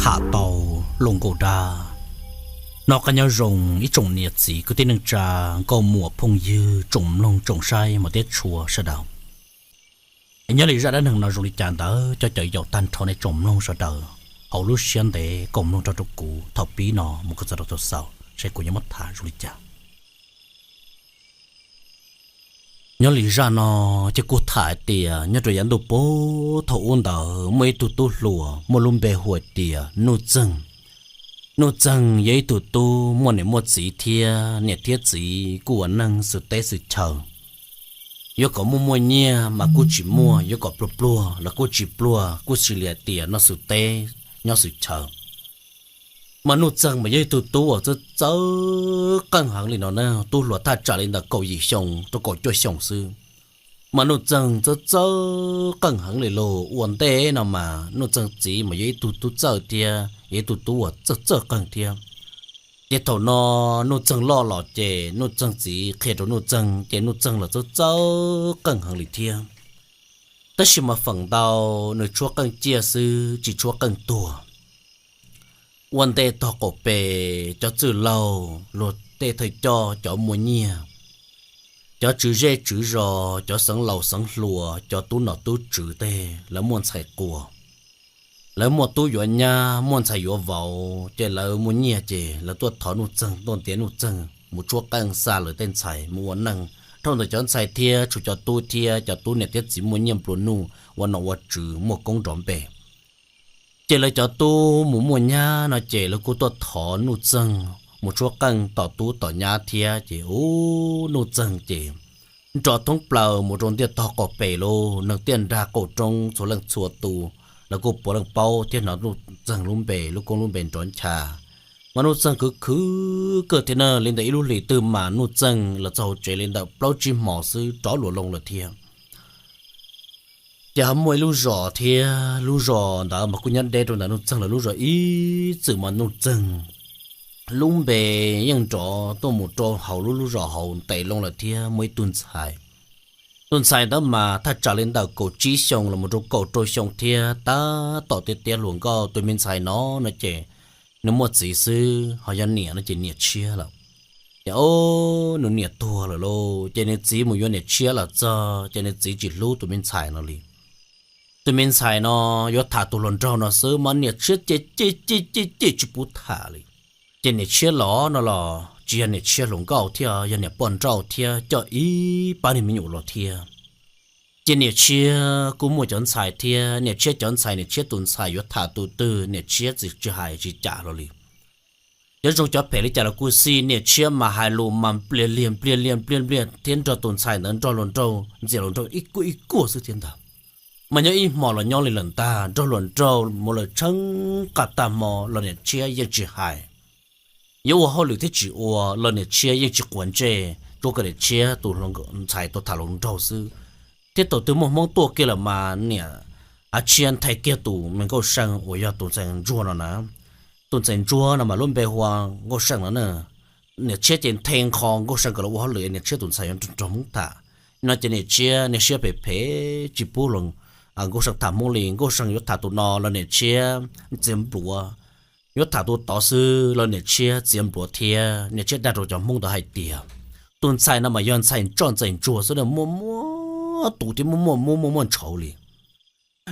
Tham tau luj nkauj dab. Noj qab nyob zoo ib tsoom niam txiv kwv tij neej tsa, nkauj muam phooj ywg, tsoom mloog tsoom saib mos thiab tshua sawv daws. Nyob li zaj dab neeg no zoo li cas ntawd coj caw yaum tag nrho nej tsoom mloog sawv daws hauv lub siab ntev koom mloog nrog rau kuv thaum pib no mus kom txog rau thaum xaus saib kuv yuav muab tham zoo li cas. Nyob li zaj no ces kuj tham hais tias nyob rau yav ntuj puag thaum ub ntawd muaj ib tug tub hluas muaj lub npe hu tias Nuj Txeeg. Nuj Txeeg yog ib tug tub muaj niam muaj txiv thiab niam thiab txiv kuj ua neej xwm teb xwm chaw. Yuav kom muaj muaj nyiaj mas kuj tsis muaj, yuav kom pluag pluag los kuj tsis pluag, kuj xws li hais tias noj xwm teb nyob xwm chaw. Mas Nuj Txeeg mas yog ib tug tub uas txawj txawj qeej heev li no na, tub hluas thaj tsam li ntawm kaum yim xyoo rau kaum cuaj xyoo xwb. Mas Nuj Txeeg txawj txawj qeej heev li los ua ntej no mas Nuj Txeeg txiv mas yog ib tug tub txawj thiab yog ib tug tub uas txawj txawj qeej thiab. Ces thaum no Nuj Txeeg loj los ces Nuj Txeeg txiv qhia rau Nuj Txeeg ces Nuj Txeeg los txawj txawj qeej heev li thiab. Tab sis mas feem ntau nws tshuab qeej ciaj xwb tsis tshuab qeej tuag. Ua ntej tog qaum pem cov txwj laug luag tej thawj coj cov muaj nyiaj, cov tswv zej tswv zos, cov xeev laus xeev hluas, cov tub nom tub tswv tej lawv muaj ntxhais quas, lawv muaj tub yuav nyab muaj ntxhais yuav vauv ces lawv muaj nyiaj ces lawv tuaj thov Nuj Txeeg tuaj ntiav Nuj Txeeg mus tshuab qeej xa lawv tej ntxhais mus ua neej dhau ntawm cov ntxhais thiab tshuav cov tub thiab cov tub niam thiab txiv muaj nyiaj nplua nuj ua nom ua tswv muaj koob nrov npe. Ces lawv cov tub mus muaj nyab no ces lawv kuj tuaj thov Nuj Txeeg mus tshuab qeej tom tub tom nyab thiab ces ub Nuj Txeeg ces nrov thoob plaws mus rau ntiaj tog qaum pem lauj, neeg tiaj nrag qaum roob txhua leej txhua tus lawv kuj puav leej paub thiab hnov Nuj Txeeg lub npe lub koob lub npe nrov ncha. Mas Nuj Txeeg khwv khwv kawg thiab na, li ntawm ib lub hlis twg mas Nuj Txeeg los txog hauv tsev li ntawm plaub tsib hmos xwb rov luas loo lawm thiab. Ces ho muaj ib lub zos thiab, lub zos ntawd mas kuj nyob deb rau ntawm Nuj Txeeg lawv lub zos ib txwm mas Nuj Txeeg lub npe yeej nrov tuaj mus rau hauv lub lub zos hauv ntev loo lawm thiab muaj ib tug ntxhais. Tus ntxhais ntawd mas thaj tsam li ntawm kaum tsib xyoo los mus rau kaum rau xyoo thiab tab tom tiav tiav hluas nkauj. Tus me ntxhais no no ces nws muaj txiv xwb, ho yog niam no ces niam tshiab lawm. Ces ob nws niam tuag lawm lauj, ces nws txiv mus yuav niam tshiab los txog ces nws txiv tsis hlub tus me ntxhais no li. Tus me ntxhais no yuav tham tus hluas nraug no xwb mas niam tshiab ces cem cem cem cem tsis pub tham li. Ces niam tshiab los no los tsis yog niam tshiab hluas nkauj thiab, yog niam poj nrauj thiab coj ib pab niag me nyuam los thiab. Ces niam tshiab kuj muaj cov ntxhais thiab, niam tshiab cov ntxhais, niam tshiab tus ntxhais yuav tham tus twg niam tshiab tsis hais tsis cam los li. Cov zoo cov phem li cas los kuj xij, niam tshiab mas hais lus mas npliag liag npliag liag npliag liag thiab nrog tus ntxhais ntawd nrog hluas nraug ntxias hluas nraug ib kuj ib kuj xwb thiab ntag. Mas nyob ib hmo los nyob li lawm ntag, nrog hluas nraug mus lawm tsheeb qab tag hmo los niam tshiab yeej tsis hais. Yuav ua hauj lwm thiab tsis ua los niam tshiab yeej tsis quav ntsej, tsuas kom niam tshiab tus ntxhais tau tham hluas nraug xwb. Thiab thaum twg muaj hmoob tuaj kiag lawm mas niam tshiab nthe kiag tus me Nkauj See uas yog tus ntxhais ntsuag no na. Tus ntxhais ntsuag no mas lub npe hu ua Nkauj See no na. Niam tshiab ces nthe nqho Nkauj See kom los ua hauj lwm, niam tshiab tus ntxhais yuav nrog hmoob tham. No ces niam tshiab niag siab phem phem tsis pub Nkauj See tham hmoob li, Nkauj See yuav tham tus no los niam tshiab txiav npluav, yuav tham tus tod xwb los niam tshiab txiav npluav thiab. Niam tshiab dag rau cov hmoob ntawd hais tias tus ntxhais no mas yog ntxhais ntsoj ntxhais ntsuag xwb na, muaj muaj tus thiab muaj muaj muaj muaj muaj ntshauv li.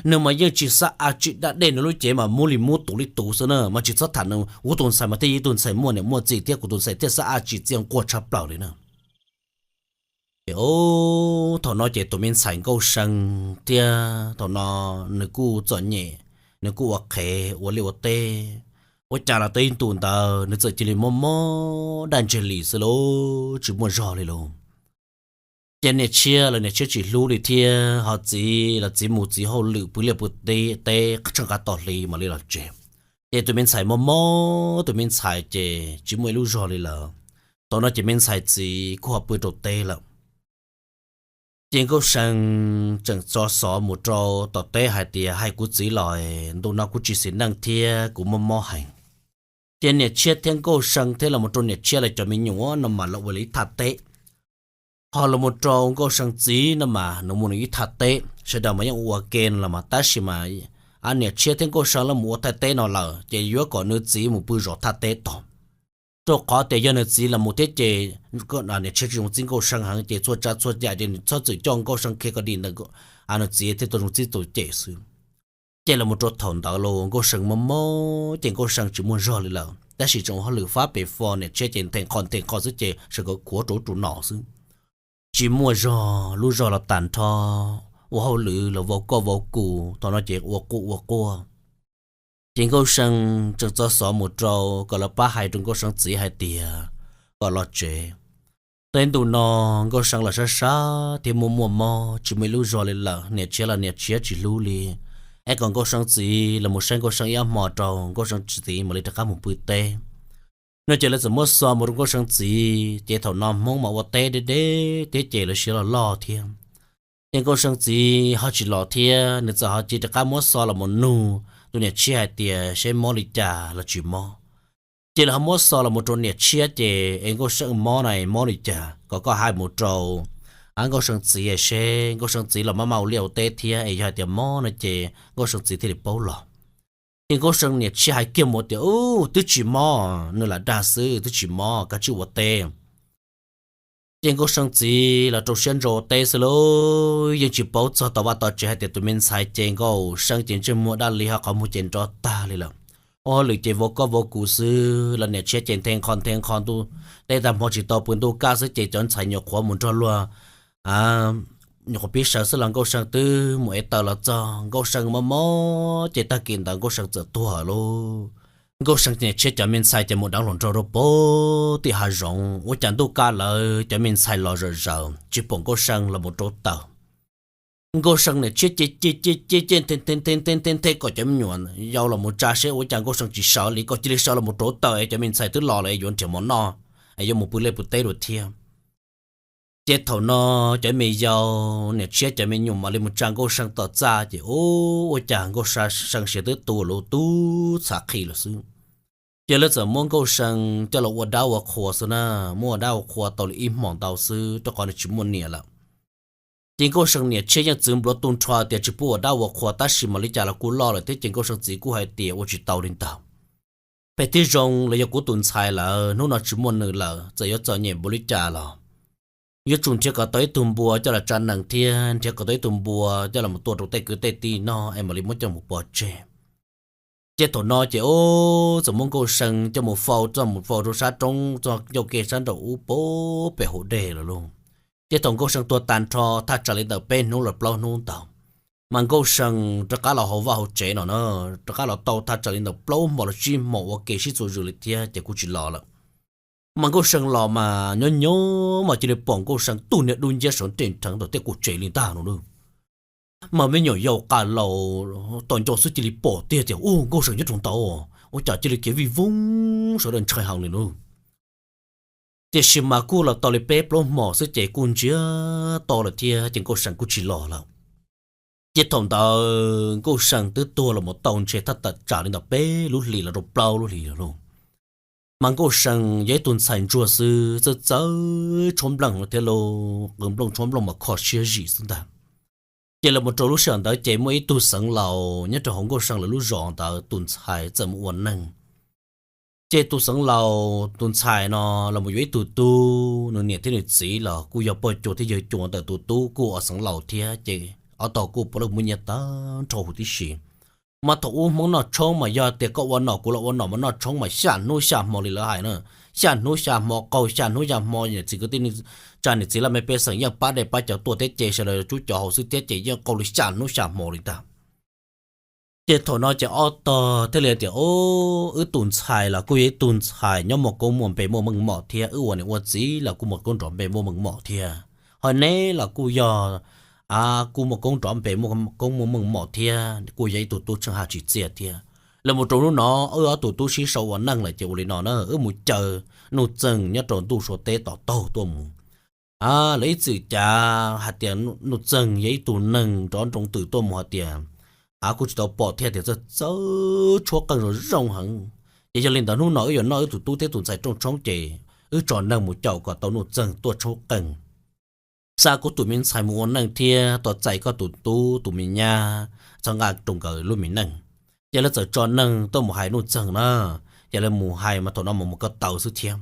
Nws mas yeej tsis xav a tsis da dej, nws lub cev mas muab li muab tus li tus xwb na, mas tsis txhob tham nws. Kuv tus ntxhais mas thiaj yog ib tug ntxhais muaj niam muaj txiv thiab kuv tus ntxhais thiaj xav a tsis txiaj nquag tshaj plaws li na. Ces thaum no ces tus me ntxhais Nkauj See thiab thaum no nws kuj txom nyem, nws kuj ua qhev ua liaj ua teb, ua cas los tau ib ntus ntawd nws txawm cia li mob mob daj ntseg li xwb lauj, tsis muaj zog li lauj. Ces niam tshiab los niam tshiab tsis hlub li thiab, ho txiv los txiv mus txiv hauj lwm pw liaj pw teb tsheej qab tom hli mam li los tsev. Ces tus me ntxhais mob mob tus me ntxhais ces tsis muaj ib lub zog li lawm. Thaum no ces me ntxhais txiv kuj ho pw rau teb lawm. Ces Nkauj See tseem tso xov mus rau tom teb hais tias hais kuv txiv los, ntu no kuv tsis xis neej thiab kuv mob mob heev. Ces niam tshiab thiab Nkauj See thiab los mus rau niam tshiab lawv cov me nyuam no mas lawv ua lawv ib thaj teb. Ho los mus rau Nkauj See txiv no mas nws muaj nws ib thaj teb, sawv daws mas yeej ua ke no los mas tab sis mas niam tshiab thiab Nkauj See lawv mus ua thaj teb no lawm ces yuav kom nws txiv mus pw zov thaj teb tod. Rau qhov tias yog nws txiv los mus thiab ces niam tshiab tsis zoo txib Nkauj See heev ces txhua tsav txhua yam ces nws txhob txwm coj Nkauj See khiav kom dim ntawm nws txiv thiaj tau zoo txib tus cem xwb. Ces los mus rau thaum ntawd los Nkauj See mob mob ces Nkauj See tsis muaj zog li lawm, tab sis tseem ua hauj lwm fab pem fo, niam tshiab ces nthe qho nthe qho xwb ces sawv kom khuav rau ub rau no xwb. Tsis muaj zog, lub zog los tag nrho, ua hauj lwm los vau koj vau kuv, thaum no ces ua quaj ua quaj. Ces Nkauj See tseem txo xov mus rau kom lawv pab hais rau Nkauj See txiv hais tias kom los tsev. Tau ib ntu no Nkauj See los sab sab thiab muaj muaj mob tsis muaj ib lub zog li lawm, niam tshiab los niam tshiab tsis hlub li, es kom Nkauj See txiv los mus saib Nkauj See ib ob hmo rau Nkauj See txiv mam li rov qab mus pw teb. No ces lawv txawm muab xov mus rau Nkauj See txiv, ces thaum no Hmoob mas ua teb deb deb thiab ces lawv siab los loj thiab. Ces Nkauj See txiv ho tsis los thiab, nws txawm ho cia rov qab muab xov los mus nug tus niam tshiab hais tias seb mob li cas los tsis mob. Ces lawv ho muab xov los mus rau niam tshiab ces es Nkauj See mob na mob li cas kom koj hais mus rau Nkauj See txiv seb Nkauj See txiv los maj maj ua liaj ua teb thiab es yog hais tias mob no ces Nkauj See txiv thiaj li paub los. Ces Nkauj See niam tshiab hais kiag mus tias, Ub, twb tsis mob, nws lam dag xwb, twb tsis mob, kav tsij ua teb. Ces Nkauj See txiv los rau siab ntso ua teb xwb lauj, yeej tsis paub txog tau vaj tau tsev hais tias tus me ntxhais ces Nkauj See ces ntsej muag daj li ho qhov muag ces nrov tag li lawm. Ua hauj lwm ces vau koj vau kuv xwb los niam tshiab ces nthe qho nthe qho ntuj, teb tag hmo tsis tau pw ntuj kaj xwb ces cov ntxhais nyuam qhuav mus nrog luag nyuam qhuav pib sawv xwb los Nkauj See twb mus ev taws los txog, Nkauj See mob mob ces tag kis ntawd Nkauj See txawm tuag lauj. Nkauj See niam tshiab cov me ntxhais ces mus deev hluas nraug rau pem tim hav zoov, ua cas ntuj kaj lawm cov me ntxhais los zom zaws tsis pom Nkauj See los mus rau taws. Nkauj See niam tshiab ces ces ces ces nthe nthe nthe nthe nthe kom cov me nyuam yaus los mus tsa seb ua cas Nkauj See tsis sawv li, kom cia li sawv los mus rau taws es cov me ntxhais twb los lawm es yuav nrhiav mov noj es yuav mus pw liaj pw teb dua thiab. Ces thaum no cov me yaus niam tshiab cov me nyuam mam li mus tsa Nkauj See tom txaj ces ub, ua cas Nkauj See siav twb tu lub tub txhav qhi lawm xwb. Ces lawv txawm muab Nkauj See coj los ua dab ua qhua xwb na, muab ua dab ua qhua tau li ib hmos ntau xwb rau qhov nws tsis muaj niam lawm. Ces Nkauj See niam tshiab yeej txwv npluav tu nrho tias tsis pub ua dab ua qhua tab sis mam li cas los kuj loj lawm thiab ces Nkauj See txiv kuj hais tias ua tsis tau li ntawd. Pem tib zoo los yog kuv tus ntxhais lawm, hnub no tsis muaj nws lawm txawm yuav txom nyem npaum li cas los yuav tsum nrhiav kom tau ib tug npua coj los tsa nees thiab nrhiav kom tau ib tug npua coj los tua rau tej kwv tej tij noj es mam li muab coj mus pov tseg. Ces thaum no ces ub, txawm muab Nkauj See coj mus faus, coj mus faus rau sab roob, txoj ncauj ke sab nraum ub pem hauv dej lawm lauj. Ces thaum Nkauj See tuag tag nrho thaj tsam li ntawm peb hnub los plaub hnub ntawd, mas Nkauj See rov qab los hauv vaj hauv tsev no na, rov qab los tau thaj tsam li ntawm plaub hmo los tsib hmo ua ke sib txuas zws li thiab ces kuj tsis los lawm. Mas Nkauj See los mas nyob nyob mas cia li pom Nkauj See tug niag dub nciab sawv nres nrheev ntawm tej kuj tsev li ntag no na. Mas me nyuam yaus qas laus tom ncauj xwb cia li pom tiag tias ub, Nkauj See nyob rau ntawd, ua cas cia li khiav vij voog sawv daws ntshai heev li na. Tiam sis mas kuj los tau li peb plaub hmos xwb ces kuj ntsiag to lawm thiab ces Nkauj See kuj tsis los lawm. Ces thaum ntawd Nkauj See twb tuag los mus tau ntshe thaj tsam li ntawm peb lub hlis los rau plaub lub hlis lawm lauj. Mas Nkauj See yog ib tug ntxhais ntsuag xwb, txawj txawj tshuab nplooj thiab lauj, qw nplooj tshuab nplooj mas kho siab zim xwb ntag. Ces los mus rau lub sij hawm ntawd ces muaj ib tug xeev laus nyob rau hauv Nkauj See lawv lub zos ntawd tus ntxhais txawm mus ua neeg. Ces tus xeev laus tus ntxhais no los mus yuav ib tug tub, nws niam thiab nws txiv los kuj yog poj cuag thiab yawg cuag ntawm tus tub kuj ua xeev laus thiab ces ob tog kuj puav leej muaj nyiaj tag nrho huv tib si. Mas thaum ub Hmoob noj tshoob mas yog tias koj ua nom kuv los ua nom mas noj tshoob mas xya hnub xya hmo li lawv hais na. Xya hnub xya hmo qaug, xya hnub xya hmo niam txiv kwv tij, tsa niam txiv laj mej pej xeem yeej pab dej pab cawv tuaj thiab ces sawv daws cub cov haus xwb thiab ces yeej qaug li xya hnub xya hmo li ntag. Ces thaum no ces ob tog thiaj li tias, Wb tus ntxhais los kuj yog ib tug ntxhais nyob muaj koob muaj npe muaj meej mom thiab, wb ua niam ua txiv los kuj muaj koob nrov npe muaj meej mom thiab, ho neb los kuj yog kuj muaj koob nrov npe muaj koob muaj meej mom thiab, kuj yog ib tug tub tsheej haj tsis txiaj thiab. Los mus rau hnub no wb ob tug tub sib sau ua neej lawm ces ua li no na, wb mus caw Nuj Txeeg nyob rau ntuj Suav teb tom taug tuaj mus. Lawv ib txwm cav hais tias Nuj Txeeg yog ib tug neeg nrov nroo twm tuaj mus hais tias, a kuj tsis tau pom thiab tias txawj txawj tshuab qeej zoo zoo heev. Ces yog li ntawd hnub no wb yuav noj wb tus tub thiab tus ntxhais rooj tshoob ces wb tso neeg mus caum kom tau Nuj Txeeg tuaj tshuab qeej. xa kuv tus me ntxhais mus ua neej thiab tuaj txais koj tus tub tus me nyab, txhob nqa rau nkawd lub me neej. Ces lawv txawm tso neeg tuaj mus hais Nuj Txeeg na, ces lawv mus hais mas thaum no mas mus ko taw xwb thiab.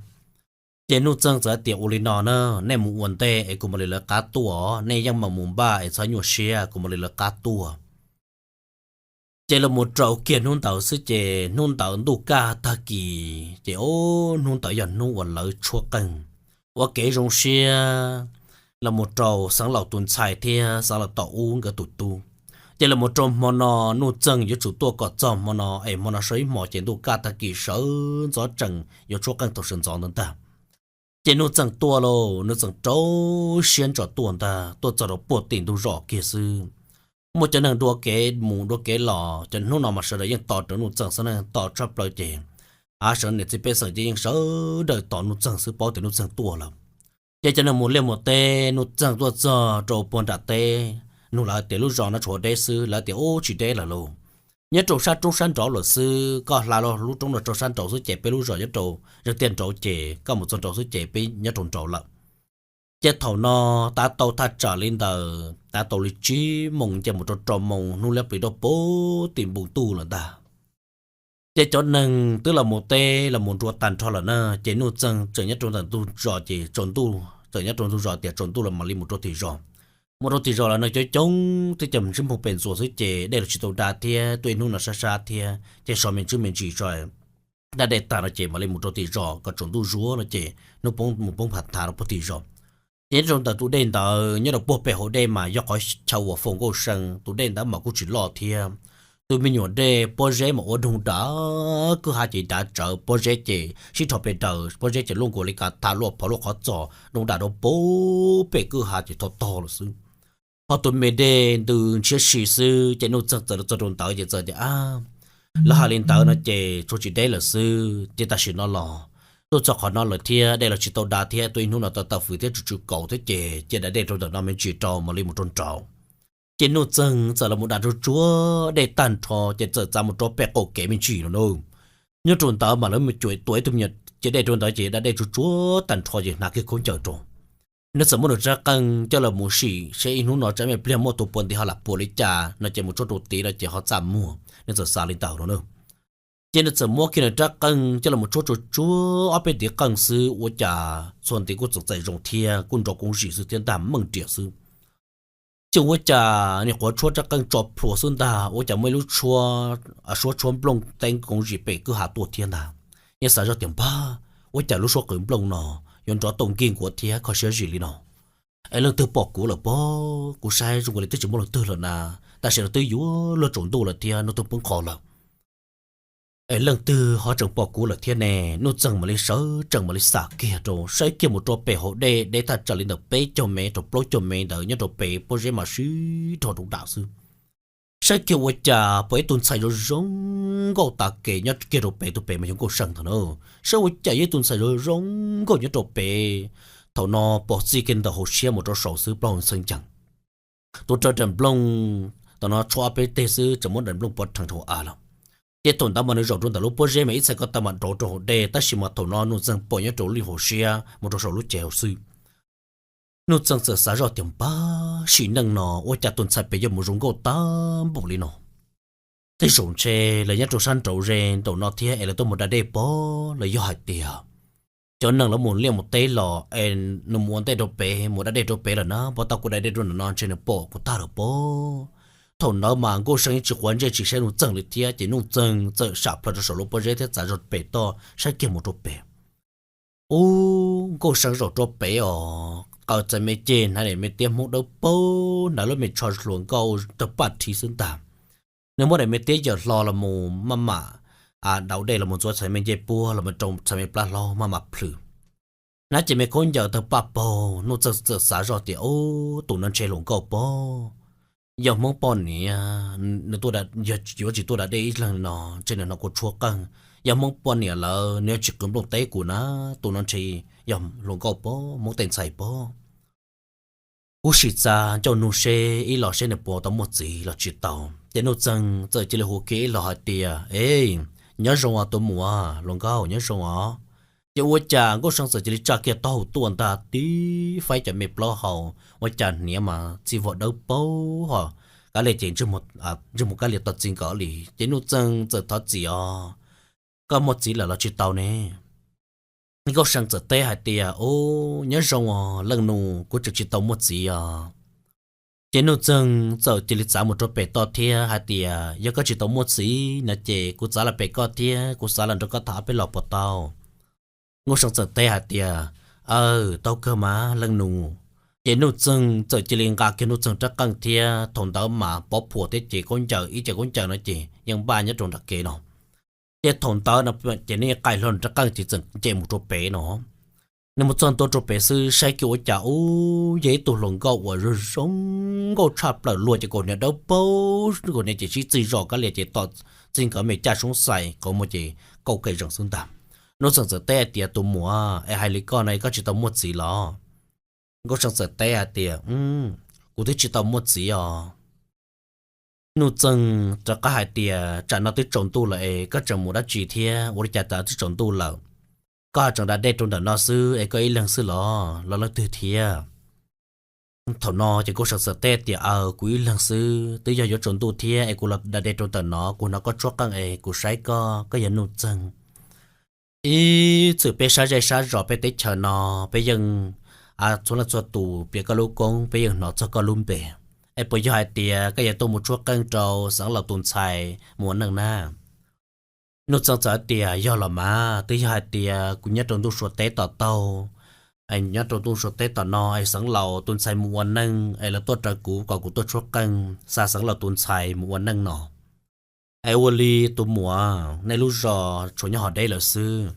Ces Nuj Txeeg txawm hais tias, ua li no na, nej mus ua ntej es kuv mam li lawv qab tuaj, nej yeej mam mus npaj es txhob nyuaj siab, kuv mam li lawv qab tuaj. Ces los mus rau kiag hnub ntawd xwb ces hnub ntawd ntuj kaj tag kis ces hnub ntawd yog hnub uas lawv tshuab qeej, ua kev zoo siab, los mus rau Xeev Laus tus ntxhais thiab Xeev Laus tom ub nkawd tus tub. Ces los mus rau hmo no Nuj Txeeg yuav tsum tuaj kom txog hmo no es hmo no sawv ib hmos ces ntuj kaj tag kis sawv ntxov tsees yuav tshuab qeej thaum sawv ntxov ntawd ntag. Ces Nuj Txeeg tuaj lauj, Nuj Txeeg rau siab ntso tuaj ntag, tuaj txog rau puag tim ntug zos kiag xwb. Muaj cov neeg dua kev mus dua kev los, cov hnub no mas sawv daws yeej tos rawv Nuj Txeeg xwb, neeg tos tshaj plaws ces av sawv niam txiv pej xeem ces yeej sawv daws tos Nuj Txeeg xwb, paub tias Nuj Txeeg tuaj lawm. Ces cov neeg mus liaj mus teb, Nuj Txeeg tuaj txog rau puag nram teb, nug lawv tias lub zos no tshuav deb xwb, lawv tias ub tsis deb lawm lauj, nyob rau sab roob sab nraud lawm xwb, koj hla lub roob no rau sab nraud xwb ces peb lub zos nyob rau zaj tiaj nraud ces koj mus txog nraud xwb ces peb nyob rau nraud lawm. Ces thaum no tav tau thaj tsam li ntawd tav tau li tsib moos nce mus rau rau moos hnub liab pliv rau puag tim npoo ntuj lawm ntag. Ces cov neeg twb los mus teb los mus nrua tag nrho lawm na, ces Nuj Txeeg tseem nyob rau ntawm ntug zos ces tsaus ntuj, tseem nyob rau ntug zos tias tsaus ntuj los mam li mus rau tim zos. Mus rau tim zos lawm no coob coob thiab ces ntsib npoo pem ntxuas xwb ces dej los tsis tau da thiab tuaj ib hnub no sab sab thiab ces so me ntsis me ntsis tso, da dej tag no ces mam li mus rau tim zos kom tsaus ntuj zuag no ces hnub poob mus poob phav thav rau puag tim zos. Ces nyob rau ntawm tus dej ntawd nyob rau puag pem hauv dej mas yog qhov chaw uas faus Nkauj See, tus dej ntawd mas kuj tsis loj thiab. Tus me nyuam dej pob zeb mas ua doog dav kwj ha ces dav tsawv, pob zeb ces sib rho pes daws, pob zeb ces luaj nkaus li kav tham luaj phov luaj qhov txos, doog dav rau puag pem kwj ha ces thov tog lawm xwb. Ho tus me dej ntws ntshiab si xwb ces Nuj Txeeg txawm los txog rau ntawd ces txawm tias, ab, lawv hais li ntawd no ces tsuas tsis deb lawm xwb ces tam sim no los tuaj txog qhov no lawm thiab dej los tsis tau da thiab tuaj ib hnub no tau tawm fws thiab tsw tsw kaus thiab ces cia da dej rau ntawm no me ntsis rau mam li mus rau nraud. Ces Nuj Txeeg txawm los mus da tsuag tsuag dej tag nrho ces txawm txav mus rau pem qaum kev me ntsis no na. Nyob rau ntawd mas lawv mus cuam tua ib tug me nyuam ciav dej rau ntawd ces da dej tsuag tsuag tag nrho ces hnav kiag khaub ncaws rau. Nws txawm muab nws rab qeej coj los mus sim seb ib hnub no tsam me pliag muaj tus puav nti ho lam puas li cas no ces mus tshuab rau tid no ces ho txaj muag, nws txawm xav li ntawd no na. Ces nws txawm muab kiag nws rab qeej coj los mus tshuab tsuag tsuag ob peb ntiv qeej xwb ua cas txhua ntiv kuj txawm txaim zoo thiab kuj nrov koov zim xwb thiab ntag, meej riam xwb. Ces ua cas nim qhuav tshuab rab qeej tso plhuav xwb ntag ua cas muaj ib lub suab tshuab nplooj teeb koov zim pem kwj ha tuaj thiab ntag. Yeej xav zoj tias npag, ua cas lub suab qwv nplooj no yuav nrov tau nkig nkuav thiab kho siab zim li no. Es leej twg pom kuv lawm pob? Kuv saib zoo nkaus li twb tsis muaj leej twg lawm na, tam sim no twb yuav luag tsaus ntuj lawm thiab hnub twb poob qho lawm. Es leej twg ho tseem pom kuv lawm thiab ne? Nuj Txeeg mam li sawv tsees mam li xam kiag rau saib kiag mus rau pem hauv dej deb thaj tsam li ntawm peb caug mev rau plaub caug mev ntawd nyob rau pem pob zeb mas sib rho rau dam xwb. Saib kiag ua cas pom ib tug ntxhais zoo zoo nkauj tas kev nyob kiag rau pem, tus pem mas yog Nkauj See ntag na. Saib ua cas yog ib tug ntxhais zoo zoo nkauj nyob rau pem. Thaum no pom txij kiag ntawm hauv siab mus rau saud xwb plaub hau ntxhee ncees. Tus raws daim nplooj, thaum no tshuab ob peb teg xwb tseem muab daim nplooj pov rhees rau av lawm. Ces thaum ntawd mas nws zaum rau ntawm lub pob zeb mas ib txhais ko taw mam nrov rau hauv dej tab sis mas thaum no Nuj Txeeg pom nyob rau lub hauv siab mus rau saum lub cev hauv xwb. Nuj Txeeg txawm xav zoj tias npag, sim neej no ua cas tus ntxhais pem yuav mus zoo nkauj tag npaum li no. Tej zaum ntshe lawv nyob rau sab nraud ze nraum no thiab es lawv tuaj mus da dej pob los yog hais tias cov neeg lawv mus liaj mus teb los es nws mus ua ntej rau pem mus da dej rau pem lawm na, puas tau kuv da dej rau ntawm no ntshe nws pom kuv tag lawm pob. Thaum ntawd mas Nkauj See yeej tsis quav ntsej tsis saib Nuj Txeeg li thiab ces Nuj Txeeg txawm sam plaws rau saum lub pob zeb thiab txav zog pem toj saib kiag mus rau pem. Ub, Nkauj See zaum rau pem os, qaws txhais me ceg hnav daim me tiab Hmoob dawb paug, hnav lub me tsho hluas nkauj tawg paj rhi xwb ntag. Nws muab daim me tiab yawm hlo los mus maj mam daus dej los mus ntxuav txhais me ncej puab los mus rau txhais me plab hlob maj mam plhws. Hnav ces me khaub ncaws tawg paj paug, Nuj Txeeg txawm xav zoj tias ub, tus no ntshe hluas nkauj pob. Yog Hmoob poj niam, nws tuaj, yog yuav tsis tuaj da dej ib leeg no ntshe nws hnov kuv tshuab qeej. Yog Hmoob poj niam lawm nws yuav tsis qwv nplooj teb kuv na, tus no ntshe yog hluas nkauj pob, Hmoob tej ntxhais pob. Kuv sim txav ncauj nug seb ib los seb nws puas tau muaj txiv los tsis tau. Ces Nuj Txeeg txawm cia li hu kiag ib los hais tias, es, nyob zoo os tus muam, hluas nkauj nyob zoo os. Ces ua cas Nkauj See txawm cia li tsa kiag taub hau tuaj ntag, tib faib cov me plaub hau, ua cas hniav mas txij vog dawb paug ho, kav liam ces ntsej muag kav liam tau txij nkawm li. Ces Nuj Txeeg txawm thov txim os, koj muaj txiv lawm los tsis tau ne? Nkauj See txawm teb hais tias, Ub, nyob zoo os leej nus, kuv tseem tsis tau muaj txiv os. Ces Nuj Txeeg txawm cia li txav mus rau pem toj thiab hais tias, Yog koj tsis tau muaj txiv no ces kuv txav los pem koj thiab kuv xav los nrog koj tham ob peb los puas tau? Nkauj See txawm teb hais tias, Aw, tau kawg mas leej nus. Ces Nuj Txeeg txawm cia li nqa kiag Nuj Txeeg rab qeej thiab thaum ntawd mas pov phuam thiab ces khaub ncaws ib ce khaub ncaws no ces yeej npaj nyob rau nram kev no. Ces thaum ntawd no ces nws qaij hlo rab qeej ces txawm nce mus rau pem no. Nws mus txog ntua rau pem xwb saib kiag ua cas ub, yog ib tug hluas nkauj uas zoo zoo nkauj tshaj plaws, luag ces kaus hniav dawb paug, kaus hniav ces sib txij zos, kav liam ces tom txij nkawm me caj soob xais, qhov muag ces kauj ke zees xwb ntag. Nuj Txeeg txawm teb hais tias, Tus muam, es hais li koj no koj tsis tau muaj txiv los? Nkauj See txawm teb hais tias, Kuv twb tsis tau muaj txiv os. Nuj Txeeg rov qab hais tias, Tsam no twb tsaus ntuj lawm es koj tseem mus dab tsi thiab? Ua li cas tas twb tsaus ntuj lawm, koj ho tseem da dej rau ntawm no xwb es koj ib leeg xwb los, los leej twg thiab? Thaum no ces Nkauj See txawm teb tias, Aw, kuv ib leeg xwb, twb yog yuav tsaus ntuj thiab es kuv los da dej rau ntawm no, kuv hnov koj tshuab qeej es kuv saib koj, koj yog Nuj Txeeg. Ib txwm peb sab zej sab zos peb teb chaws no, peb yeej, txhua leej txhua tus piav koj lub koob peb yeej hnov txog koj lub npe. Es puas yog hais tias koj yuav tuaj mus tshuab qeej rau Xeev Laus tus ntxhais mus ua neej na? Nuj Txeeg txawm hais tias, Yog los mas, twb yog hais tias kuv nyob rau ntuj Suav teb tom taug, nyob rau ntuj Suav teb tom no es Xeev Laus tus ntxhais mus ua neej es lawv tuaj raws kuv kom kuv tuaj tshuab qeej xa Xeev Laus tus ntxhais mus ua neej no. Es ua li tus muam, nej lub zos tshuav nyob hov deb lawm xwb,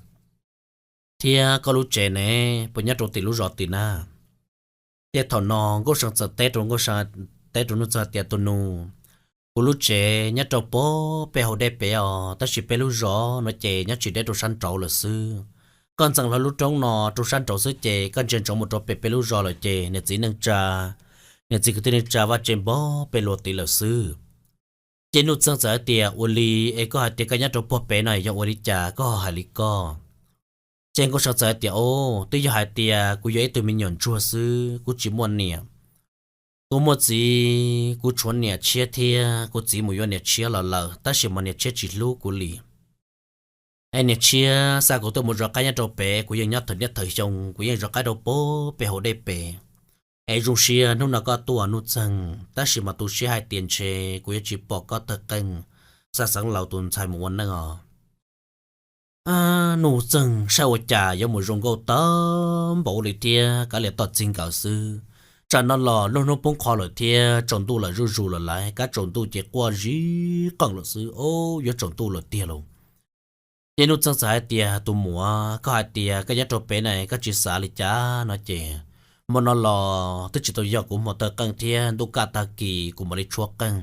thiab koj lub tsev ne, puas nyob rau tim lub zos tim na? Ces thaum no Nkauj See txawm teb rau Nuj Txeeg tias, Tus nus, kuv lub tsev nyob rau puag pem hauv dej pem os, tab sis peb lub zos no ces nyob tsis deb rau sab nraud lawm xwb. Koj ntxeev hlo lub roob no rau sab nraud xwb ces koj ntsia ntsoov mus rau pem peb lub zos lawm ces niam txiv neej tsa, niam txiv kwv tij neej tsa vaj tse npob peb luag tid lawm xwb. Ces Nuj Txeeg txawm hais tias, Ua li es koj hais tias koj nyob rau puag pem no yog ua li cas koj ho hais li koj? Ces Nkauj See txawm hais tias, Os, twb yog hais tias kuv yog ib tug me nyuam ntsuag xwb, kuv tsis muaj niam. Kuv muaj txiv, kuv tshuav niam tshiab thiab kuv txiv mus yuav niam tshiab los lawm, tab sis mas niam tshiab tsis hlub kuv li. Es niam tshiab xa kuv tuaj mus zov qaib nyob rau pem, kuv yeej nyob thawm niaj thawm xyoo, kuv yeej zov qaib rau puag pem hauv dej pem. Es zoo siab hnub no koj tuaj Nuj Txeeg, tab sis mas tu siab hais tias ntshe kuv yuav tsis pom koj tawg qeej xa Xeev Laus tus ntxhais mus ua neej os. Nuj Txeeg saib ua cas yuav mus zoo nkauj tag npaum li thiab, kav liam toj txij nkawm xwb. Tsam no los lub hnub poob qho lawm thiab tsaus ntuj lawm zuj zus lawm lauj, kab tsaus ntuj ces quaj zib qeej lawm xwb, o, yuav tsaus ntuj lawm tiag lauj. Ces Nuj Txeeg txawm hais tias, Tus muam, koj hais tias koj nyob rau pem na koj tsis xav li cas no ces, hmo no los twb tsis tau yog kuv hmo tawg qeej thiab, ntuj kaj tag kis kuv mam li tshuab qeej.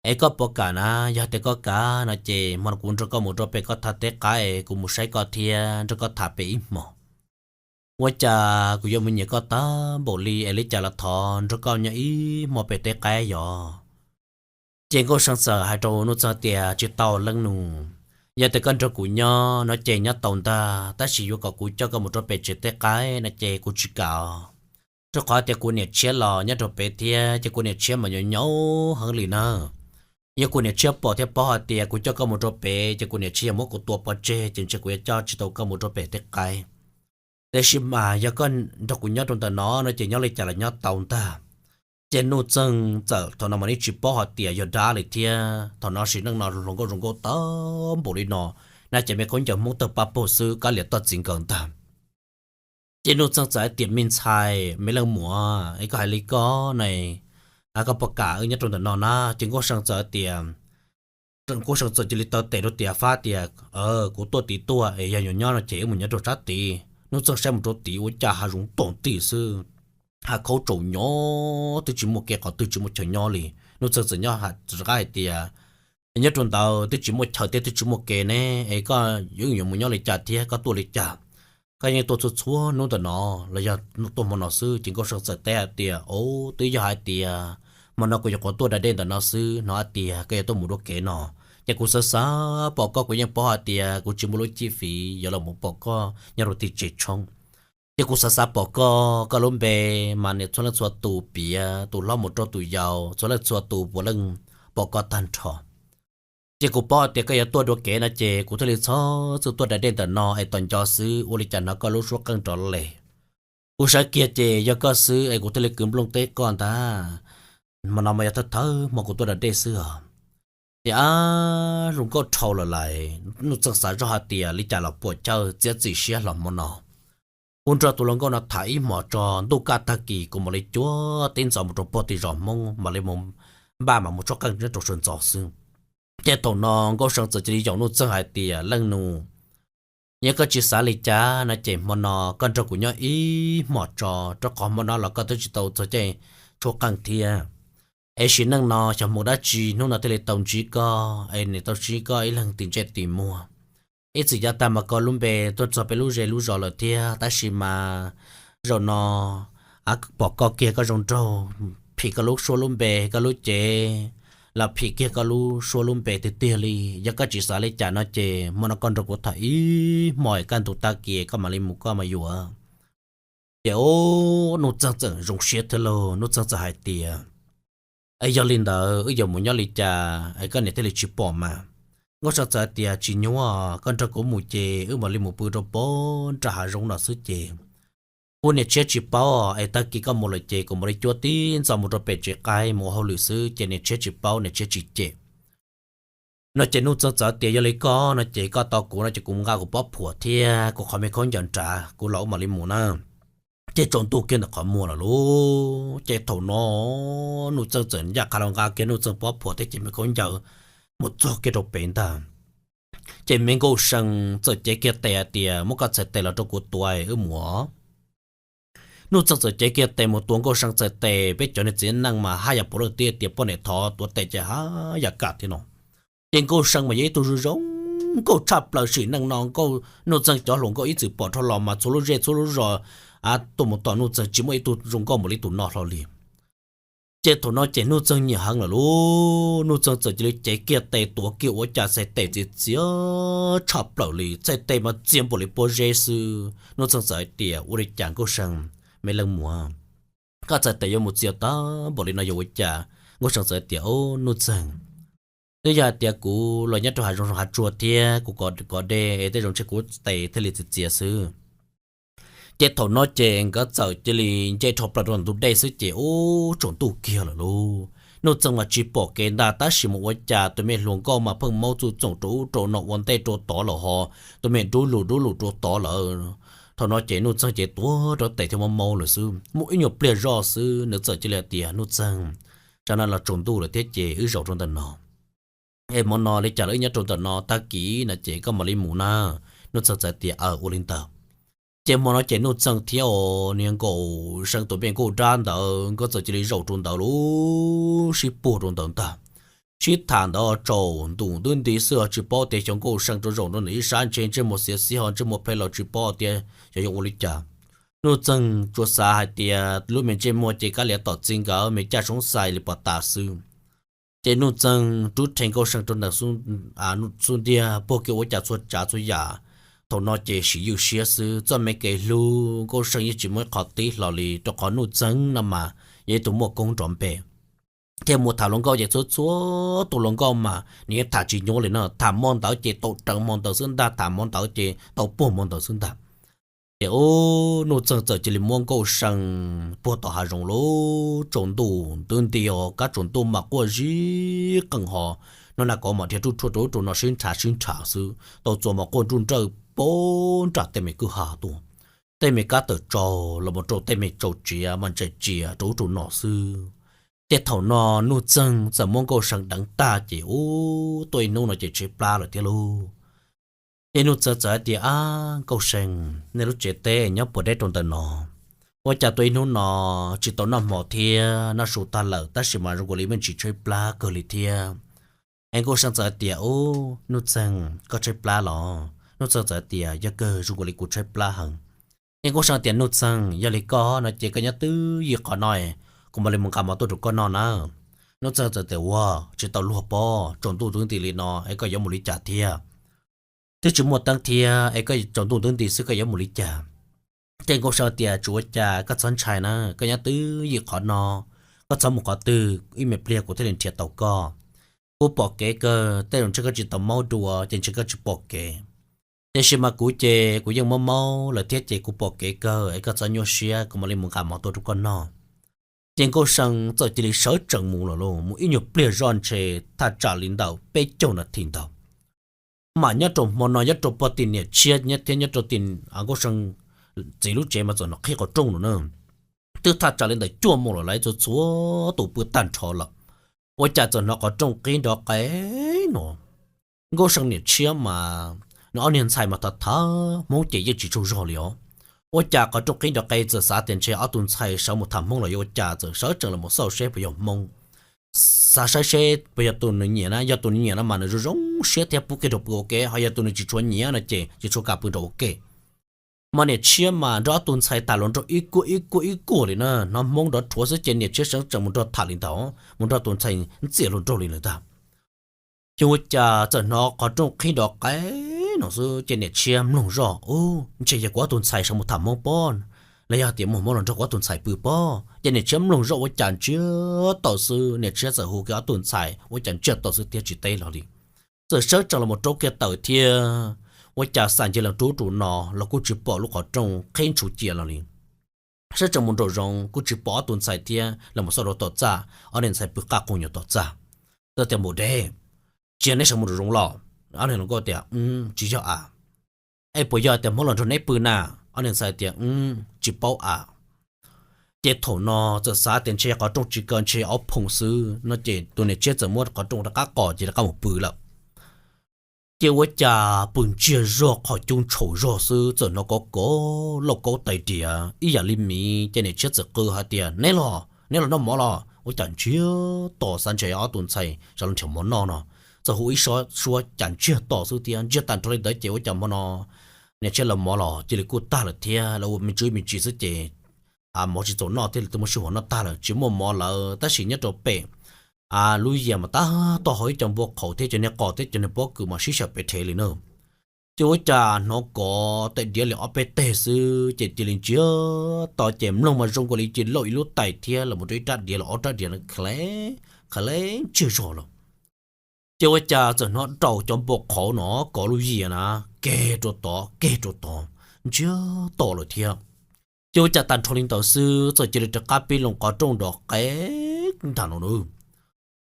Es koj puas kam na? Yog hais tias koj kam no ces hmo no kuv nrog koj mus rau pem koj thaj teb qaib, kuv mus saib koj thiab nrog koj tham pem ib hmos. Ua cas kuv yuav mus nyiam koj tag npaum li es li cas los thov nrog koj nyob ib hmo pem teb qaib yos? Ces Nkauj See txawm hais rau Nuj Txeeg tias, Tsis tau leej nus, yog tias koj nrog kuv nyob no ces nyob tau ntag, tab sis yuav kom kuv coj koj mus rau pem tsev teb qaib no ces kuv tsis kam. Rau qhov tias kuv niam tshiab los nyob rau pem thiab ces kuv niam tshiab mas nyaum nyaum heev li na. Yog kuv niam tshiab pom thiab paub hais tias kuv coj koj mus rau pem ces kuv niam tshiab yuav muab kuv tua pov tseg ces ntshe kuv yuav coj tsis tau koj mus rau pem teb qaib. Tiam sis mas yog koj nrog kuv nyob rau ntawm no no ces nyob li cas los nyob tau ntag. Ces Nuj Txeeg txawm thaum no mas nws tsis paub hais tias yog dab li thiab, thaum no sim neej no hluas nkauj zoo nkauj tag npaum li no, na ces me khaub ncaws Hmoob tawg paj paug xwb, kav liam toj txij nkawm ntag. Ces Nuj Txeeg txawm hais tias, Me ntxhais, me leej muam, es koj hais li koj ne, koj puas kam wb nyob rau ntawm no na? Ces Nkauj See txawm hais tias, Nkauj See txawm cia li taw tes rau tias, Fab tias, kuv tuaj tid tuaj es yog yuav nyob no ces wb mus nyob rau sab tid. Nuj Txeeg saib mus rau tid ua cas hav zoov tom ntej xwb, hav khaub tsaus nyob twb tsis muaj kev qhov twg tsis muaj chaw nyob li. Nuj Txeeg txawm nyob rov qab hais tias, Nyob rau ntawd twb tsis muaj chaw thiab twb tsis muaj kev ne, es koj yeej yuav mus nyob li cas thiab koj tuaj li cas? Koj yeej tuaj txhua txhua hnub ntawm no los yog tuaj hmo no xwb? Ces Nkauj See txawm teb hais tias, Ov, twb yog hais tias hmo no kuv nyuam qhuav tuaj da dej ntawm no xwb, hnov hais tias koj yuav tuaj mus dua kev no, Ces kuv xav xav pom koj, kuv yeej paub hais tias kuv tsis muaj lub cib fim yuav los mus pom koj nyob rau tim tsev tshoob. Ces kuv xav xav pom koj, koj lub npe mas niam txhua leej txhua tus piav, tus hlob mus rau tus yau, txhua leej txhua tus puav leej pom koj tag nrho. Ces kuv paub hais tias koj yuav tuaj dua kev no ces kuv thiaj li txhob txwm tuaj da dej ntawm no es tos nco xwb, ua li cas hnov koj lub suab qeej rov les. Kuv saib kiag ces yog koj xwb es kuv thiaj li kwv nplooj teb koj ntag. Hmo no mas yog thawj thawj hmo kuv tuaj da dej xwb os. Ces ab, hluas nkauj dhau lawm lais, Nuj Txeeg xav zoj hais tias li cas los puas chawj txiav txim siab hlo hmo no. Kuv nrog tus hluas nkauj no tham ib hmos tso, ntuj kaj tag kis kuv mam li cuab tib ntxov mus rau puag tim zos Hmoob mam li mus npaj mas mus tshuab qeej nyob rau sawv ntxov xwb. Ces thaum no Nkauj See txawm cia li yaum Nuj Txeeg hais tias, Leej nus, yog koj tsis xav li cas no ces hmo no koj nrog kuv nyob ib hmos tso, rau qhov hmo no los koj twb tsis tau txog caij tshuab qeej thiab. Es sim neej no xyov hmoov dab tsi hnub no thiaj li tau ntsib koj, es nws tau ntsib koj ib leeg tim ntsej tim muag. Ib txwm yav tag mas koj lub npe tuaj txog peb lub zej lub zos lawm thiab, tab sis mas zaum no pom koj kiag koj zoo nraug, phim koj lub suab lub npe, koj lub cev los phim kiag koj lub suab lub npe tiag tiag li. Yog koj tsis xav li cas no ces hmo no koj nrog kuv tham ib hmos, kaj ntug tag kis koj mam li mus koj mas yuav. Ces ub, Nuj Txeeg txawm zoo siab thiab lauj, Nuj Txeeg txawm hais tias, Es yog li ntawd wb yuav mus nyob li cas es koj niam thiaj li tsis pom mas? Nkauj See txawm hais tias, Tsis nyuaj, koj nrog kuv mus ces wb mam li mus pw rau pem nram hav zoov no xwb ces kuv niam tshiab tsis paub, es tag kis koj mus lawm ces kuv mam li cuab tib ntxov mus rau pem tsev qaib mus ua hauj lwm xwb ces niam tshiab tsis paub, niam tshiab tsis cem. No ces Nuj Txeeg txawm tias, Yog li koj no ces koj tau kuv no ces kuv mus nqa kuv pob phuam thiab kuv qhov me khaub ncaws nrad, kuv los wb mam li mus na. Ces tsaus ntuj kiag ntawm qhov muag lawm lauj. Ces thaum no Nuj Txeeg txawm ncaj qha los nqa kiag Nuj Txeeg pob phuam thiab ces me khaub ncaws mus txog kiag rau pem ntag. Ces me Nkauj See txawm cev kiag tes hais tias, Muab koj txhais tes los rau kuv tuav wb mus. Nuj Txeeg txawm cev kiag tes mus tuav Nkauj See txhais tes, peb cov niag txiv neej mas haj yam puav leej tias poj niam thov tuav tes ces haj yam kam thiab no. Ces Nkauj See mas yog ib tug zoo zoo nkauj tshaj plaws, sim neej no Nuj Txeeg cov hluas nkauj ib txwm pom dhau los mas txhua lub zej txhua lub zos tuaj mus tos Nuj Txeeg tsis muaj ib tug zoo nkauj npaum li tus no hlo li. Ces thaum no ces Nuj Txeeg nyiam heev lawm lauj, Nuj Txeeg txawm cia li cev kiag tes tuav kiag ua cas txhais tes txias txias tshaj plaws li, txhais tes mas txias npaum li pob zeb xwb. Nuj Txeeg txawm hais tias, Ua li cas Nkauj See, me leej muam, koj txhais tes yuav mus txias tag npaum li no yog ua cas? Nkauj See txawm hais tias, Nuj Txeeg, twb yog hais tias kuv los nyob rau hav zoov hav tsuag thiab kuv kov dej es tej zaum ntshe kuv tes thiaj li txias txias xwb. Ces thaum no ces nkawd txawm cia li nce dhau plaws rau ntug dej xwb ces ub, tsaus ntuj kiag lawm lauj. Nuj Txeeg mas tsis pom kev ntag, tab sis mas ua cas tus me hluas nkauj mas pheej maub txuj txoom rau ub rau no ua ntej rau tod lawm ho, tus me dub lug dub lug rau tod lawm. Thaum no ces Nuj Txeeg ces tuav rau tes thiab maub maub lawm xwb. Muaj ib nyuag pliag zoj xwb nws txawm cia li hais tias, Nuj Txeeg, tsam no los tsaus ntuj lawm thiab ces wb zaum rau ntawm no. Es hmo no li cas los wb nyob rau ntawm no, tag kis no ces koj mam li mus na. Nuj Txeeg txawm tias, Aws, ua li ntawd. Ces hmo no ces Nuj Txeeg thiab os niag Nkauj See tus me nkauj dab ntawd nkawd txawm cia li zaum rau ntawd lauj, sib puag rau ntawd ntag. Sib tham ntawd tsaus ntuj ntub nti xwb os, tsis paub tias xyov Nkauj See rau zaum rau ntawm ib sab ntsej muag xiav xiav ho ntsej muag phem los tsis paub tias xyov yuav ua li cas. Nuj Txeeg tsuas xav hais tias lub me ntsej muag ces kab liam tom txi nkawd me caj soob xais li pos tas xwb. Ces Nuj Txeeg rub rhe Nkauj See rau ntawm xub ntiag puag kiag ua cas txhua tsav txhua yam. Thaum no ces sim ywj siab xwb, txoj me kev hlub Nkauj See yeej tsis muaj ib qho tib hlo li, rau qhov Nuj Txeeg no mas yog ib tug muaj koob nrov npe. Thiab mus tham hluas nkauj ces txhua txhua tus hluas nkauj mas nws yeej tham tsis nyuaj li no, tham hmo ntawd ces tau raws hmo ntawd xwb ntag, tham hmo ntawd ces tau puag hmo ntawd xwb ntag. Ces ub, Nuj Txeeg txawm cia li muab Nkauj See puag tom hav zoov lauj, tsaus ntuj ntub nti os, kab tsaus ntuj mas quaj zib qeej ho, hnub na kauv mas dhia ruj rhuaj rau ub rau no sib nrhav sib nrhav xwb, tau txuas mas quaj nruj nrawj poob nram tej me kwj ha tuaj. Tej me kab tawm tsaus los mus rau tej me tsaus tsiav mas ntsaim tsiav rau ub rau no xwb. Ces thaum no Nuj Txeeg txawm muab Nkauj See deev tag ces ub, tuaj ib hnub no ces tshaib plab lawm thiab lauj. Ces Nuj Txeeg txawm hais tias, Ab Nkauj See, nej lub tsev teb nyob puas deb rau ntawm no, ua cas tuaj ib hnub no tsis tau noj hmo thiab, noj su tag lawm tab sis mas zoo nkaus li me ntsis tshaib plab kawg li thiab? Es Nkauj See txawm hais tias, Ub, Nuj Txeeg, koj tshaib plab los? Nuj Txeeg txawm hais tias, Yog kawg, zoo nkaus li kuv tshaib plab heev. Ces Nkauj See tias, Nuj Txeeg, yog li koj no ces koj nyob twj ywm qhov no, kuv mam li mus nqa mov tuaj rau koj noj na. Nuj Txeeg txawm tias, Ua, tsis tau luag pob, tsaus ntuj ntuj nti li no es koj yuav mus li cas thiab? Twb tsis muaj teeb thiab es koj tsaus ntuj ntuj nti xwb koj yuav mus li cas? Ces Nkauj Seev tias, Tsis ua cas, koj txhob ntshai na, koj nyob twj ywm qhov no, koj txhob mus qhov twg, ib me pliag kuv thiaj li nrhiav tau koj. Kuv pom kev kawg, tej zaum ntshe koj tsis tau maub dua ces ntshe koj tsis pom kev. Tiam sis mas kuv ces kuv yeej maub maub lawm thiab ces kuv pom kev kawg es koj txhob nyuaj siab, kuv mam li mus nqa mov tuaj rau koj noj. Ces Nkauj Seev txawm cia li sawv tsees mus lawm lauj. Mus ib nyuag pliag zoj ntshe thaj tsam li ntawm peb caug nas this ntawd, mas nyob rau hmo no nyob rau pog tim niam tshiab thiab nyob rau tim Nkauj Seev txiv lub tsev mas txawm hnov qhib qhov rooj lawm na. Twb thaj tsam li ntawm cuaj moos lawm, lawv txhua txhua tus pw tag nrho lawm, ua cas txawm hnov qhov rooj qhib nrov qe no. Nkauj Seev niam tshiab mas nws ob niag ntxhais mas tham tham Hmoob ces yeej tsis tsaug zog li os. Ua cas qhov rooj qhib nrov qe txawm xav tias ntshe ob tug ntxhais sawv mus tham Hmoob los yog ua cas, txawm sawv tsees los mus xauj seb puas yog Hmoob. Xav saib seb puas yog tus nws nyiam na, yog tus nws nyiam no mas nws zoo zoo siab thiab pub kiag rau pw ua ke, ho yog tus nws tsis tshua nyiam no ces tsis tshua kam pw rau ua ke. Mas niam tshiab mas nrog ob tug ntxhais tham hluas nraug ib kuag ib kuag ib kuag li na, hnov Hmoob nrov rhuav xwb ces niam tshiab sawv tsees mus nrog tham li ntawd, mus nrog tus ntxhais ntxias hluas nraug li lawm ntag. Ces ua cas txawm hnov qhov rooj qhib nrov qe no xwb ces niam tshiab mloog zoj, Ub, ntshe yog kuv ob tug ntxhais sawv mus tham Hmoob pob, los yog tias muaj Hmoob los nrog kuv ob tug ntxhais pw pob. Ces niam tshiab mloog zoj ua cas ntsiag to xwb, niam tshiab txawm hu kiag ob tug ntxhais ua cas ntsiag to xwb thiab tsis teb los li. Txawm sawv tsees los mus rauv kiag taws thiab, ua cas xam ncig lees rub rau no los kuj tsis pom lub qhov rooj qhib ntshuv cia los li. Sawv tsees mus nraum zoov kuj tsis pom ob tug ntxhais thiab, los mus xauj rau tom txaj, ob niag ntxhais pw qaj qus nyob tom txaj. Txawm tias, Npum deb, tsis yog neb sawv mus nraum zoov los? Ob niag hluas nkauj tias, Tsis yog a. Es puas yog tias Hmoob los nrog neb pw na? Ob niag ntxhais tias, Tsis paub a. Ces thaum no txawm xav tias ntshe qhov rooj tsis kaw, ntshe ob phoom xwb no ces tus niam tshiab txawm muab qhov rooj rov qab qos ces rov qab mus pw lawm. Ces ua cas pw ntsiag zog qhov cub ntshaus zog xwb txawm hnov kov kov lauj kaub tais diav ib yam li miv. Ces niam tshiab txawm qw hais tias, Neb los, neb los noj mov los? Ua cas ntsiag to, xav ntshe ob tug ntxhais sawv los nrhiav mov noj no. Txawm hu ib suab cas ntsiag to xwb thiab. Ntsiag tag nrho li ntawd ces ua cas hmo no niam tshiab lawv mov los cia li kuj tag lawm thiab, lawv ua me ntsis me ntsis xwb ces mov tsis txaus noj thiab, lawv twb muab sib huam noj tag lawm tsis muaj mov lawm. Tab sis nyob rau pem lub yias mas tab tom hau ib co npua qhauv thiab cov niag qos thiab cov niag pob kws mas sib xyaw pes rhe li na. Ces ua cas hnov kov tais diav li ob peb teg xwb ces cia li ntsiag to ces mloog mas zoo nkaus li cia li lauj ib lub tais thiab los mus rau ib rab diav los ob rab diav khav le ntsiag zog lawm. Ces ua cas txawm hnov raus cov npua qhauv no kov lub yias na, keg rau tod keg rau tod, ntsiag to lawm thiab. Ces ua cas tag nrho li ntawd xwb txawm cia li rov qab pib loo qhov rooj nrov qe ntag no na.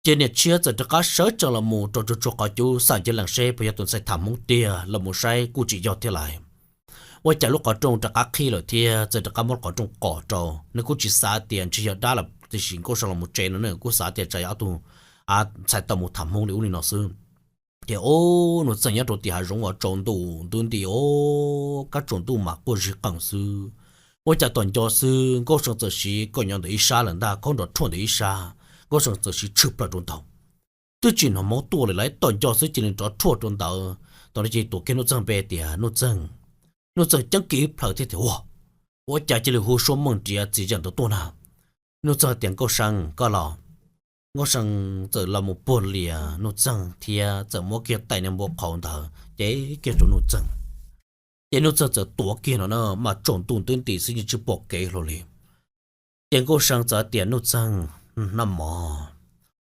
Ces niam tshiab txawm rov qab sawv tsees los mus rau tsuag tsuag qhov cub xam ncig lees seb puas yog tus ntxhais tham Hmoob tiag, los mus saib kuj tsis yog thiab lais. Ua cas lub qhov rooj rov qab qhib lawm thiab txawm rov qab muab qhov rooj qos rau. Nws kuj tsis xav tias ntshe yog dab lawm, tiam sis Nkauj Seev los mus tsev no nws kuj xav tias tsam yog ob tug ntxhais tau mus tham Hmoob li ub li no xwb. Ces ub, Nuj Txeeg nyob rau tim hav zoov uas tsaus ntuj ntuj nti os, kab tsaus ntuj mas quaj zig qees xwb. Ua cas tom nco xwb Nkauj Seev txawm siv koj nyob ntawm ib sab lawm ntag, khaub nrov rhuaj ntawm ib sab, Nkauj Seev txawm siv tshwm plaws rau ntawd. Twb tsis hnov Hmoob tuaj li lawm, tom nco xwb cia li nrov rhuaj rau ntawd. Thaum no cia li tuav kiag Nuj Txeeg npe tias, Nuj Txeeg. Nuj Txeeg ceeb kiag ib plhaws thiab tias, Ua, ua cas cia li hu suab meej riav txiv zeem ntawd tuaj na? Nuj Txeeg tias, Nkauj Seev, koj los. Nkauj Seev txawm los mus puag lias Nuj Txeeg thiab txawm muab kiag tais niag npua qhauv ntawd cev kiag rau Nuj Txeeg. Ces Nuj Txeeg txawm tuav kiag no na, mas tsaus ntuj ntuj nti xwb yeej tsis pom kev hlo li. Ces Nkauj Seev txawm tias, Nuj Txeeg, noj mov.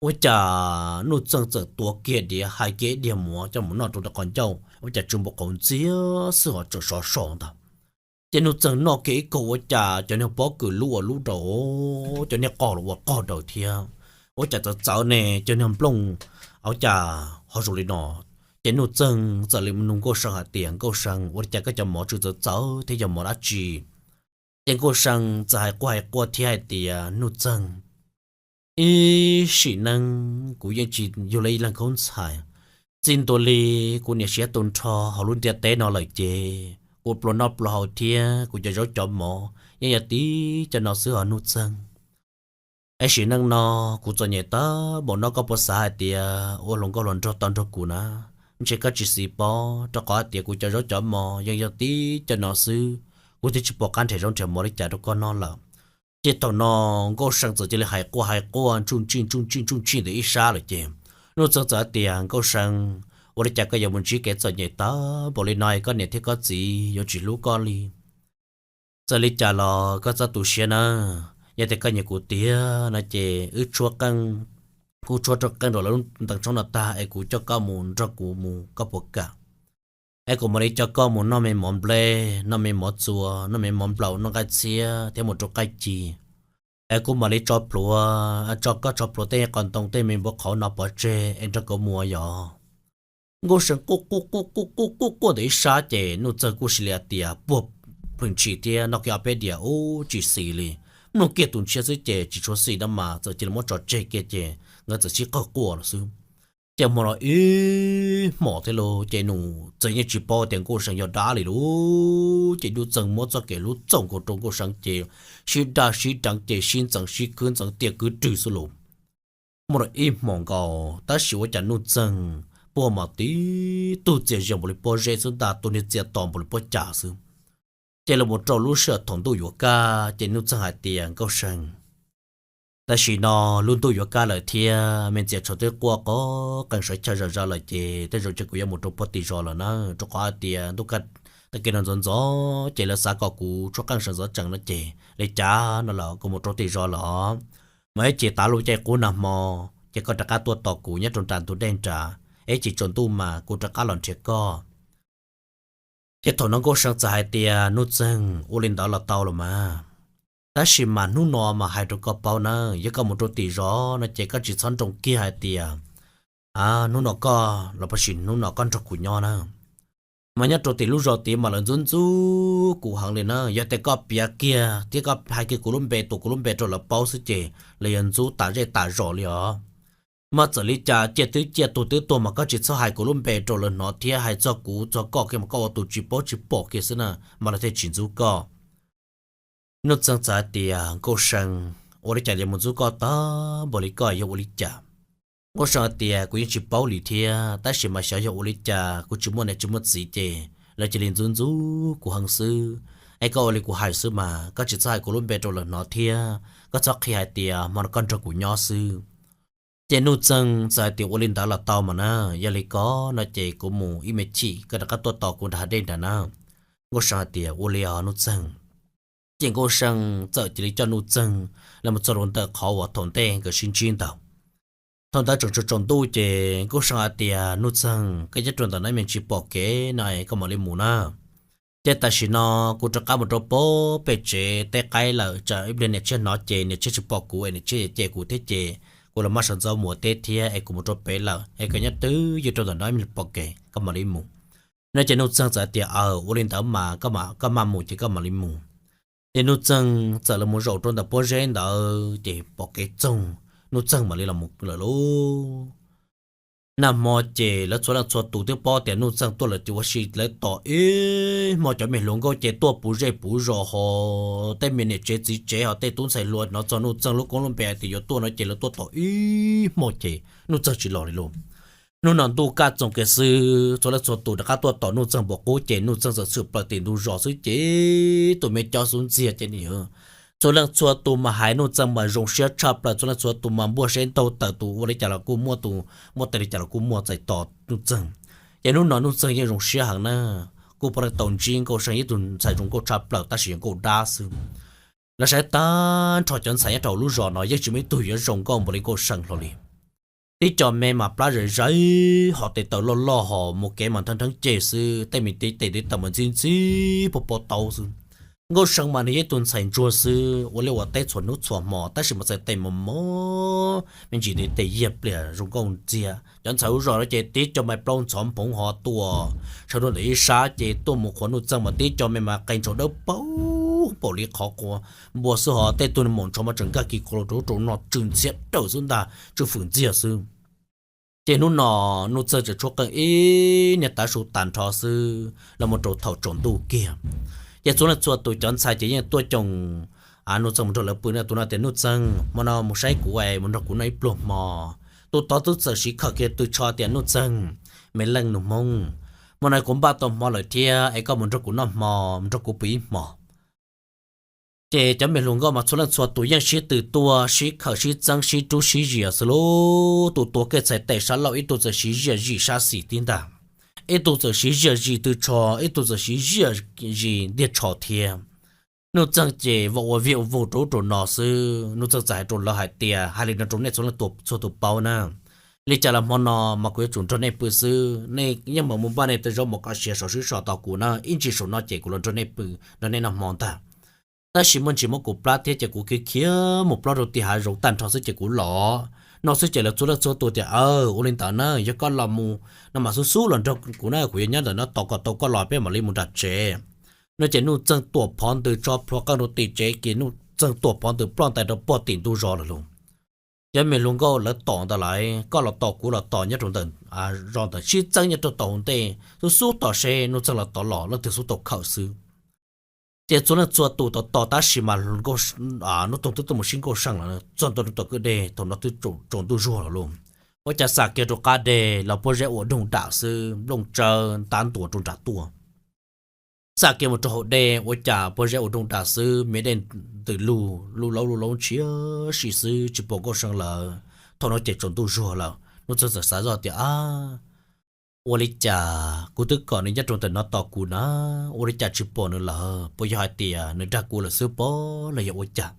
Ua cas Nuj Txeeg txawm tuav kiag diav hais kiag ib diav mov coj mus noj rau ntawm qhov ncauj, ua cas tsw npua qhauv ntxiag xwb ho tseem sov so ntag. Ces Nuj Txeeg noj kiag ib kaug ua cas cov niag pob kws lub ua lub daws, cov niag qos los ua qog daws thiab. Ua cas txawv txawv ne, cov niag nplooj ua cas ho zoo li no. Ces Nuj Txeeg txawm li nug Nkauj Seev hais tias, Nkauj Seev, ua li cas koj cov mov tsw txawv txawv thiab yog mov dab tsi? Ces Nkauj Seev txawm hais quaj hais quaj thiab hais tias, Nuj Txeeg, ib sim neej kuv yeej tsis yug li ib leeg khaub ntxhais. Txij ntua li kuv niam siav tu nrho hauv lub ntiaj teb no lawm ces kuv pluas noj pluas haus thiab kuv cov zaub cov mov yeej yog tib cov no xwb os Nuj Txeeg. Ib sim neej no kuv txom nyem tag npaum no koj puas xav hais tias ua hluas nkauj hluas nraug tau nrog kuv na? Ntshe koj tsis xis pob, rau qhov hais tias kuv cov zaub cov mov yeej yog tib cov no xwb, kuv twb tsis pom qab nrhiav zaub nrhiav mov li cas rau koj noj lawm. Ces thaum no Nkauj See txawm cia li hais quaj hais quaj ntsuj ntsij ntsuj ntsij ntsuj ntsij ntawm ib sab lawm ces Nuj Txeeg txawm hais tias, Nkauj See, ua li cas koj yuav mus ntsib kev txom nyem tag npaum li no, koj niam thiab koj txiv yuav tsis hlub koj li. Txawm li cas los koj txhob tu siab na, yog tias koj nyiam kuv tiag no ces wb tshuab qeej, kuv tshuab rau qeej rau lawv lub ntees tshoob no tag es kuv coj koj mus nrog kuv mus, koj puas kam? Es kuv mam li coj koj mus noj me mov nplej, noj me mov txua, noj me mov nplaum, noj nqaij txhiab thiab mus rau qaij ci. Es kuv mam li tso plhuav, tso koj tso plhuav tej qos ntoo tej me npua qhauv no pov tseg es nrog kuv mus yom. Nkauj See quaj quaj quaj quaj quaj quaj ntawm ib sab ces Nuj Txeeg kuj cia li hais tias puag pheej tshis thiab noj kiag ob peb diav ub tsis xis li. Mloog kiag tus ntshiab xwb ces tsis tshua xis no mas txawm cia li muab tso tseg kiag ces nkawd txawm sib qawg quaj lawm xwb. Ces hmo no ib hmos thiab lauj ces Nuj Txeeg yeej tsis paub tias Nkauj See yog dab li lauj. Ces Nuj Txeeg muab txoj kev hlub txaus nkaus rau Nkauj See ces sib daj sib deev ces sib ntxeev sib khwb ntxeev tiaj khwb rwg xwb lauj. Muaj ib hmos nkaus tab sis ua cas Nuj Txeeg puag mas tib tug txias zog npaum li pob zeb xwb ntag, tus niag txias to npaum li pob cas xwb. Ces los mus rau lub sij hawm thaum ntuj yuav kaj ces Nuj Txeeg hais tias, Nkauj See, tam sim no lub ntuj yuav kaj lawm thiab me ntxhais tsho twb quaj qeej sawv chaw zom zaws lawm ces tej zaum ces kuv yuav mus rau puag tim zos lawm na, rau qhov hais tias ntuj kaj tag kis no ntxov ntxov ces lawv xav kom kuv tshuab qeej sawv ntxov tsees no ces li cas no los kuv mus rau tim zos lawm. Mas ib chim tav lub caij qub nag hmo ces koj rov qab tuaj tos kuv nyob rau nram ntug dej nrad, ib chim tsaus ntuj mas kuv rov qab los nrhiav koj. Ces thaum no Nkauj See txawm hais tias, Nuj Txeeg, ua li ntawd los tau los mas, tab sis mas hnub no mas hais rau koj paub na, yog koj mus rau tim zos no ces koj tsis txhob nroo kiag hais tias hnub no koj los pab sim hnub no koj nrog kuv nyob na. Mas nyob rau tim lub zos tid mas lawv ntxub ntxub kuv heev li na, yog tias koj piav kiag thiab koj hais kiag kuv lub npe tuav kuv lub npe rau lawv paub xwb ces lawv yuav ntxub tas zej tas zos li os. Mas txawm li cas ciaj twb ciaj tuag twb tuag mas koj tsis txhob hais kuv lub npe rau lawv hnov thiab hais txog kuv txog koj kiag mas koj ua tus tsis paub tsis pom kiag xwb na, mas lawv thiaj tsis ntxub koj. Nuj Txeeg txawm hais tias, Nkauj See, ua li cas yuav mus ntxub koj tag npaum li koj yog ua li cas? Nkauj See hais tias, Kuv yeej tsis paub li thiab, tab sis mas xyov yog ua li cas kuv tsis muaj niam tsis muaj txiv ces lawv cia li ntxub ntxub kuv heev xwb. Es koj ua li kuv hais xwb mas, koj tsis txhob hais kuv lub npe rau lawv hnov thiab koj txhob qhia hais tias hmo no koj nrog kuv nyob xwb. Ces Nuj Txeeg txawm hais tias, Ua li ntawd los tau mas na, yog li ko no ces kuv mus ib me chim koj rov qab tuaj tos kuv nram hav dej nrad na. Nkauj See hais tias, Ua li os Nuj Txeeg. Ces Nkauj See txawm cia li coj Nuj Txeeg los mus txog rau ntawm qhov uas thaum ntej nkawd sib ntsib ntawd. Thaum ntawd tseem tsaus tsaus ntuj ces Nkauj See hais tias, Nuj Txeeg, koj nyob rau ntawm no me ntsis pom kev no koj mam li mus na. Ces tam sim no kuv rov qab mus rau pem tsev teb qaib lawm, tsam ib pliag niam tshiab hnov ces niam tshiab tsis pom kuv es niam tshiab yuav cem kuv thiab ces kuv los maj sawv ntxov mus ua teb thiab es kuv mus rau pem lawm es koj nyob twj ywm rau ntawm no ib me pom kev koj mam li mus. No ces Nuj Txeeg txawm hais tias, Aw, ua li ntawd mas koj maj mus ces koj mam li mus. Ces Nuj Txeeg txawm los mus zaum rau ntawm pob zeb ntawd ces pom kev txoog, Nuj Txeeg mam li los lawm lauj. Nag hmo ces lawv txhua leej txhua tus twb paub tias Nuj Txeeg tuaj lawm ces ua si lawv tos ib hmo, cov me hluas nkauj ces tuaj puv zej puv zos ho, tej me niam tsev txiv tsev ho, tej tub ntxhais hluas hnov txog Nuj Txeeg lub koob lub npe hais tias yuav tuaj no ces lawv tuaj tos ib hmo ces Nuj Txeeg tsis los li lauj. Hnub no ntuj kaj txoos kiag xwb, txhua leej txhua tus rov qab tuaj tos Nuj Txeeg npaum qub ces Nuj Txeeg txawm tshwm plaws tim ntug zos xwb ces tus me cov xub ntxiag ces nws txhua leej txhua tus mas hais Nuj Txeeg mas zoo siab tshaj plaws, txhua leej txhua tus mas npuaj siab ntaug tawm, tus ua li cas los kuj muaj, tus muaj tes li cas los kuj muaj txais tos Nuj Txeeg. Ces hnub no Nuj Txeeg yeej zoo siab heev na, kuj puav leej tau ntsib Nkauj See ib tug ntxhais zoo nkauj tshaj plaws tab sis yog nkauj dab xwb. Lawv saib tag nrho cov ntxhais nyob rau lub zos no yeej tsis muaj ib tug yuav zoo nkauj npaum li Nkauj See hlo li. Tib co me mas plab zais zais ho tes taw loj loj ho mus kev mas nrheeb nrheeb ceg xwb, tej me tes tes taw mas ntxib ntxib pob pob taub xwb. Nkauj See mas nws yog ib tug ntxhais ntsuag xwb, ua liaj ua teb txhua hnub txhua hmo tab sis mas txhais tes mos mos, me ntsis tes yiag pliag zoo nkauj ntxiag. Cov ntxhais lub zos no ces tib co me plaub ntxhov nphoov ho tuaj, sawv rau ntawm ib sab ces tuaj mus qhuas Nuj Txeeg mas tib co me mas qe ntsaum dawb paug npaum li qhov qhuas npua xwb ho, tej tug maum ntsho mas tseem nkag kis ko los rau ub rau no tsw ntxhiab dawm xwb ntag, tsw fwm ntxiag xwb. Ces hnub no Nuj Txeeg tseem tshuab qeej ib niag tav su tag nrho xwb los mus rau thaum tsaus ntuj kiag. Ces txhua leej txhua tus cov ntxhais ces yeej tuaj coo Nuj Txeeg mus nrog lawv pw na. Tus no tias, Nuj Txeeg, hmo no mus saib kuv es mus nrog kuv noj ib pluag hmo. Tus tod twb txawm siv khawm kiag tw tsho tias, Nuj Txeeg, me leej nus Hmoob, hmo no kuv npaj tau hmo lawm thiab es koj mus nrog kuv noj hmo, mus nrog kuv pw ib hmo. Ces cov me hluas nkauj mas txhua leej txhua tus yeej sib tw tuaj sib khawm sib txeeb sib rub sib zias xwb lauj. Tus tuav kiag txhais tes sab laug ib tug txawm siv ziaj zim sab xis tib ntag, ib tug txawm siv ziaj zim tw tsho, ib tug txawm siv ziaj zim ntiag tsho thiab. Nuj Txeeg ces vam ua viag ua voog rau ub rau no xwb. Nuj Txeeg txawm hais rau lawv hais tias, hais li no rau nej txhua leej txhua tus paub na, li cas los hmo no mas kuv yuav tsum nrog nej pw xwb. Nej yeej mam mus npaj nej tej zaub mov koj siav saum sib so tos kuv na, ib ntsis saum no ces kuv los nrog nej pw, nrog nej noj hmo ntag. Tab sis muaj ntsis muab kuv plab thiab ces kuv khiav khiav mus plob rau tim hav zoov tag nrho xwb ces kuv los. No xwb ces lawv txhua leej txhua tus tias, aw, ua li ntawd na, yog koj los mus no mas xub xub los nrog kuv na, kuv yuav nyob ntawm no tos kom tau koj los peb mam li mus nram tsev. No ces Nuj Txeeg tuam phov ntws tso plhuav qeej rau tim tsev ces Nuj Txeeg tuam phov ntws ploj ntais rau puag tim ntug zos lawm lauj. Cov me hluas nkauj lawv tom ntawd lawm, koj los tom kuv los tom nyob rau ntawm zos ntawd sib txeeb nyob rau tom hauv ntej, xub xub tos seb Nuj Txeeg los tod los leej twg xub tau khawm xwb. Ces txhua leej txhua tus tos tos tab sis mas Nuj Txeeg twb tuaj mus sib Nkauj See lawm, txog ntua rau tom kwj deg thaum no twb tsaus ntuj zuag lawm lauj. Ua cas xam kiag rau qab deg los pob zeb ua doog dam xwb, nplooj tsawv ntab ntuas rau nram tuaj. Xam kiag mus rau hauv dej ua cas pob zeb ua doog dam xwb, me dej ntws lug lub laub lub laub ntshiab si xwb tsis pom Nkauj See lawm. Thaum no ces tsaus ntuj zuag lawm, Nuj Txeeg txawm xav zoj tias, ab, ua li cas kuv twb kom nws nyob rau ntawm no tos kuv na, ua li cas tsis pom nws lawm? Puas yog hais tias nws dag kuv lawm xwb pob los yog ua cas?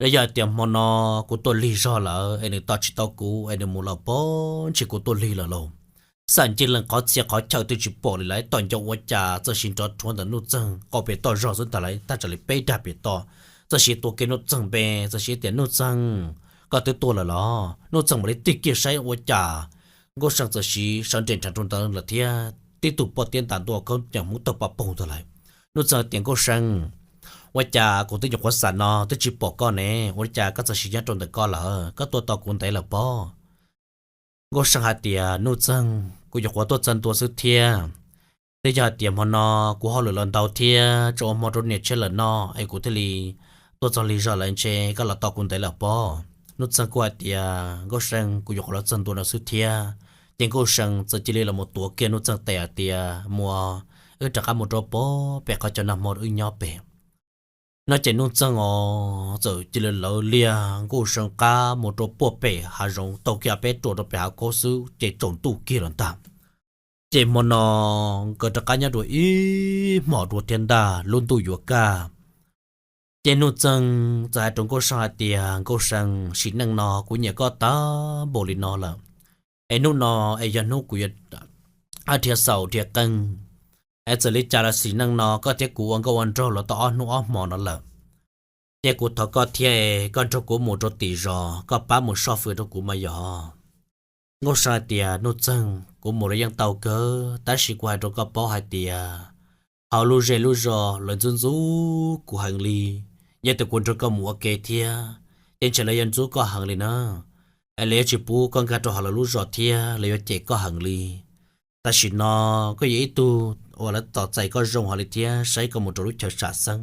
Los yog hais tias hmo no kuv tuaj lig zog lawm es nws tos tsis tau kuv es nws mus lawm pob, ntshe kuv tuaj lig lawm lauj. Xam ncig lees qhov txhia qhov chaw twb tsis pom li lawm, tom ncauj ua cas txawm sis nrov rhuav ntawm Nuj Txeeg qau pem toj zog xwb ntag lauj, tag tsam li peb dag pem toj. Txawm sis tuav kiag Nuj Txeeg npe, txawm sis tias, Nuj Txeeg, koj twb tuaj lawm los? Nuj Txeeg mam li tig kiag saib ua cas Nkauj See txawm sis sawv nres nrhav rau ntawd lawm thiab tib tug pob tiab ntas ntua khaub ncaws Hmoob tawg paj poog ntag lauj. Nuj Txeeg tias, Nkauj See, ua cas kuv twb nyuam qhuav xam no twb tsis pom koj ne, ua li cas koj txawm sis nyob rau ntawm koj lawm? Koj tuaj tos kuv ntev lawm pob? Nkauj See hais tias, Nuj Txeeg, kuv nyuam qhuav tuaj txog ntua xwb thiab. Twb yog hais tias hmo no kuv hauj lwm los ntau thiab tseem ua hmo rau niam tshiab lawm no es kuv thiaj li tuaj txog lig zog lawm, ntshe koj los tos kuv ntev lawm pob? Nuj Txeeg kuj hais tias, Nkauj See, kuv nyuam qhuav los txog ntua no xwb thiab. Ces Nkauj See txawm cia li los mus tuav kiag Nuj Txeeg tes hais tias, Mus, wb rov qab mus rau puag pem qhov chaw nag hmo wb nyob pem. No ces Nuj Txeeg os txawm cia li lawv liag Nkauj See qab mus rau puag pem hav zoov, taug kiag peb ruam rau pem hav khaub xwb ces tsaus ntuj kiag lawm ntag. Ces hmo no nkawd rov qab nyob dua ib hmos dua thiab ntag, lub ntuj yuav kaj. Ces Nuj Txeeg txawm hais rau Nkauj See hais tias, Nkauj See, sim neej no kuv nyiam koj tag npaum li no lawm, es hnub no es yog hnub kuv yuav dhia xaus dhia qeej, es txawm li cas los sim neej no koj thiab kuv ua nkauj ua nraug los tau ob hnub ob hmo no lawm. Ces kuv thov koj thiab es koj nrog kuv mus rau tim zos, koj pab mus soj fwm rau kuv mas yog. Nkauj See hais tias, Nuj Txeeg, kuv mus los yeej tau kawg, tab sis kuv hais rau koj paub hais tias hauv lub zej lub zos lawv ntxub ntxub kuv heev li. Yog tias kuv nrog koj mus ua ke thiab ces ntshe lawv yuav ntxub koj heev li na, es lawv yuav tsis pub koj nkag rau hauv lawv lub zos thiab lawv yuav cem koj heev li. Tam sim no koj yog ib tug uas lawv tos txais koj zoo heev li thiab saib koj mus rau lub chaw sam xeeb.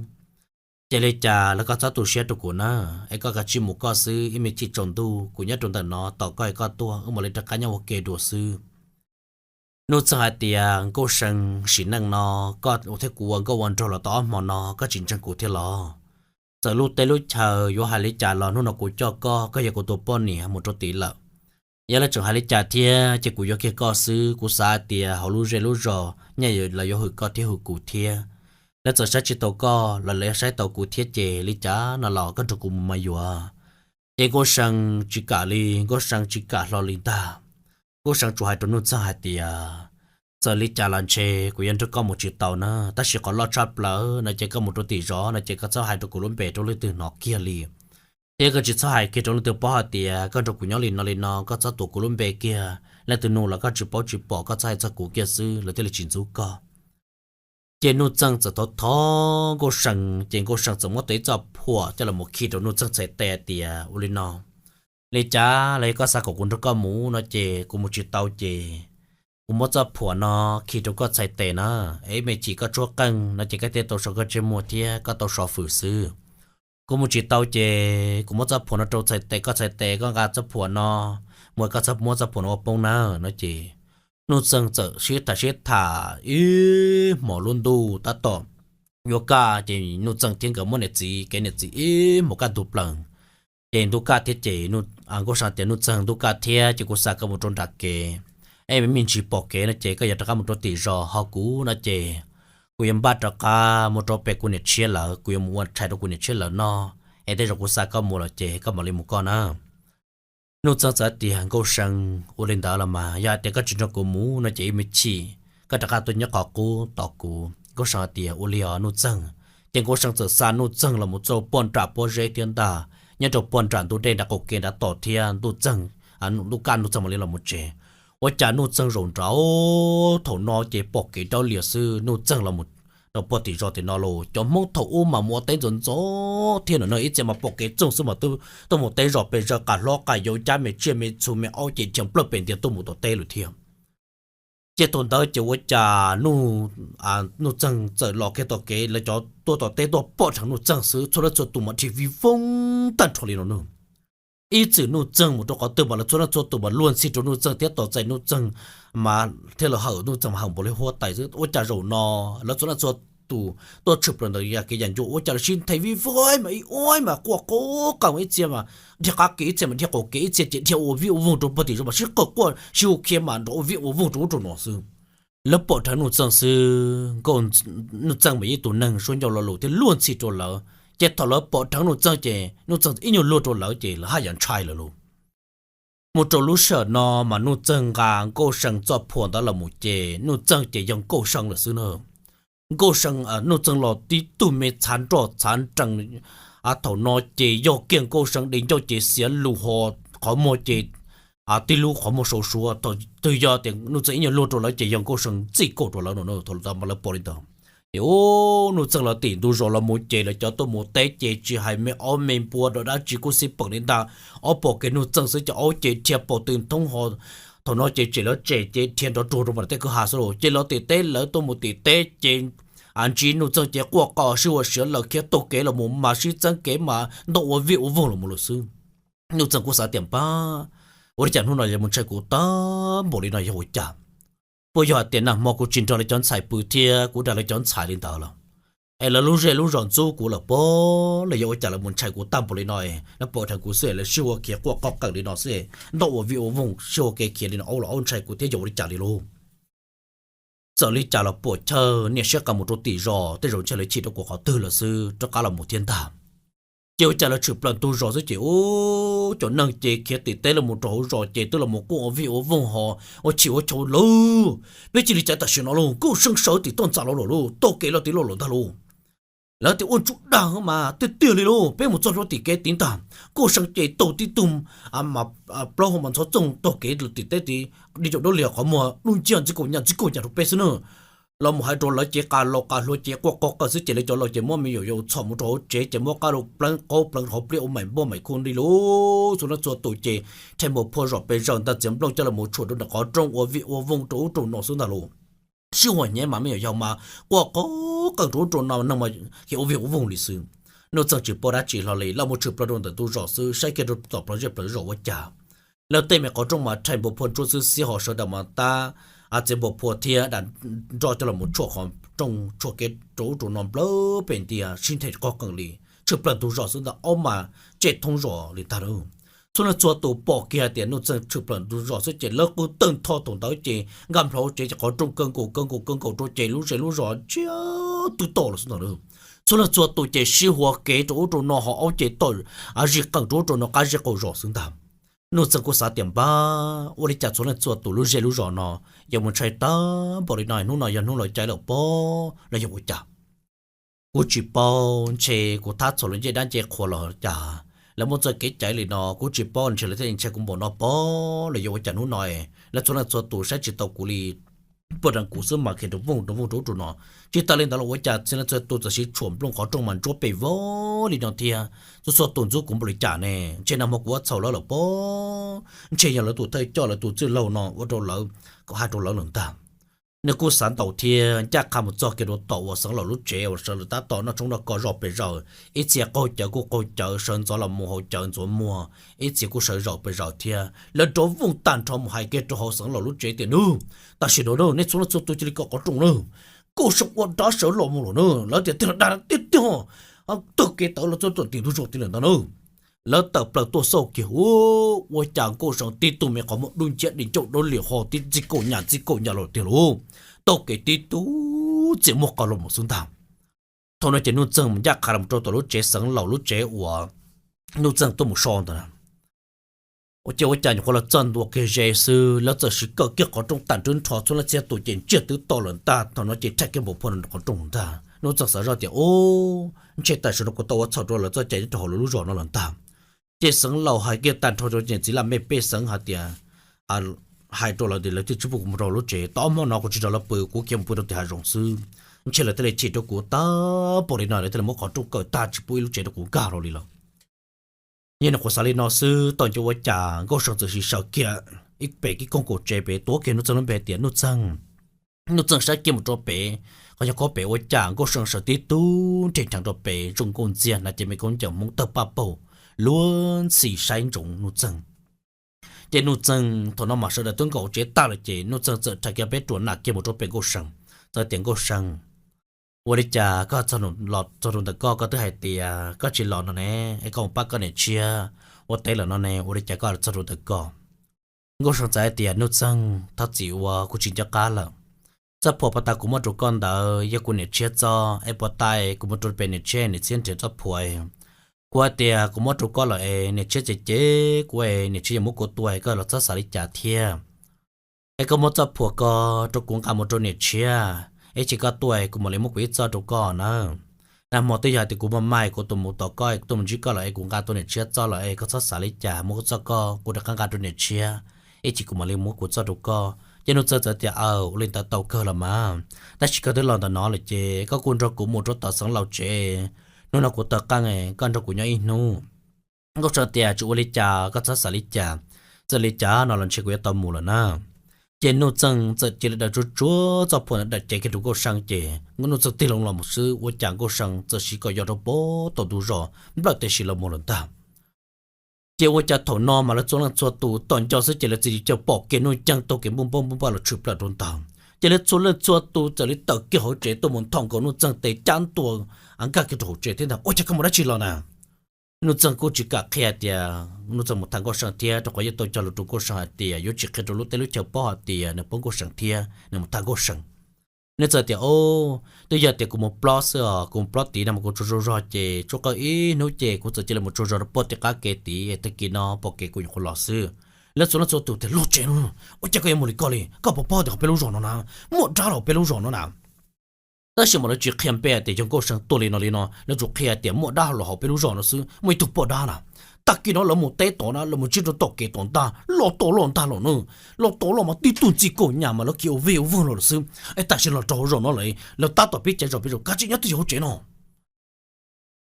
Ces li cas los koj txhob tu siab rau kuv na, es koj kav tsij mus koj xwb, ib me chim tsaus ntuj kuv nyob rau ntawm no tos koj es koj tuaj wb mam li rov qab nyob ua ke dua xwb. Nuj Txeeg hais tias, Nkauj See, sim neej no koj thiab kuv ua nkauj ua nraug los tau ob hmo no koj tsis ntseeg kuv thiab los? Txawm lub teb lub chaw yuav hais li cas los hnub no kuv coj koj, koj yog kuv tus poj niam mus rau tid lawm. Yog lawv tseem hais li cas thiab ces kuv yuav kiag koj xwb. Kuv xav hais tias hauv lub zej lub zos nyaj lawv yuav hwm koj thiab hwm kuv thiab. Lawv txawm saib tsis taus koj los lawv saib tau kuv thiab ces li cas no los koj nrog kuv mus mas yuav. Ces Nkauj See tsis kam li, Nkauj See tsis kam hlo li ntag. Nkauj See tsuas hais rau Nuj Txeeg hais tias, txawm li cas los ntshe kuv yuav nrog koj mus tsis tau na, tab sis qhov loj tshaj plaws no ces koj mus rau tim zos no ces koj txhob hais rau kuv lub npe rau leej twg hnov kiag li. Thiab koj tsis txhob hais kiag rau leej twg paub hais tias koj nrog kuv nyob li no li no, koj txhob tuav kuv lub npe kiag. Leej twg nug los koj tsis paub tsis pom, koj txhob hais txog kuv kiag xwb, lawv thiaj li tsis ntxub koj. Ces Nuj Txeeg txawm thov thov Nkauj See, ces Nkauj See txawm muab tau ib txoj phuam coj los khi rau Nuj Txeeg txhais tes hais tias, ua li no, li cas los yog koj xav kom kuv nrog koj mus no ces kuv mus tsis tau ces kuv muab txoj phuam no khi rau koj txhais tes na, es ib me chim koj tshuab qeej no ces koj thiaj tau so koj ntsej muag thiab koj tau so fwm xwb. Kuv mus tsis tau ces kuv muab txoj phuam no rau txhais tes, koj txhais tes koj nqa txoj phuam no mus, koj txhob muab txoj phuam no ua poob na, no ces Nuj Txeeg txawm sib tham sib tham ib hmos lub ntuj tab tom yuav kaj ces Nuj Txeeg thiab nkawd muab niam txiv kev niam txiv ib mus kaj ntug plaws. Ces ntuj kaj thiab ces Nkauj See tias, Nuj Txeeg, ntuj kaj thiab ces kuv xa koj mus rau nram kev, es me ntsis pom kev no ces koj yuav rov qab mus rau tim zos, ho kuv no ces kuv yuav npaj rov qab mus rau pem kuv niam tshiab lawv, kuv yuav mus ua tshais rau kuv niam tshiab lawv noj, es tej zaum kuv xa koj mus lawm ces koj mam li mus koj na. Nuj Txeeg txawm tias, Nkauj See, ua li ntawd los mas yog hais tias koj tsis nrog kuv mus no ces ib me chim koj rov qab tuaj nyob qhov qub tos kuv. Nkauj See tias, Ua li os Nuj Txeeg. Ces Nkauj See txawm xa Nuj Txeeg los mus txog poj nram pob zeb thiab ntag, nyob rau poj nram ntug dej nram qaum kev nrad tom thiab Nuj Txeeg, ntuj kaj Nuj Txeeg mam li los mus tsev. Ua cas Nuj Txeeg zaum nraud thaum no ces pom kev dawb lias xwb, Nuj Txeeg los mus rau pem tim zos tim no los cov Hmoob thaum ub mas mus ua teb ntxov ntxov thiab no, ib txhia mas pom kev txoog xwb mas tuaj mus teb zos pes zaws, qas hlob qas yau, cab me tsiaj me txhu me aub ces dhia nplawg pes ntiag tuaj mus tom teb lawm thiab. Ces thaum ntawd ces ua cas Nuj Txeeg txawm los kiag tom kev, lawv cov tuaj tom teb tuaj pom dheev Nuj Txeeg xwb, txhua leej txhua tus mas dhia vij voog tag nrho li no nawb. Ib txwm Nuj Txeeg mus rau qhov twg mas lawv txhua leej txhua tus mas luag ntxhi rau Nuj Txeeg thiab tos txais Nuj Txeeg, mas thiaj li hawm Nuj Txeeg mas hawm npaum li huab tais xwb. Ua cas zaum no lawv txhua leej txhua tus tuaj tshwm plaws ntawm yam kev yam ncua ua cas lawv sib thaiv vij voog mas ib ua mas quaj qhov qees, ib txhia mas dhia qab kev, ib txhia mas dhia qaum kev, ib txhia ces dhia ua vij ua voog rau pem tim zos mas sib qawm quaj sib hu khiav mas nrov ua vij ua voog rau ub rau no xwb. Lawv pom dheev Nuj Txeeg xwb, Nuj Txeeg mas ib tug neeg suab ncauj lo lus thiab luag ntxhi rau lawv, ces thaum lawv pom dheev Nuj Txeeg ces Nuj Txeeg ib nyuag luag rau lawv ces lawv haj yam ntshai lawm lauj. Mus rau lub sij hawm no mas Nuj Txeeg nqa Nkauj See txoj phuam ntawd los mus ces Nuj Txeeg ces yog Nkauj See lawm xwb na. Nkauj See, Nuj Txeeg los tib tug me txhav nroj txhav nrees, thaum no ces yog kiag Nkauj See di ncauj ces xiav lus ho qhov muag ces tib lub qhov muag sau suav, thaum twg yog tias Nuj Txeeg ib nyuag luag rau lawv ces yog Nkauj See txij kaum rau lawv no, thaum lawv pom li ntawd. Ces ub, Nuj Txeeg los tim ntug zos los mus ces lawv cov tuaj mus teb ces tsis hais me aub me npua dab tsi kuj xij peem li ntag. Aub pom kev Nuj Txeeg xwb ces aub ces dhia paus tw thoob ho. Thaum no ces tsem lawv tsem ces dhia nrov ruag rau mas tej kwj ha xwb los ces lawv tim teb, lawv tuaj mus tim teb ces ntsis Nuj Txeeg ces quaj qhov sib ua siav lawm, khiav taug kev los mus mas sib txeeb kev mas ntoj ua vij ua voog los mus lawm xwb. Nuj Txeeg kuj xav tias, Npab, ua li cas hnub no yuav mus ntshai kuv tag npaum li no yog ua cas? Puas yog hais tias nag hmo kuv tsis nrog lawv cov ntxhais pw thiab kuv dag lawv cov ntxhais li ntawd los, es lawv lub zej lub zos ntxub kuv lawm pob, los yog ua cas lawv mus ntshai kuv tag npaum li no? Lawv pom dheev kuv xwb es lawv sib ua khiav quaj qhov qees li no xwb, ntoj ua vij ua voog sib ua kev khiav li no, aub los aub ntshai kuv thiab yog ua li cas li lauj? Txawm li cas los puam chawj niaj siab qas mus rau tim zos, tej zaum ntshe lawv chim rau kuv qhov twg lawm xwb, rov qab los mus thiab ntag. Ces ua cas lawv tshwm plaws ntug zos xwb ces ub, cov neeg ces khiav tim teb los mus rau hauv zos ces twb los mus quaj ua vij ua voog ho ua chim ua chau lauj. Peb cia li cav tam sim no lauj, Nkauj See sawv tim toj ntxas los lawm lauj, taug kev los tim los lawm ntag lauj. Lawv tias ua ntsuj dag mas tiag tiag li lauj, peb mus txog rau tim kev tid ntag, Nkauj See ces taug tib tug plaub hau mas ntxhov txoog taug kev los tim teb tid, di ncauj dawb lias qhov muag dub nciab ntxi kaum nyam ntxi kaum nyam rau peb xwb na. Los mus hais rau lawv ces qas laus qas hluas ces quaj qhov qees xwb ces lawv cov laus ces muab me nyuam yaus txhom mus rau hauv tsev ces muab qab rau pleev qaub pleev hauv pliaj ua maim npauj maim khu li lauj. Txhua leej txhua tus ces rhais npau phua zom pes zaws ntag, txiav nplooj coj los mus tshuam rau nram qhov rooj ua vij ua voog rau ub rau no xwb ntag lauj. Sib huam hnyev mas me nyuam yaus mas quaj qhov qees rau ub rau no, neeg mas khiav ua vij ua voog li xwb. Nuj Txeeg tsis paub dab tsi hlo li, los mus tshwm plaws rau ntawm ntug zos xwb, saib kiag rau tom plawv zej plawv zos ua cas lawv tej me qhov rooj mas rhais npau phua ntsuab xwb xiab ho sawv daws mas tab txiav npau phua thiab dav nroj coj los mus tshuam qhov rooj tshuam kev rau ub rau no nplawg pem ntiag sib nthe qhov qees li. Tshwm plaws ntug zos xwb ntag, aub mas tsej thoob zos li ntag lauj. Txhua leej txhua tus pom kiag tias Nuj Txeeg tshwm plaws ntug zos xwb ces lawv qw tawg ntho thaum ntawd ces nkag nplho hauv tsev ces qhov rooj kaw nkaus kaw nkaus kaw nkaus rau ces lub zej lub zos ntsia twb toj los xwb ntag lauj. Txhua leej txhua tus ces sib huam kev rau ub rau no ho aub ces toj zig qees rau ub rau no qab zej qaum zos xwb ntag. Nuj Txeeg kuj xav tias npab, ua li cas txhua leej txhua tus lub zej lub zos no yuav mus ntshai tag npaum li no, hnub no yog hnub lawv caiv lawm pob los yog ua cas? Kuv tsis paub, ntshe kuv thab txhaum lawv ncej dab ncej qhua los cas, lawv muaj txoj kev caiv li no kuv tsis paub, ntshe lawv thiaj li ntshai kuv npaum no pob los yog ua cas hnub no lawv txhua leej txhua tus saib tsis taus kuv li. Poj dheev kuv xwb mas khiav rau voog rau voog rau ub rau no. Tsis tas li ntawd los ua cas txhua leej txhua tus txawm siv tshuam nplooj qhov rooj mas ntsuab pes vog li no thiab, txhua txhua tus ntxub kuv npaum li cas ne? Ntshe nag hmo kuv ua txhaum lawv lawm pob, ntshe yog lawv tus thawj coj lawv tus txwj laug no ua rau lawv, hais rau lawv lawm ntag. Nws kuj xav ntaus thiab ncaj qha mus txog kiag rau tom uas Xeev Laus lub tsev uas sawv lawv tab tom noj tshoob noj kos zoj pes zaws, ib txhia qaug cawv kuj qaug cawv, sawv ntxov los mus haus cawv ntxuav muag, ib txhia kuj sawv zaum pes zaws thiab. Lawv rov voog tag nrho mus hais kiag rau hauv Xeev Laus lub tsev tias, Nub, tam sim no nej txhua leej txhua tus cia li kaw qhov rooj nawb, Nkauj See ua dab sawv los mus lawm na, lawv tias tij laug dag tiag tiag, taug kev tawm los txog tom tim ntug zos tid lawm ntag na. Lawv tawm plaws tuaj xauj kiag, ua cas Nkauj See tib tug me qhov muag dub nciab di ncauj dub liam ho tib txij kaum nyam txij kaum nyam los tiag lauj, taug kev tib tug txias muag qau los mus xwb ntag. Thaum no ces Nuj Txeeg mus ncaj qha los rau tom lub tsev xeev laus lub tsev uas Nuj Txeeg tuaj mus so ntawd. Ua ces ua cas nyuam qhuav los txog ntua kiag ze xwb, lawv txawm sib kawm kiag qhov rooj tag nrho, txhua leej txhia tus ces ntsiag twb to lawm ntag. Thaum no ces rhais kiag npau phua qhov rooj ntag. Nuj Txeeg xav zoj tias, Ub, ntshe tam sim no kuv tau ua txhaum rau lawv txoj cai nyob rau hauv lawv lub zos no lawm ntag. Ces xeev laus hais kiag tag nrho rau niam txiv laj mej pej xeem hais tias, hais rau lawv tias lawv thiaj tsis pub kuv mus rau lub tsev, tau ob hmo no kuv tsis nrog lawv pw, kuv khiav mus pw rau tim hav zoov xwb. Ntshe lawv thiaj li chim rau kuv tag npaum li no, lawv thiaj li muab qhov rooj kawm tag tsis pub ib lub tsev rau kuv nkag hlo li lawm. Yog nyuam qhuav xav li no xwb, thaum ncua ua cas Nkauj See txawm sim sawv kiag ib pem ib koog kaum tsev pem, tuav kiag Nuj Txeeg lub npe tias, Nuj Txeeg, Nuj Txeeg saib kiag mus rau pem. Qhov nyuag khob pem ua cas Nkauj See sawv tib tug nreg nrheev rau pem zoo nkauj ntxiag, hnav cev me khaub ncaws Hmoob tawg paj paug, luag ntxhi saib ntsoov Nuj Txeeg. Ces Nuj Txeeg thaum no mas sawv daws twb nkaum tsev tag lawm ces Nuj Txeeg txawm rhais kiag peb ruam nam kiag mus rau pem Nkauj See, txawm tias, Nkauj See, ua li cas koj los txog rau ntawm koj, koj twb hais tias koj tsis los no ne, es koj mus pab koj niam tshiab ua teb lawm no ne, ua li cas koj los txog rau ntawm koj? Nkauj See txawm hais tias, Nuj Txeeg, thov txim uas kuv tsis nco qab lawm. Txoj phuam puag ta kuv muab rau koj ntawd yog kuv niam tshiab txoj, es puag ta kuv mus rau pem niam tshiab, niam tshiab nrhiav txoj phuam. Kuv hais tias kuv muab rau koj lawm es niam tshiab cem cem kuv es niam tshiab yuav muab kuv tua, koj los txhob xav li cas thiab. Es koj muab txoj phuam ko rau kuv nqa mus rau niam tshiab, ib tsam koj tuaj kuv mam li muab kuv ib txoj rau koj na. Nag hmo twb yog hais tias kuv maj maj kuv tuaj mus tos koj, kuv tuaj mus ntsib koj lawm es kuv nqa tau niam tshiab txoj lawm es koj txhob xav li cas, muab koj txoj koj kuv rov qab nqa rau niam tshiab, ib tsam kuv mam li muab kuv txoj rau koj. Ces Nuj Txeeg txawm tias, Aw, ua li ntawd tau kawg los mas, tab sis koj twb los ntawm no lawm ces koj kuj nrog kuv mus rau tom xeev laus tsev, hnub no kuv tawv qeej, koj nrog kuv nyob ib hnub. Nkauj See tias, Tsis ua li cas, koj txhob xav li cas, txawm li cas no los ntshe kuv yuav tau mus lawm na. Ces Nuj Txeeg txawm cia li daws tsuag tsuag txoj phuam ntawd daws cev kiag rau Nkauj See ces Nuj Txeeg tig loo los mus xwb, ua cas Nkauj See txawm siv kom yos rau pem tom ntug zos, nplawm tes sim los mus lawm ntag. Ces ua cas thaum no mas lawv txhua leej txhua tus tom ncauj xwb ces lawv txawm cia li pom kiag Nuj Txeeg taug kev npuj npauj npuj npauj los tshwm plaws rau ntawd. Ces lawv txhua leej txhua tus txawm li tawm kiag hauv tsev tuaj mus nthos nkaus Nuj Txeeg tes cab ntua nkag kiag rau hauv tsev thiab ntag. Ua cas koj mus dab tsi los na? Nuj Txeeg kuj tsis kam qhia tias Nuj Txeeg mus tham Nkauj See thiab, rau qhov yeej tau cog lus rau Nkauj See hais tias yuav tsis qhia rau lub teb lub chaw paub hais tias nws paub Nkauj See thiab nws mus tham Nkauj See. Nuj Txeeg tias, Au, twb yog tias kuv mus plob xwb os, kuv mus plob tid no mas kuv tsaug zog ces tshuab qawj ib hnub ces kuv txawm cia li mus tsaug zog rau puag tim qab kev tid, tag kis no pom kev kuv nyuam qhuav los xwb. Lawv txhua leej txhua tus tias, Luag tsev no, ua cas koj yuav mus li koj li? Koj puas paub tias hauv peb lub zos no na, muaj dab los hauv peb lub zos no na? Tab sis mas lawv tsis qhia npe tias yog Nkauj See tuaj li no li no, lawv tsuas qhia tias muaj dab los hauv peb lub zos no xwb, muaj ib tug poj dab na. Tag kis no lawv mus teb tod na, lawv mus ntsib rau tom kev tom ntag, loj toj loj ntag los na, loj toj loj mas tib tug ntxim kaum nyam mas lawv khiav ua vij ua voog los lawm xwb. Es tam sim los rau hauv zos no lawm, lawv tab tom pib cav zos peb zos, kav tsij nyob twj ywm hauv tsev no.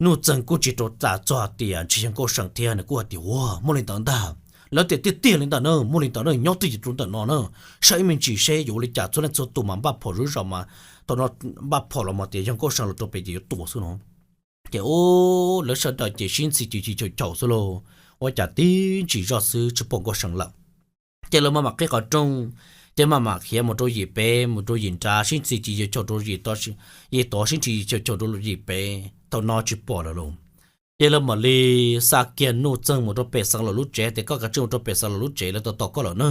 Nuj Txeeg kuj tsis rau txam txog hais tias ntshe yog Nkauj See thiab, nws kuj hais tias, Ua, muaj li ntawd ntag. Lawv tias tiag tiag li ntawd na, muaj li ntawd na, nyob twj ywm rau ntawm no na, saib ib me ntsis seb yuav ua li cas, txhua leej txhua tus mas npaj phom zuj zus mas, thaum no npaj phom los mas tias yog Nkauj See los rau pem ces yuav tua xwb no. Ces ub, lawv sawv daws ces sib ntxhi ci ci caum caum xwb lauj, ua cas tib ntsis zoj xwb tsis pom Nkauj See lawm. Ces lawv maj mam qhib qhov rooj, ces maj mam khiav mus rau yim pem, mus rau yim nrad, sib ntxhi ci caum caum rau yim tod, yim tod sib ntxhi ci caum caum rau yim pem, thaum no tsis pom lawm lauj. Ces lawv mam li xa kiag Nuj Txeeg mus rau pem xeev laus lub tsev tias, Koj kav tsij mus rau pem xeev laus lub tsev, lawv tau tos koj lawm na.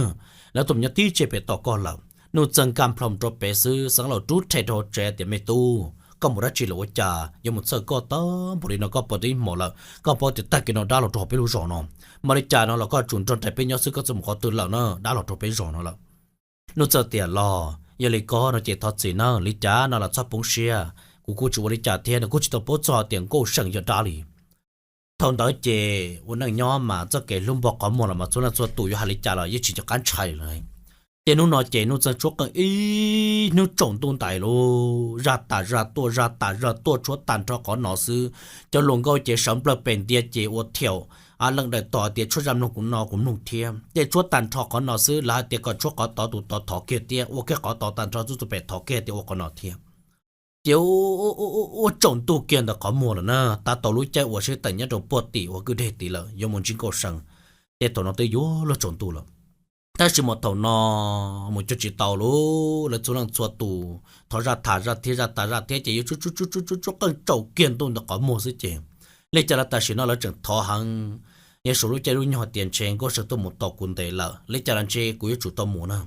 Lawv tuaj mus nyob tib tsev pem tos koj lawm. Nuj Txeeg nkag nplho mus rau pem xwb, xeev laus rub rhe rau hauv tsev tias, Me tub, koj mus dab tsi lawm ua cas yuav mus txhawj koj tag npaum li no? Koj pom tau ib hmos lawm, koj paub tias tag kis no dab los rau hauv peb lub zos no, mas li cas no los koj tsuas nrog nraim peb nyob xwb, koj txawm mus qhov twg lawm na, dab los rau peb zos no lawm. Nuj Txeeg tias, Los yog li koj no ces thov txim na, li cas no los txhob poob siab, kuv kuj tsis ua li cas thiab, nws kuj tsis tau paub txog tias Nkauj See yog dab li. Thaum ntawd ces ua neej nyob mas txoj kev hlub npog qhov muag los mas txhua leej txhua tus yuav hais li cas los yeej tsis nco qab ntshai lawm. Ces hnub no ces Nuj Txeeg tshuab qeej ib hnub tsaus ntuj ntais lauj, zaj tas zaj tuaj, zaj tas zaj tuaj, tshuab tag nrho qhov no xwb. Cov hluas nkauj ces sawv nplawg pem ntiav ces ua thiaum, leej daim tog tias tshuab zaj mloog kuv no kuv mloog thiab, ces tshuab tag nrho qhov no xwb, lawv hais tias kom tshuab qhov tod tus tod thov kiag thiab, ua kiag qhov tod tag nrho xwb tus pem thov kiag tias ua qhov no thiab. Ces ua tsaus ntuj kiag ntawm qhov muag lawm na, tab tom lub caij uas sib teem nyob rau puag tim uas kwj deg tid lawm yuav mus ntsib Nkauj See, ces thaum no twb yuav luag tsaus ntuj lawm. Tab sis mas thaum no mus cuag tsis tau lawm, lawv txhua leej txhua tus thov zaj tham zaj thiab, zaj tas zaj thiab ces yuav tsub tsub tsub tsub tsub qeej tsaus kiag ntuj ntawm qhov muag xwb ces li cas los tam sim no lawv tseem thov heev. Yog suav lub caij lub nyoog tias ntshe Nkauj See tuaj mus tos kuv ntev lawm, li cas los ntshe kuv yuav tsum tau mus na.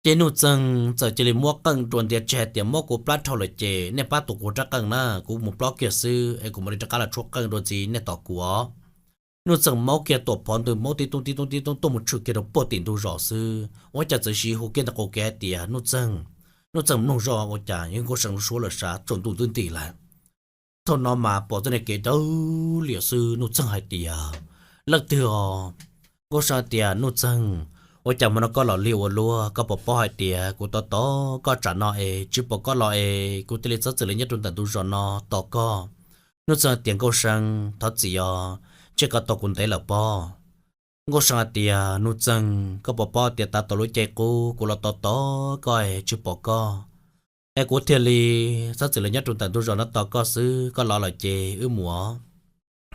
Ces Nuj Txeeg txawm cia li muab qeej dua ntias tseg hais tias, Muab kuv plab dhau lawm ces nej pab tuam kuv rab qeej na, kuv mus plob kiag xwb es kuv mam li rov qab los tshuab qeej dua ntxiv nej tos kuv os. Nuj Txeeg maub kiag tuam phov ntws maub tib toob tib toob tib toob tuaj mus tshwm kiag rau puag tim ntug zos xwb, ua cas txawm siv hu kiag ntawm qau kev hais tias, Nuj Txeeg, Nuj Txeeg mloog zoj, ua cas yog Nkauj See lub suab lawm sav tsaus ntuj ntub nti lawm. Thaum no mas pom txoj niag kev dawb liam xwb, Nuj Txeeg hais tias, Leej twg os? Nkauj See tias, Nuj Txeeg, ua cas hmo no koj los lig ua luaj, koj puas paub hais tias kuv tos tos koj tsam no es tsis pom koj los es kuv thiaj li txhob txwm li nyob rau ntawm ntug zos no tos koj. Nuj Txeeg tias, Nkauj See, thov txim os, ntshe koj tos kuv ntev lawm pob. Nkauj See hais tias, Nuj Txeeg, koj puas paub tias tav tom lub caij qub kuv los tos tos koj es tsis pom koj, es kuv thiaj li txhob txwm li nyob rau ntawm ntug zos no tos koj xwb, koj los lawm ces wb mus os.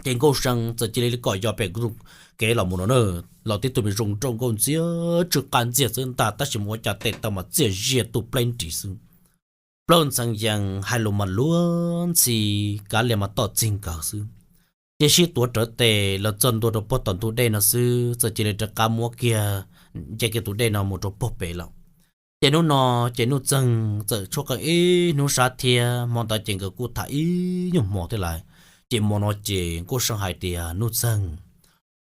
Ces Nkauj See txawm cia li kom yos pem kev los mus no na, los tib tug me zoo nraug nkauj ntxiag tsw qab ntxiag xwb ntag, tab sis mas ua cas tes taw mas txiaj ziag tu plaub nris xwb. Plaub ntxhee yees hais lus mas luag ntxhi, kav liam mas toj txig nkawg xwb. Ces sib tuav rawv tes los txog ntua rau puag tom ntug dej no xwb, txawm cia li rov qab muab kiag, nce kiag tus dej no mus rau puag pem lawm. Ces hnub no ces Nuj Txeeg txawm tshuab qeej ib hnub sab thiab, hmo ntawd ces nkawd kuj tham ib nyuag hmo thiab lawm. Ces hmo no ces Nkauj See hais tias, Nuj Txeeg,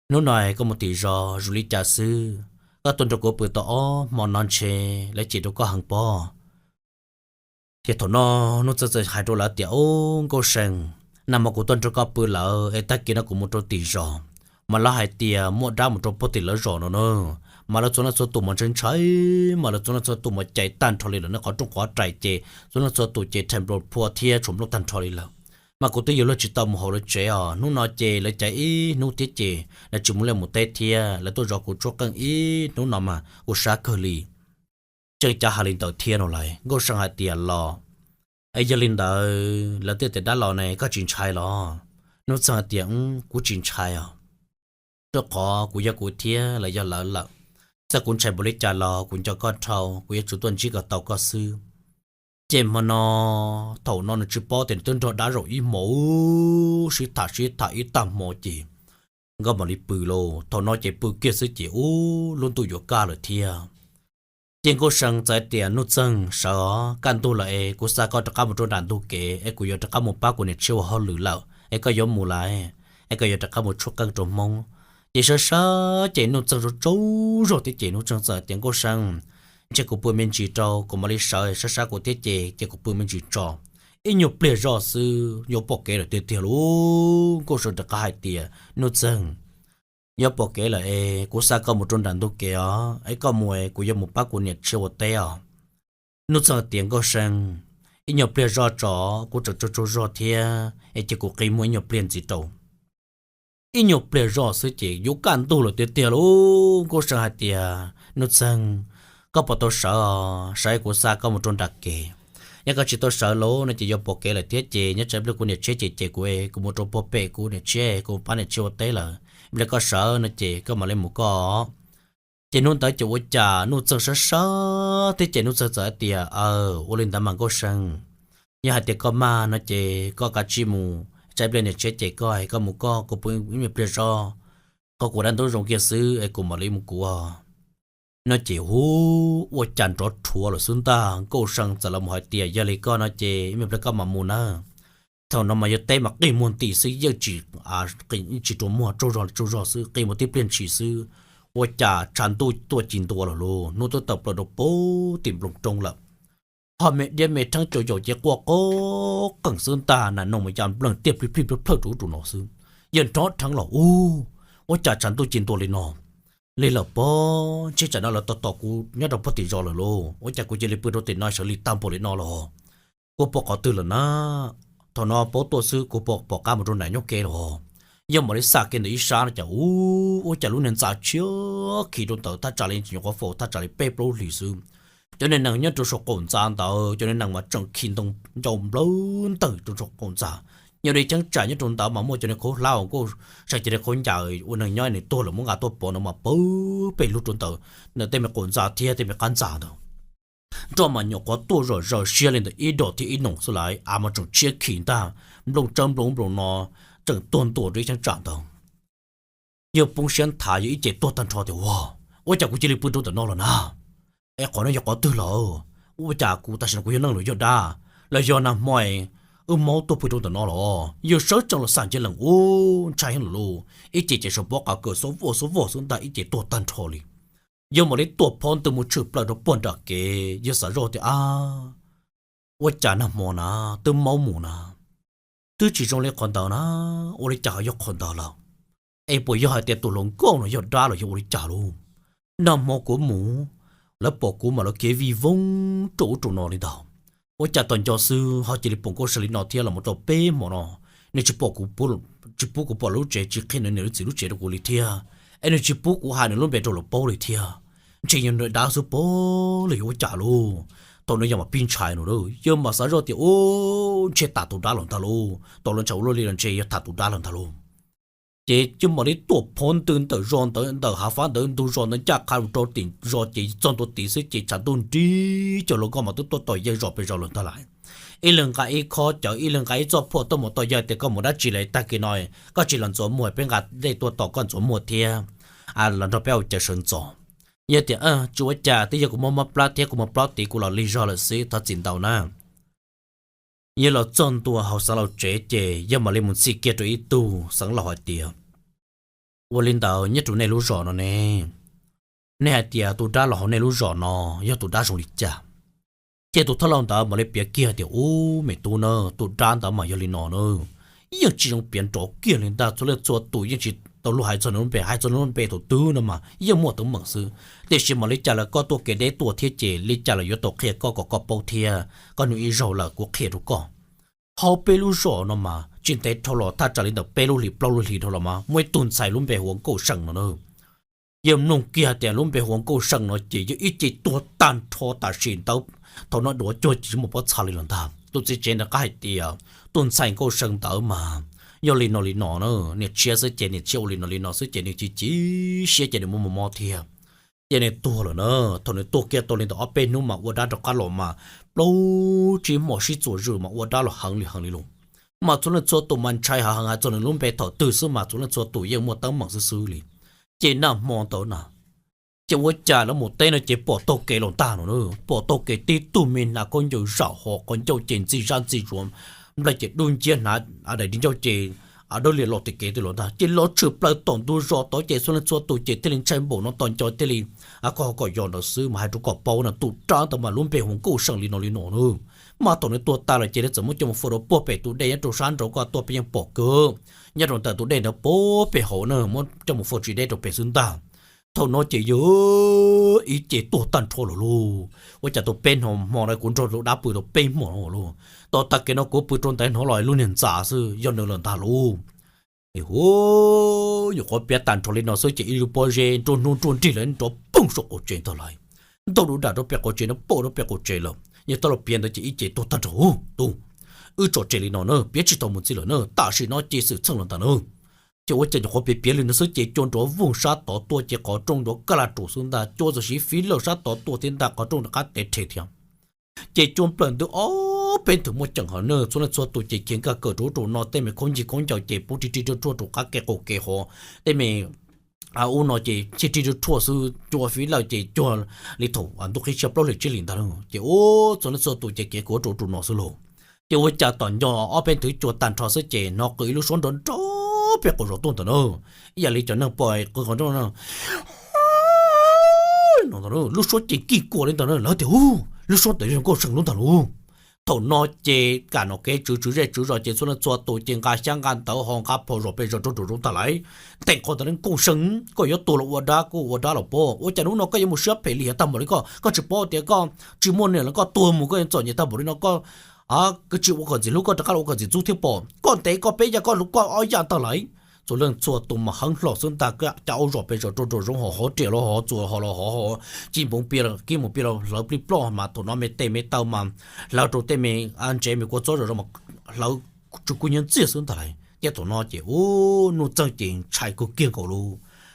hnub no koj mus tim zos, zoo li cas xwb, koj tuaj nrog kuv pw tau ob hmo no ntshe lawv cem rau koj heev pob. Ces thaum no Nuj Txeeg txawm hais rau lawv tias, Ub, Nkauj See, nag hmo kuv tuaj nrog koj pw lawm es tag kis no kuv mus rau tim zos, mas lawv hais tias muaj dab mus rau puag tim lawv zos no na, mas lawv txhua leej txhua tus mas ntshai ntshai, mas lawv txhua leej txhua tus mas cais tag nrho li lawm, nej qhov rooj qhov rais ces txhua leej txhua tus ces rhais nploos phua thiab tshuam nplooj tag nrho li lawm. Mas kuv twb yuav luag tsis tau mus hauv lawv tsev os, hnub no ces lawv cais ib hnub thiab ces lawv tsis mus liaj mus teb thiab, lawv tuaj zov kuv tshuab qeej ib hnub no mas kuv sab kawg li. Tseem cav hais li ntawd thiab no lawm, Nkauj See hais tias, Los, es yog li ntawd lawv tej tias dab los ne koj tsis ntshai los? Nuj Txeeg hais tias, Kuv tsis ntshai os, rau qhov kuv yog kuv thiab lawv yog lawv lawm. Txawm kuv ntshai npaum li cas los kuv nco koj dhau, kuv yuav tsum tuaj ntsib kom tau koj xwb. Ces hmo no, thaum no nws tsis paub tias nws twb nrog dab zaum ib hmos, sib tham sib tham ib tag hmo ces nkawd mam li pw lauj. Thaum no ces pw kiag xwb ces ub, lub ntuj yuav kaj lawm thiab. Ces Nkauj See txawm hais tias, Nuj Txeeg, sawv os, kaj ntug lawm es kuv xa koj rov qab mus rau nram ntug kev es kuv yuav rov qab mus pab kuv niam tshiab ua hauj lwm lawm es koj yuav mus lawm, es koj yuav rov qab mus tshuab qeej rau Hmoob. Ces sawv sawv ces Nuj Txeeg tsaug tsaug zog thiab ces Nuj Txeeg txawm tias, Nkauj See, ntshe kuv pw me ntsis rau kuv mam li sawv, sab sab kuv thiab ces ces kuv pw me ntsis tso. Ib nyuag pliag zoj xwb yuav pom kev lawm tiag tiag lauj. Nkauj See rov qab hais tias, Nuj Txeeg, yuav pom kev lawm es kuv xa koj mus rau nram ntug kev os, es koj mus es kuv yuav mus pab kuv niam tshiab ua teb os. Nuj Txeeg tias, Nkauj See, ib nyuag pliag zoj tso, kuv tseem tsaug tsaug zog thiab es ces kuv qi muag ib nyuag pliag ntxiv rau. Ib nyuag pliag zoj xwb ces yuav kaj ntug lawm tiag tiag lauj. Nkauj See hais tias, Nuj Txeeg, koj puas tau sawv os? Sawv es kuv xa koj mus rau nram kev. Yog koj tsis tau sawv lauj no ces yuav pom kev lawm thiab ces nyob tsam ib pliag kuv niam tshiab ces ces kuv es kuv mus rau puag pem kuv niam tshiab, kuv pab niam tshiab ua teb lawm. Ib pliag koj sawv no ces koj mam li mus koj. Ces hnub ntawd ces ua cas Nuj Txeeg sawv sawv thiab ces Nuj Txeeg txawm hais tias, Aw, ua li ntawd mas Nkauj See, yog hais tias koj maj no ces koj kav tsij mus, tsam ib pliag niam tshiab ces koj es koj mus koj, kuv pw ib me pliag zoj, qhov kuv dab ntub zoo kiag xwb es kuv mam li mus kuv os. No ces hu, ua cas nrov rhuav lawm xwb ntag. Nkauj See txawm los mus hais tias, Yog li koj no ces ib me pliag koj mam mus nawb. Thaum no mas yog teb mas qij muag nti xwb, yeej tsis, tsis rua muag, tsaug zog tsaug zog xwb, qij muag tib pliag ntshis xwb, ua cas tshav ntuj tuaj ci ntua lawm lauj. Hnub twb tawm plaws rau puag tim nploos roob lawm. Ho me diab me rheeb caum yaum ces quaj qees xwb ntag, nas noog mas ya npleeg tiaj plij plij plawg plawg rau ub rau no xwb. Yawg nrov rheev los ub, ua cas tshav ntuj ci ntua li no? Li lawm pob, ntshe tsam no lawv tos tos kuv nyob rau puag tim zos lawm lauj, ua cas kuv cia li pw rau tim no sawv lig tag npaum li no los? Kuv pom qhov twg lawm na? Thaum no paub tuaj xwb, kuv pom pom qab mus rau nram nyob kev los? Yog mam li xam kiag ntawm ib sab no cas ub, ua cas lub niag ntxa tshiab khi rau ntawd thaj tsam li nyuam qhuav faus thaj tsam li peb plaub hlis xwb. Cov niag nees nyob rau saum qaum ntxa ntawd, cov niag nees mas tseem khi ntoo ncau nplawg ntawm rau saum qaum ntxa. Nyob li cheeb tsam nyob rau ntawd mas muaj cov niag khaub hlab uas Nkauj See cov niag khaub ncaws ua neeg nyob nws tuag lawm muab nqa tuaj pov no mas pawg pem lug rau ntawm ntawm tej me quas ntxa thiab tej me qab ntxa ntawd. Nroj mas nyuam qhuav tuaj zom zaws siab li ntawm ib dos thiab ib noom xwb lawm, av mas tseem tshiab khiv ntag, nplooj tsawb nplooj nplooj no tseem tuag ntua rau ib cheeb tsam ntawd. Yawg poob siab nthav, yawg ib ce tuag tag nrho tias, Ua, ua cas kuv cia li pw rau ntawm no lawm na? Es qhov no yog qhov twg lawm? Ua cas kuv tam sim no kuv yog neeg los yog dab, los yog nag hmo wb maub tuaj pw rau ntawm no los? Yawg sawv tsees los xam ncaj lees, ub, ntshai heev lawm lauj. Ib ce ces saum pob qa kawm xob voj xob voj xwb ntag, ib ce tuag tag nrho li. Yawg mam li tuaj phob ntws mus tshwm plaws rau puag nram kev, yawg xav zoj tias, Ab, ua cas nag hmo na twb maub mus na, twb tsis zoo li qhov ntawd na, ua li cas ho yog qhov ntawd lawm? Es puas yog hais tias tus hluas nkauj no yog dab los yog ua li cas lauj? Nag hmo kuv mus, lawv pom kuv mas lawv kev vij voog rau ub rau no li ntawd. Ua cas tom nco xwb ho cia li pom nkauj seem li no thiab los mus rau peb hmo no, nws tsis pub kuv pom lub tsev, tsis qhia nws niam lub txiv lub tsev rau kuv li thiab, es nws tsis pub kuv hais nws lub npe rau lawv paub li thiab. Ntshe yog nws dab xwb pob, los yog ua cas lauj? Thaum no yawg mam pib ntshai no, yawg mam xav zoj tias, Ub, ntshe tham tus dab los ntag lauj. Tau los ntshai ua luaj li los ntshe yog tham tus dab los ntag lauj. Ces yawg mam li tuaj phob ntws ntawm zos ntawd, ntawm hav fab ntawd, ntug zos ntawd ncaj qha rau tim zos ces txog ntua tid xwb ces tshav ntuj nrig cog los nkoj mas twb tuaj tos yawg zom pes zos lawm ntag lais. Ib leeg nqa ib khob cawv, ib leeg nqa ib txoj phuam tuaj mus tos yawg tias, Koj mus dab tsi lawm tag kis no? Koj tsis los ntxuav muag, peb nqa dej tuaj tos koj ntxuav muag thiab, los nrog peb ua cas sawv ntxov. Yawg tias, Tsis ua cas, twb yog kuv muaj mob plab thiab kuv mus plaub tid kuv los lig zog lawm xwb, thov txim ntau na. Yawg los txog ntua hauv xeev laus tsev ces yawg mam li mus ntxhi kiag rau ib tug xeev laus hais tias, Ua li ntawd nyob rau nej lub zos no ne, nej hais tias tus dab los hauv nej lub zos no yog tus dab zoo li cas? Ces tus thawj laus ntawd mam li piav kiag tias, Ub, me tub na, tus dab ntawd mas yog li no na, yeej tsis zoo piav nrov kiag li ntag, txhua leej txhua tus yeej tsis tau luag hais txog nws lub npe, hais txog nws lub npe thaum twg no mas yeej muaj teeb meem xwb. Tiam sis mas li cas lawm koj tuaj kev deb tuaj thiab ces li cas lawm yuav tau qhia koj kom koj paub thiab, koj nug ib zaug lawm kuv qhia rau koj. Hauv peb lub zos no mas tsis ntev dhau los thaj tsam li ntawm peb lub hlis plaub lub hlis dhau los mas muaj ib tug ntxhais lub npe hu ua Nkauj See no na. Yawg mloog kiag tias lub npe hu ua Nkauj See no ces yawg ib ce tuag tag nrho tam sim ntawd. Thaum no duav cuag tsis muaj pob txha li los ntag. Tus txiv tsev ntawd qab hais tias tus ntxhais Nkauj See ntawd mas yog li no li no na, niam tshiab xwb ces niam tshiab ua li no li no xwb ces nws chim chim siab ces nws muaj mob mob thiab. Ces nws tuag lawm na. Thaum nws tuag kiag tau li ntawm ob peb hnub mas ua dab rov qab los mas plaub tsib hmo sib txuas zws mas ua dab los heev li heev li los. Mas txhua leej txhua tus mas ntshai heev heev, hais txog nws lub npe thaum twg xwb mas txhua leej txhua tus yeej muaj teeb meem xwb xwb li. Ces nag hmo ntawd na, ces ua cas lawv mus teb no ces pom taug kev los ntag no na, pom taug kev tib tug me hnav khaub ncaws zam ho quav ncauj ces ntxim zab ntxim zuav, nplaig ces dub nciab, hnav daim di ncauj ces dawb lias los tim kev twg los ntag. Ces los tshwm plaws tom ntug zos tod ces txhua leej txhua tus ces thiaj li ntshai npaum no tos nco thiaj li, koj ho kom yog ntawd xwb mas hais rau kom paub na, tus dab ntawd mas lub npe hu ua Nkauj See li no li no na. Mas thaum nws tuag tag lawm ces lawv txawm muab coj mus faus rau puag pem tus dej nyob rau sab nraud, koj tuaj peb yeej pom kawg. Nyob rau ntawm tus dej ntawd puag pem hauv na, muab coj mus faus tsis deb rau pem xwb ntag. Thaum no ces yawg ib ce tuag tag nrho lawm lauj. Ua cas tau peb hnub hmo no kuv nrog tus dab pw tau peb hmo no lauj. Tau tag kis no kuv pw rau ntawd hnov los lub niag ntxa xwb yog nws lawm ntag lauj. Es hu, nyuam qhuav piav tag nrho li no xwb ces ib lub pob zeb nruab hnub nruab nrig lawm nrov poog saum qaum tsev ntag lauj. Ntaug dub dam rau pem qaum tsev no, pom rau pem qaum tsev lawm. Yawg tau los piav ntawd ces ib ce tuag tag nrho. Hu, tub, wb tso tseg li no na, piav tsis tau mus ntxiv lawm na, tam sim no ces xwm txheej los ntag na. Ces ua cas nyuam qhuav piav piav li no xwb ces cua nrov voog sab tod tuaj ces qhov rooj nrov kaj laj rum xwb ntag, cua txawm siv fib lawj sab tod tuaj thiab ntag, qhov rooj rov qab tev rhe thiab. Ces cua nplawm ntws ob peb nthwv muaj ceem heev na, txhua leej txhua tus ces khiav nkag kawm rau ub rau no, tej me khaub ncig khaub ncaws ces pub rig rig ruaj ruaj rau qab ke qaum ke hov, tej me ub no ces rig rig ruaj ruaj xwb, cua fib lawj ces cuag li thaum ntuj qhib tshiab plaub hlis tsib hlis ntag lauj. Ces ub txhua leej txhua tus ces khiav kawm ub rau ub rau no xwb lauj. Ces ua cas tom nco ob peb nthwv cua tag nrho xwb ces hnov qw ib lub suab nrov nrov pem qaum zos tuaj ntawm na, ib yam li cov neeg pom qw qhov nrov no, lub suab ces kij kua li ntawd na, lawv tias, Ub, lub suab ntawd yog Nkauj See lub ntag lauj. Thaum no ces kam nom kev tswv tswv zej tswv zos ces txhua leej txhua tus ces nqa xyab nqa ntawv ho nqa phom zom pes zos rau rau zoov tag lawm. Nteem qhov ntawd, Nkauj See, koj yuav tuag los ua dab, koj ua dab los pob, ua cas hnub no koj yuav mus siab phem lim hiam tag npaum li koj? Koj tsis paub tias koj tsis muaj niam los koj tuag mus koj yuav txom nyem tag npaum li no, koj tsis ua kom ntxim hlub koj rov qab los ua kom ntxim ntxub thiab pob? Koj ntev koj peb yag koj hlub koj ob yam ntag lawm. Txhua leej txhua tus mas heev hlo xwb ntag, cas ua zom pes zos rau rau zoov ho hov riam los hov txuas ho los hov ho, ci npoov pia los kib mus pia los hlawv plij ploj mas thaum no me tes me taw mas hlawv rau tej me ntsev me kua txob zom zaws mas hlawv tsuj kub nyiab ntxiag xwb ntag lauj. Ces thaum no ces ub Nuj Txeeg ces ntshai kawg kiag nkaus lauj.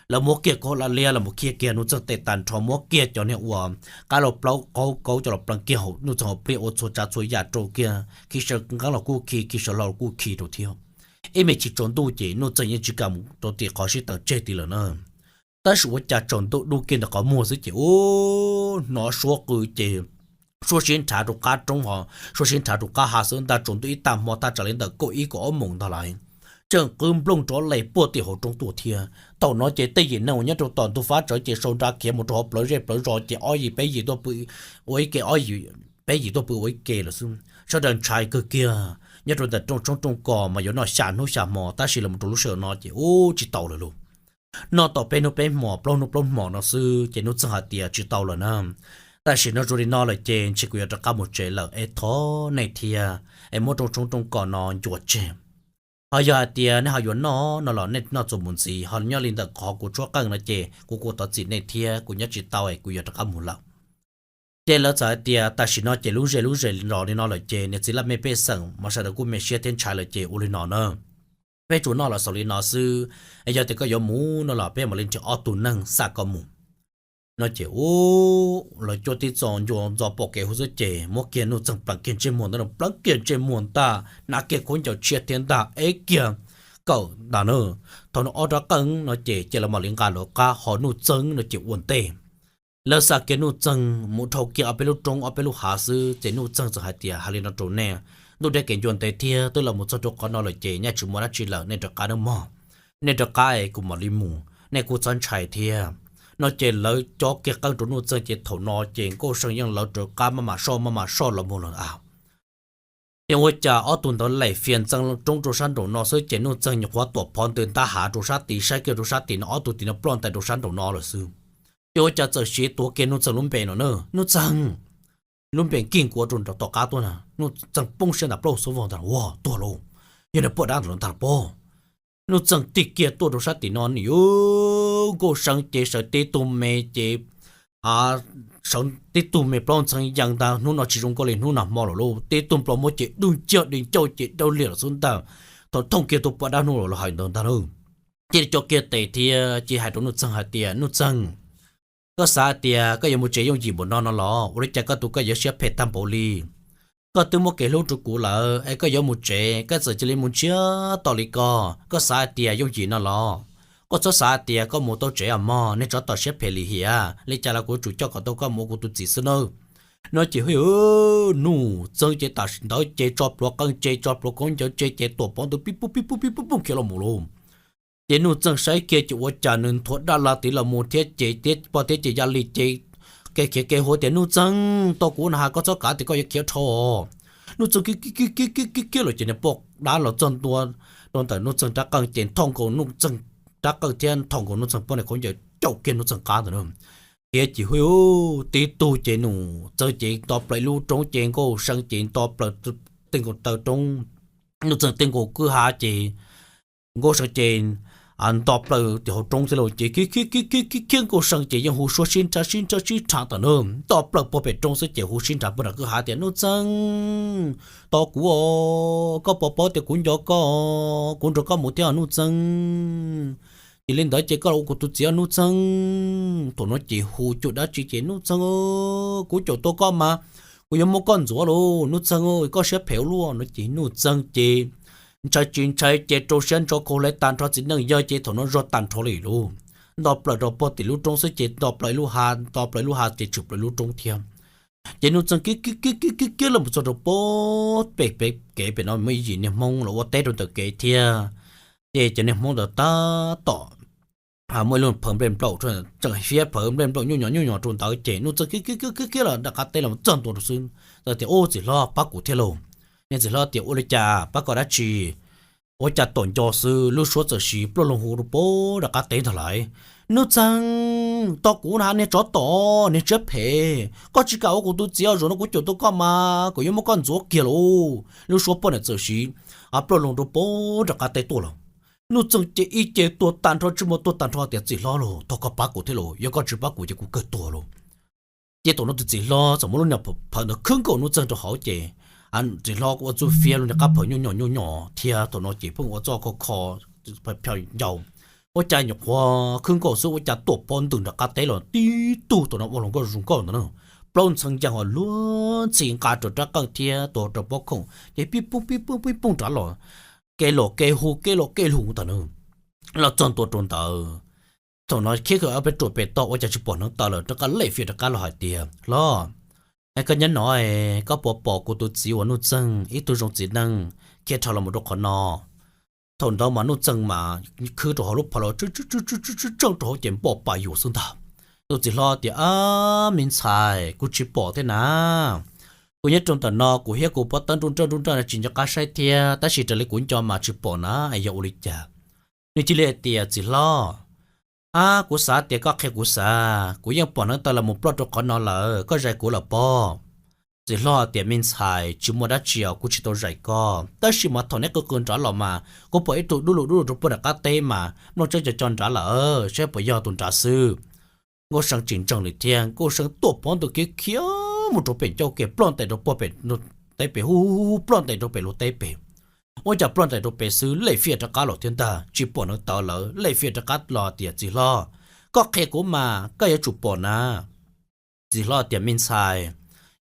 Lawv muab kiag kaub la liab los mus khi kiag Nuj Txeeg tes tag nrho, muab kiag cov niag uas qab los plaub qaub kaub coj los pleev kiag hauv Nuj Txeeg hauv pliaj, ua txhua tsav txhua yam rau kiag, khi sawv nqeeb los kuj khi, khi sawv hlau los kuj khi rau thiab. Ib me chim tsaus ntuj ces Nuj Txeeg yeej tsis kam mus rau tim qhov sib teem tseg tid lawm na. Tab sis ua cas tsaus ntuj dub kiag ntawm qhov muag xwb ces ub, hnov suab qw ces suab sib nrhav rau qab roob ho, suab sib nrhav rau qab hav xwb ntag. Tsaus ntuj ib tag hmo thaj tsam li ntawm kaum ib kaum ob moos ntag lais, tseem qw nplooj rov les puag tim hauv roob tuaj thiab. Thaum no ces tej yim neeg uas nyob rau tom ntug fab tsawv ces sau nra khiav mus rau hauv plawv zej plawv zos ces ob yim peb yim tuaj pw ua ib ke, ob yim peb yim tuaj pw ua ib ke lawm xwb. Sawv daws ntshai kawg kiag. Nyob rau ntawm rooj tshoob rooj kos mas yuav noj xya hnub xya hmo, tab sis los mus rau lub sij hawm no ces ub tsis tau lawm lauj. Noj tau peb hnub peb hmos, plaub hnub plaub hmos no xwb ces Nuj Txeeg hais tias tsis tau lawm na. Tam sim no zoo li no lawm ces ntshe kuv yuav rov qab mus tsev lawm es thov nej thiab es muab rooj tshoob rooj kos no ncua tseg. Ho yog hais tias nej ho yuav noj no los nej noj txuas mus ntxiv, ho nyob li ntawm qhov kuv tshuab qeej no ces kuv kuj thov txim nej thiab, kuv nyob tsis tau es kuv yuav rov qab mus lawm. Ces lawv txawm hais tias tam sim no ces lub zej lub zos li no lawm ces niam txiv laj mej pej xeem mas sawv daws kuj me siab thiab ntshai lawm ces ua li no na, peb tsuas noj los xaus li no xwb, es yog tias koj yuav mus no los peb mam li nrhiav ob tug neeg xa koj mus. No ces ub, lawv cuab tib txog ncua ntxo pom kev huv xwb ces muab kiag Nuj Txeeg pleev kiag ntsej muag ntag, pleev kiag ntsej muag ntag, hnav kiag khaub ncaws tshiab thiab ntag, ev kiag kawm ntag na. Thaum no ob rab qeej no ces ces lawv mam li nqa lawv qab, ho Nuj Txeeg no ces ua ntej. Lawv xa kiag Nuj Txeeg mus dhau kiag ob peb lub roob ob peb lub hav xwb ces Nuj Txeeg txawm hais tias, hais li no rau nej, ntuj deb kev ncua ntev thiab, twb los mus txog rau qhov no lawm ces nyaj tsis muaj dab tsi lawm, nej rov qab nawb mog. Nej rov qab es kuv mam li mus, nej kuj txhob ntshai thiab. No ces lawv cob kiag qeej rau Nuj Txeeg ces thaum no ces Nkauj See yeej lawv rov qab maj mam soj maj mam soj los mus lawm a. Ces ua cas ob tug ntawd lem fias ntxeev roob rau sab nraum no xwb ces Nuj Txeeg nyuam qhuav tuam phov ntws ntab hav rau sab tid, saib kiag rau sab tim no ob tug tim no ploj ntais rau sab nraum no lawm xwb. Ces ua cas txawm siv tuav kiag Nuj Txeeg lub npe no na, Nuj Txeeg, lub npe nkig nkuav rau nram tom qab tuaj na, Nuj Txeeg poob siab ntag, plaub xub vog ntag, ua tuag lauj, yog nws poj dab ntawm no ntag pob. Nuj Txeeg tig kiag tuaj rau sab tim no nws yuav, Nkauj See ces sawv tib tug me ces sawv tib tug me plaub ntxhee yees ntag, hnub no tsis zoo nkauj li hnub nag hmo lawm lauj, tib tug nplua muab ces dub nciab di ncauj ces dawb liam lawm xwb ntag. Thaum thooj kiag tus poj dab hnub los lawv hais ntawd ntag lauj, cia li cob kiag tes thiab cia li hais rau Nuj Txeeg hais tias, Nuj Txeeg, koj xav hais tias koj yuav mus tsev yooj yim npaum no no los? Ua li cas koj tus koj yuav siab phem tag npaum li? Koj twb muab kev hlub rau kuv lawm es koj yuav mus tsev, koj txawm cia li mus ntsiag to li ko, koj xav hais tias yooj yim no los? Koj txhob xav hais tias koj mus tau tsev os mog, nej tsov tom siab phem lim hiam, li cas los kuv yuav tsum coj kom tau koj mus ua kuv tus txiv xwb nawb. No ces hu, Nuj Txeeg ces tam sim ntawd ces tso pluav qeej ces tso pluav khaub ncaws ces ces tuam phov ntws pib pub pib pub pib pub pub khiav los mus lauj. Ces Nuj Txeeg saib kiag ces ua cas nws nthuav dab la tid los mus thiab ces poj thiab ces ya li ces kev khiav kev hu tias, Nuj Txeeg, tau kuv na has, koj txhob kav tias koj yuav khiav dhau os. Nuj Txeeg kiag kiag kiag kiag kiag kiag lawm ces nws poj dab los txog ntua rau ntawm Nuj Txeeg rab qeej ces nthau nkaus Nuj Txeeg rab qeej thiab nthau nkaus Nuj Txeeg poj niam khaub ncaws caum kiag Nuj Txeeg qab ntawd na. Ces ces hu, tib tug ces Nuj Txeeg ces nto plaws ib lub roob ces Nkauj See ces nto plaws tej nkaus taw roob, Nuj Txeeg tej nkaus kwj ha ces Nkauj See ces nto plaws tim hauv roob thiab lauj. Ces khiav khiav khiav khiav khiav Nkauj See ces yeej hu suab sib nrhav sib nrhav sib nrhav tom no, nto plaws puag pem roob xwb ces hu sib nrhav puag nram kwj ha tias, Nuj Txeeg, tos kuv os, koj puas paub tias kuv nco koj, kuv nrog koj mus thiab os Nuj Txeeg. Ces li ntawd ces koj los ua kuv tus txiv os Nuj Txeeg. Thaum no ces hu cuag dab tsi ces, Nuj Txeeg, kuv caum tau koj mas kuv yuav muab koj ntxuav lauj Nuj Txeeg, koj siab phem ua luaj. No ces Nuj Txeeg ces ntshai tsis ntshai ces rau siab ntso khau hlais tag nrho txiv neej yawg ces thaum no zog tag nrho li lauj. Nto plaws rau puag tim lub roob xwb ces nto plaws ib lub ha, nto plaws ib lub ha ces tshwm plaws ib lub roob thiab. Ces Nuj Txeeg khiav khiav khiav khiav khiav khiav los mus txog rau puag pem kev pem no muaj ib yim niag Hmoob los ua teb rau ntawm kev thiab. Ces cov niag Hmoob ntawd tab tom muaj ib lub phawv nplej nplaum, tseem fiab phawv nplej nplaum nyuj nyos nyuj nyos rau ntawd ces Nuj Txeeg khiav khiav khiav khiav khiav los rov qab teb los txog ntua rau xwb. Txawm tias, Ub, txiv hlob, pab kuv thiab lauj. Niag txiv hlob tias, Ua li cas pab koj dab tsi? Ua cas tom nco xwb lub suab txawm siv ploj loo hu rau puag rov qab teb ntag lauj, Nuj Txeeg, tos kuv na, niag tsov tom, niag siab phem, koj tsis kam ua kuv tus txiv os, zaum no kuv caum tau koj mas kuv yuav muab koj ntxuav kiag lauj. Lub suab poj niam txawm siv ploj loo rau puag rov qab teb tuaj lawm. Nuj Txeeg ces ib ce tuag tag nrho, tsis muaj tuag tag nrho tias, Txiv hlob lauj, thov koj pab kuv thiab lauj, yog koj tsis pab kuv ces kuv kawg tuag lauj. Ces thaum no tus txiv hlob txawm muab lub niag phawv ntawd khwb nkaus Nuj Txeeg rau hauv ces txiv hlob kuj ua txuj fiab lub niag qab phawv nyuj nyos nyuj nyos thiab. Thaum no ces pheej ua txuj kho kho phaj ncau, Ua cas nyuam qhuav khwb nkaus xwb ua cas tuam pov ntws nram qab teb los tib tug thaum no ua hluas nkauj zoo nkauj ntawd na, plaub ntxhee ncaag ho luag ntxhi nqa rau rab qeej thiab tua rau pob khoom ces pib poob pib poob pib poob rov los, kev los kev hu kev los kev hu tas na. Los txog ntua rau ntawd, thaum no khiav kiag peb ruam pem toj ua cas tsis pom hneev taw lawm, rov qab lem fiam rov qab los hais tias, Hlob, es koj nyob no, koj puas pom kuv tus txiv uas Nuj Txeeg ib tug zoo txiv neej khiav dhau los mus rau qhov no? Thaum ntawd mas Nuj Txeeg mas khwb rau hauv lub phom los tsw tsw tsw rau hauv ces npoj pas yuam xwb ntag. Tus txiv hlob tias, Ab, me ntxhais, kuv tsis pom thiab na. Kuv nyob rau ntawm no kuv hiab kuv pob tawb nruj nrawj nruj nrawj no tsis nco qab saib thiab, tab sis raws li kuv nco mas tsis pom na, es yog ua li cas? Nws cia li hais tias, Txiv hlob, ab, kuv xav tias koj qhia kuv xav, kuv yeej pom hneev taw los mus ploj rau qhov no lawm, koj zais kuv los pob? Txiv hlob tias, Me ntxhais, tsis muaj dab tsi os, kuv tsis tau zais koj, tab sis mas thaum neb qw qw nrad los mas kuv pom ib tug dub lug dub lug rau puag nram qab teb mas mloog tseeb co co nrad lawm, saib puas yog tus nrad xwb. Nkauj See tsis ntseeg li thiab, Nkauj See tuam pov ntws khiav khiav mus rau pem ncauj kev ploj ntais rau puag pem teb pem, hu hu ploj ntais rau pem lub teb pem. Ua cas ploj ntais rau pem xwb lem fiam rov qab los thiab ntag, tsis pom hneev taw lawm, lem fiam rov qab los tias, Txiv hlob, koj qhia kuv mas koj yuav tsum pom na. Txiv hlob tias, Me ntxhais,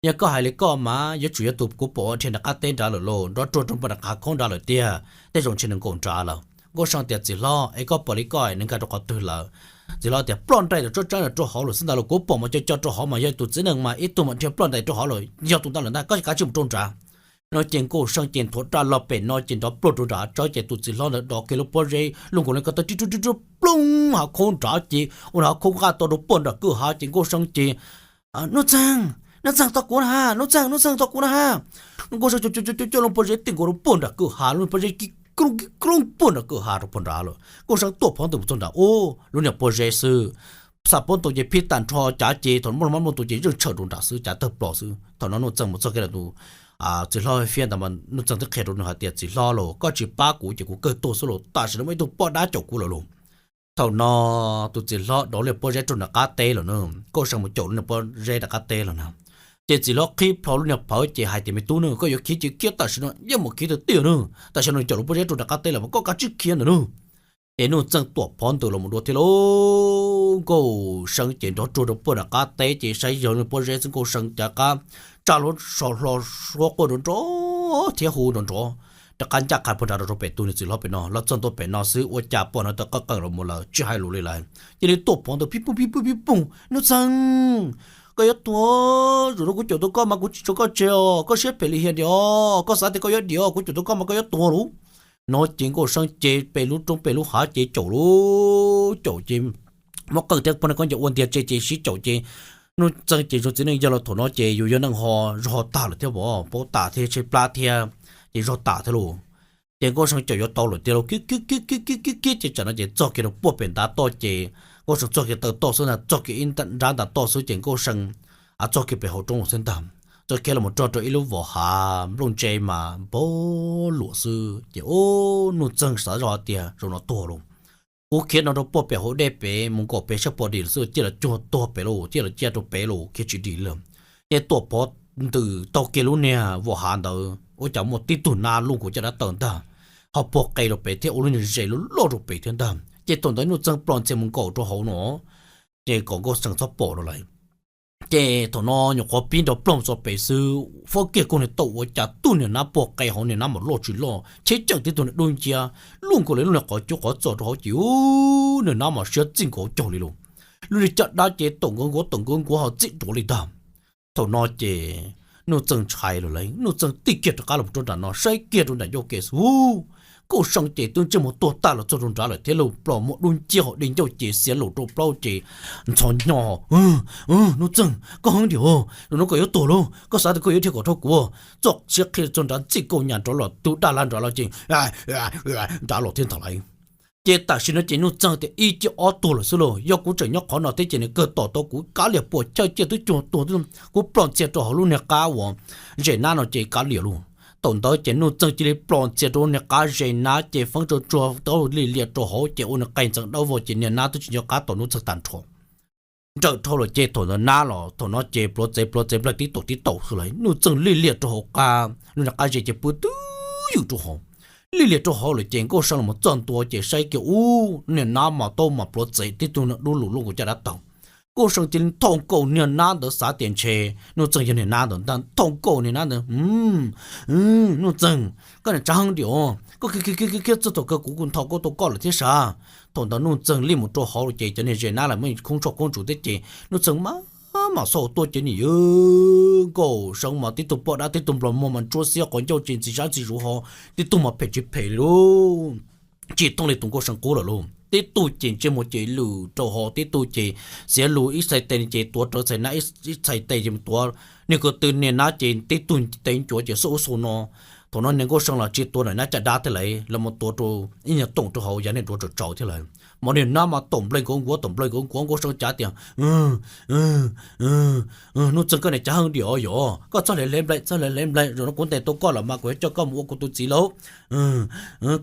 yog koj hais li koj mas yuav tsum yog tus kuv pom ua dhia nram qab teb nrad lawm lauj, nrov ruag rau puag nram qab khoob nrad lawm tiag, tej zaum ntshe nws nkaum nrad lawm. Nkauj See tias, Txiv hlob, es koj pom li koj nws nkag rau qhov twg lawm? Txiv hlob tias, Ploj ntais tsob tsawb rau hauv lawm xwb ntag lauj, kuv pom mas co co rau hauv mas yog tus txiv neej mas ib tug mas dhia ploj ntais rau hauv lawm, yog tus ntawd lawm ntag, koj kav tsij mus rau nrad. No ces Nkauj See ces nthuav raj los pem no ces nrov pluag rau nram tsawb ces tus txiv hlob ntawd dov kiag lub pob zeb luj nkaus li ko taw rib rub rib rub ploog hav khoob nrad ces ua hav khoob nqaj to rau puag nram kwj ha ces Nkauj See ces, Nuj Txeeg, Nuj Txeeg tos kuv na ha, Nuj Txeeg, Nuj Txeeg tos kuv na ha. Nkauj See coj coj coj lub pob zeb tij nkaus rau puag nram kwj ha, lub pob zeb kib koob kib koob puag nram kwj ha rau puag nrad lawm. Nkauj See tuaj phov ntws mus txog nrad ub lub niag pob zeb xwb, xam pob ntoo ces phij tag nrho cav ces thaum muaj lub pob ntoo ces yeej tshawm rau nrad xwb, cav tawg plos xwb. Thaum no Nuj Txeeg mus txog kiag ntawm tus txiv hlob fiab ntawd mas Nuj Txeeg twb qhia rau nws hais tias, Txiv hlob lauj, koj tsis pab kuv ces kuv kawg tuag xwb lauj, tam sim no muaj ib tug poj dab caum kuv lawm lauj. Thaum no tus txiv hlob dov lub pob zeb rau nram qab teb lawm na, Nkauj See mus caum lub niag pob zeb nram qab teb lawm na. Ces txiv hlob qhib plho lub niag phawv ces hais tias, Me tub na, koj yuav khiav ces khiav tam sim no, yeej mus khiav tiag tiag na. Tam sim no nws caum lub pob zeb rau nram qab teb lawm mas koj kav tsij khiav ntawm na. Ces Nuj Txeeg tuam phov ntws los mus dua thiab lauj. Nkauj See ces nrov ruag rau puag nram qab teb ces saib yog lub pob zeb xwb Nkauj See cav qab tsa lub so hlo suab quaj nrov nrov thiab hu nrov nrov rov qab ncaj qha puag nrad rau pem tus niag txiv hlob pem no. Los txog ntua pem no xwb ua cas pom hneev taw qawj qees los mus lawm tsis hais lus li lawm. Cia li tuaj phov ntawd pib pooj pib pooj pib pooj, Nuj Txeeg, koj yuav tuag. Zaum no kuv caum tau koj mas kuv tsis tso koj tseg os, koj siab phem li hiam diam os, koj xav tias koj yuav diam os, kuv caum tau koj mas koj yuav tuag lauj. No ces Nkauj See ces pem lub roob pem lub hav ces caum lauj, caum ces muab qeej thiab poj niam khaub ncaws ua ntiag tseg ces sib caum ces Nuj Txeeg ces zoo txiv neej yawg los thaum no ces yus yog neeg ho zog tag lawm thiab vov, paub tas thiab tshaib plab thiab ces zog tas thiab lauj. Ces Nkauj See caum yuav tau lawm tiag lauj, kiag kiag kiag kiag kiag kiag ces tsam no ces txog kiag rau puag pem ntav toj ces Nkauj See txog kiag taw toj xwb ntag, txog kiag ib nrab ntav toj xwb ces Nkauj See txog kiag pem hauv roob xwb ntag. Txog kiag los mus rog rau ib lub vos hav nplooj ntse mas npog luam xwb ces ub Nuj Txeeg xav zog tias zaum no tuag lauj. Kuv khiav no rau puag pem hauv dej pem mus nkaum pem sab pos dim lawm xwb, ciaj los cuag tuag pem lauj, ciaj los ciaj rau pem lauj, khiav tsis dim lawm. Ces tuam phov ntws taug kiag lub niag vos hav ntawd ua cas muaj tib tug nab luj nkaus caj dab taw ntag, ho puag qe rau pem thiab ua lub niag zes loj loj rau pem thiab ntag. Ces thaum ntawd Nuj Txeeg ploj ntxhias mus nkaum rau hauv no ces kom Nkauj See txhob pom no lawm. Ces thaum no nyuam qhuav pib nrov ploog txog pem xwb, faub kiag kuj niag tau ua cas tug niag nab puag qe hauv, niag nab mas loj tsis loj, cheb ceem tib tug niag dub nciab, luj nkaus li lub niag qhov cub qhov txos rau hauv ces ub niag nab mas siab txij nkaus caug li lauj. Lub niag caj dab ces taum nkuav nkuav taum nkuav nkuav ho txij duav li ntag. Thaum no ces Nuj Txeeg ntshai lawm lauj, Nuj Txeeg tig kiag rov qab los rau nram no saib kiag rau nram ncauj kev xwb, Nkauj See ces twb ntsej muag tuag tag los txog rau nrad lawm thiab lauj, plom muaj dub nciab ho di ncauj ces xiav laus rau plaub ces ntxhov hnyo, Nuj Txeeg, koj heev diam, zaum no koj yuav tuag lauj, koj xav tias koj yuav dhia kom dhau kuv. Txoj siab qhia txog nrad ntxij kauj nyas nrov los tug daj laj nrad los ces nrad los thiab ntag lauj. Ces tam sim no ces Nuj Txeeg tias ib ciaj ob tuag lawm xwb lauj, yog kuv tseem nyob qhov no thiab ces nws kawg tom tau kuv, kav liam puas chawj ciaj twb cuag tuag, kuv ploj ntxhias rau hauv lub niag qab uas zes nab no ces kav liam lauj. Thaum ntawd ces Nuj Txeeg cia li ploj ntxhias rau lub niag qab zes nab ces feeb tsuag tsuag tau li liam rau hauv ces ua nws qe ntxeev dawb vog ces niag nab twb tsis nco qab tom Nuj Txeeg tag nrho. Nrawm dhau lawm ces thaum ntawd nab los thaum no ces pluav txev pluav txev nplaig tib taum tib taum xwb lauj, Nuj Txeeg li liam rau hauv qab, lub niag qab zes ces pw twb ywm rau hauv. li lias rau hauv lawm ces Nkauj See los txog ntua ces saib kiag ub, niag nab mas tau mas pluav txev tib tug dub lug luj nkaus caj dab taug. Nkauj See cia li thauj nkaus niag nab ntawd xav tias ntshe Nuj Txeeg yog niag nab ntawd ntag, thauj nkaus niag nab ntawd. Nuj Txeeg, koj niag tsav heev diam, koj khiav khiav khiav txog thaum kawg kuv kuj nthos koj tau koj lawm thiab sav. Thaum ntawd Nuj Txeeg li mus rau hauv lawm ces cov niag zes nab los muaj khoob tshuaj khoob ntsuv thiab ces Nuj Txeeg mas mam xauj tuaj ces nim yog Nkauj See mas tib tug poj dab tib tug nplog muag mas ntsuab xiab qhov ncauj ces ntxim sab ntxim zuv ho, tib tug mas phem tsis phem li lauj. Tsis thooj li tus Nkauj See qub lawm lauj. Tib tug ces ntsej muag ces lwm rau ho, tib tug ces xiav lug ib txhais tes ces tuav rawv txhais nab, ib txhais tes ces mus tuav niag ko tw niag nab ces tib tug tes ncuav ces xub ub xu no. Thaum no niag Nkauj See los tsis tuav nab caj dab thiab lawm, los mus tuav rau ib nyuag toom rau hauv yav niag duav tsaus tsaus thiab lawm. Mas niag nab mas taum nplej nkaus nkuav taum nplej nkaus nkuav, Nkauj See cav tias, Nuj Txeeg, koj niag cav heev diam yog, koj txhob hle hle nplej, txhob hle hle nplej, zaum no kuv ntes tau koj lawm mas kuv yuav coj koj mus ua kuv tus txiv lauj.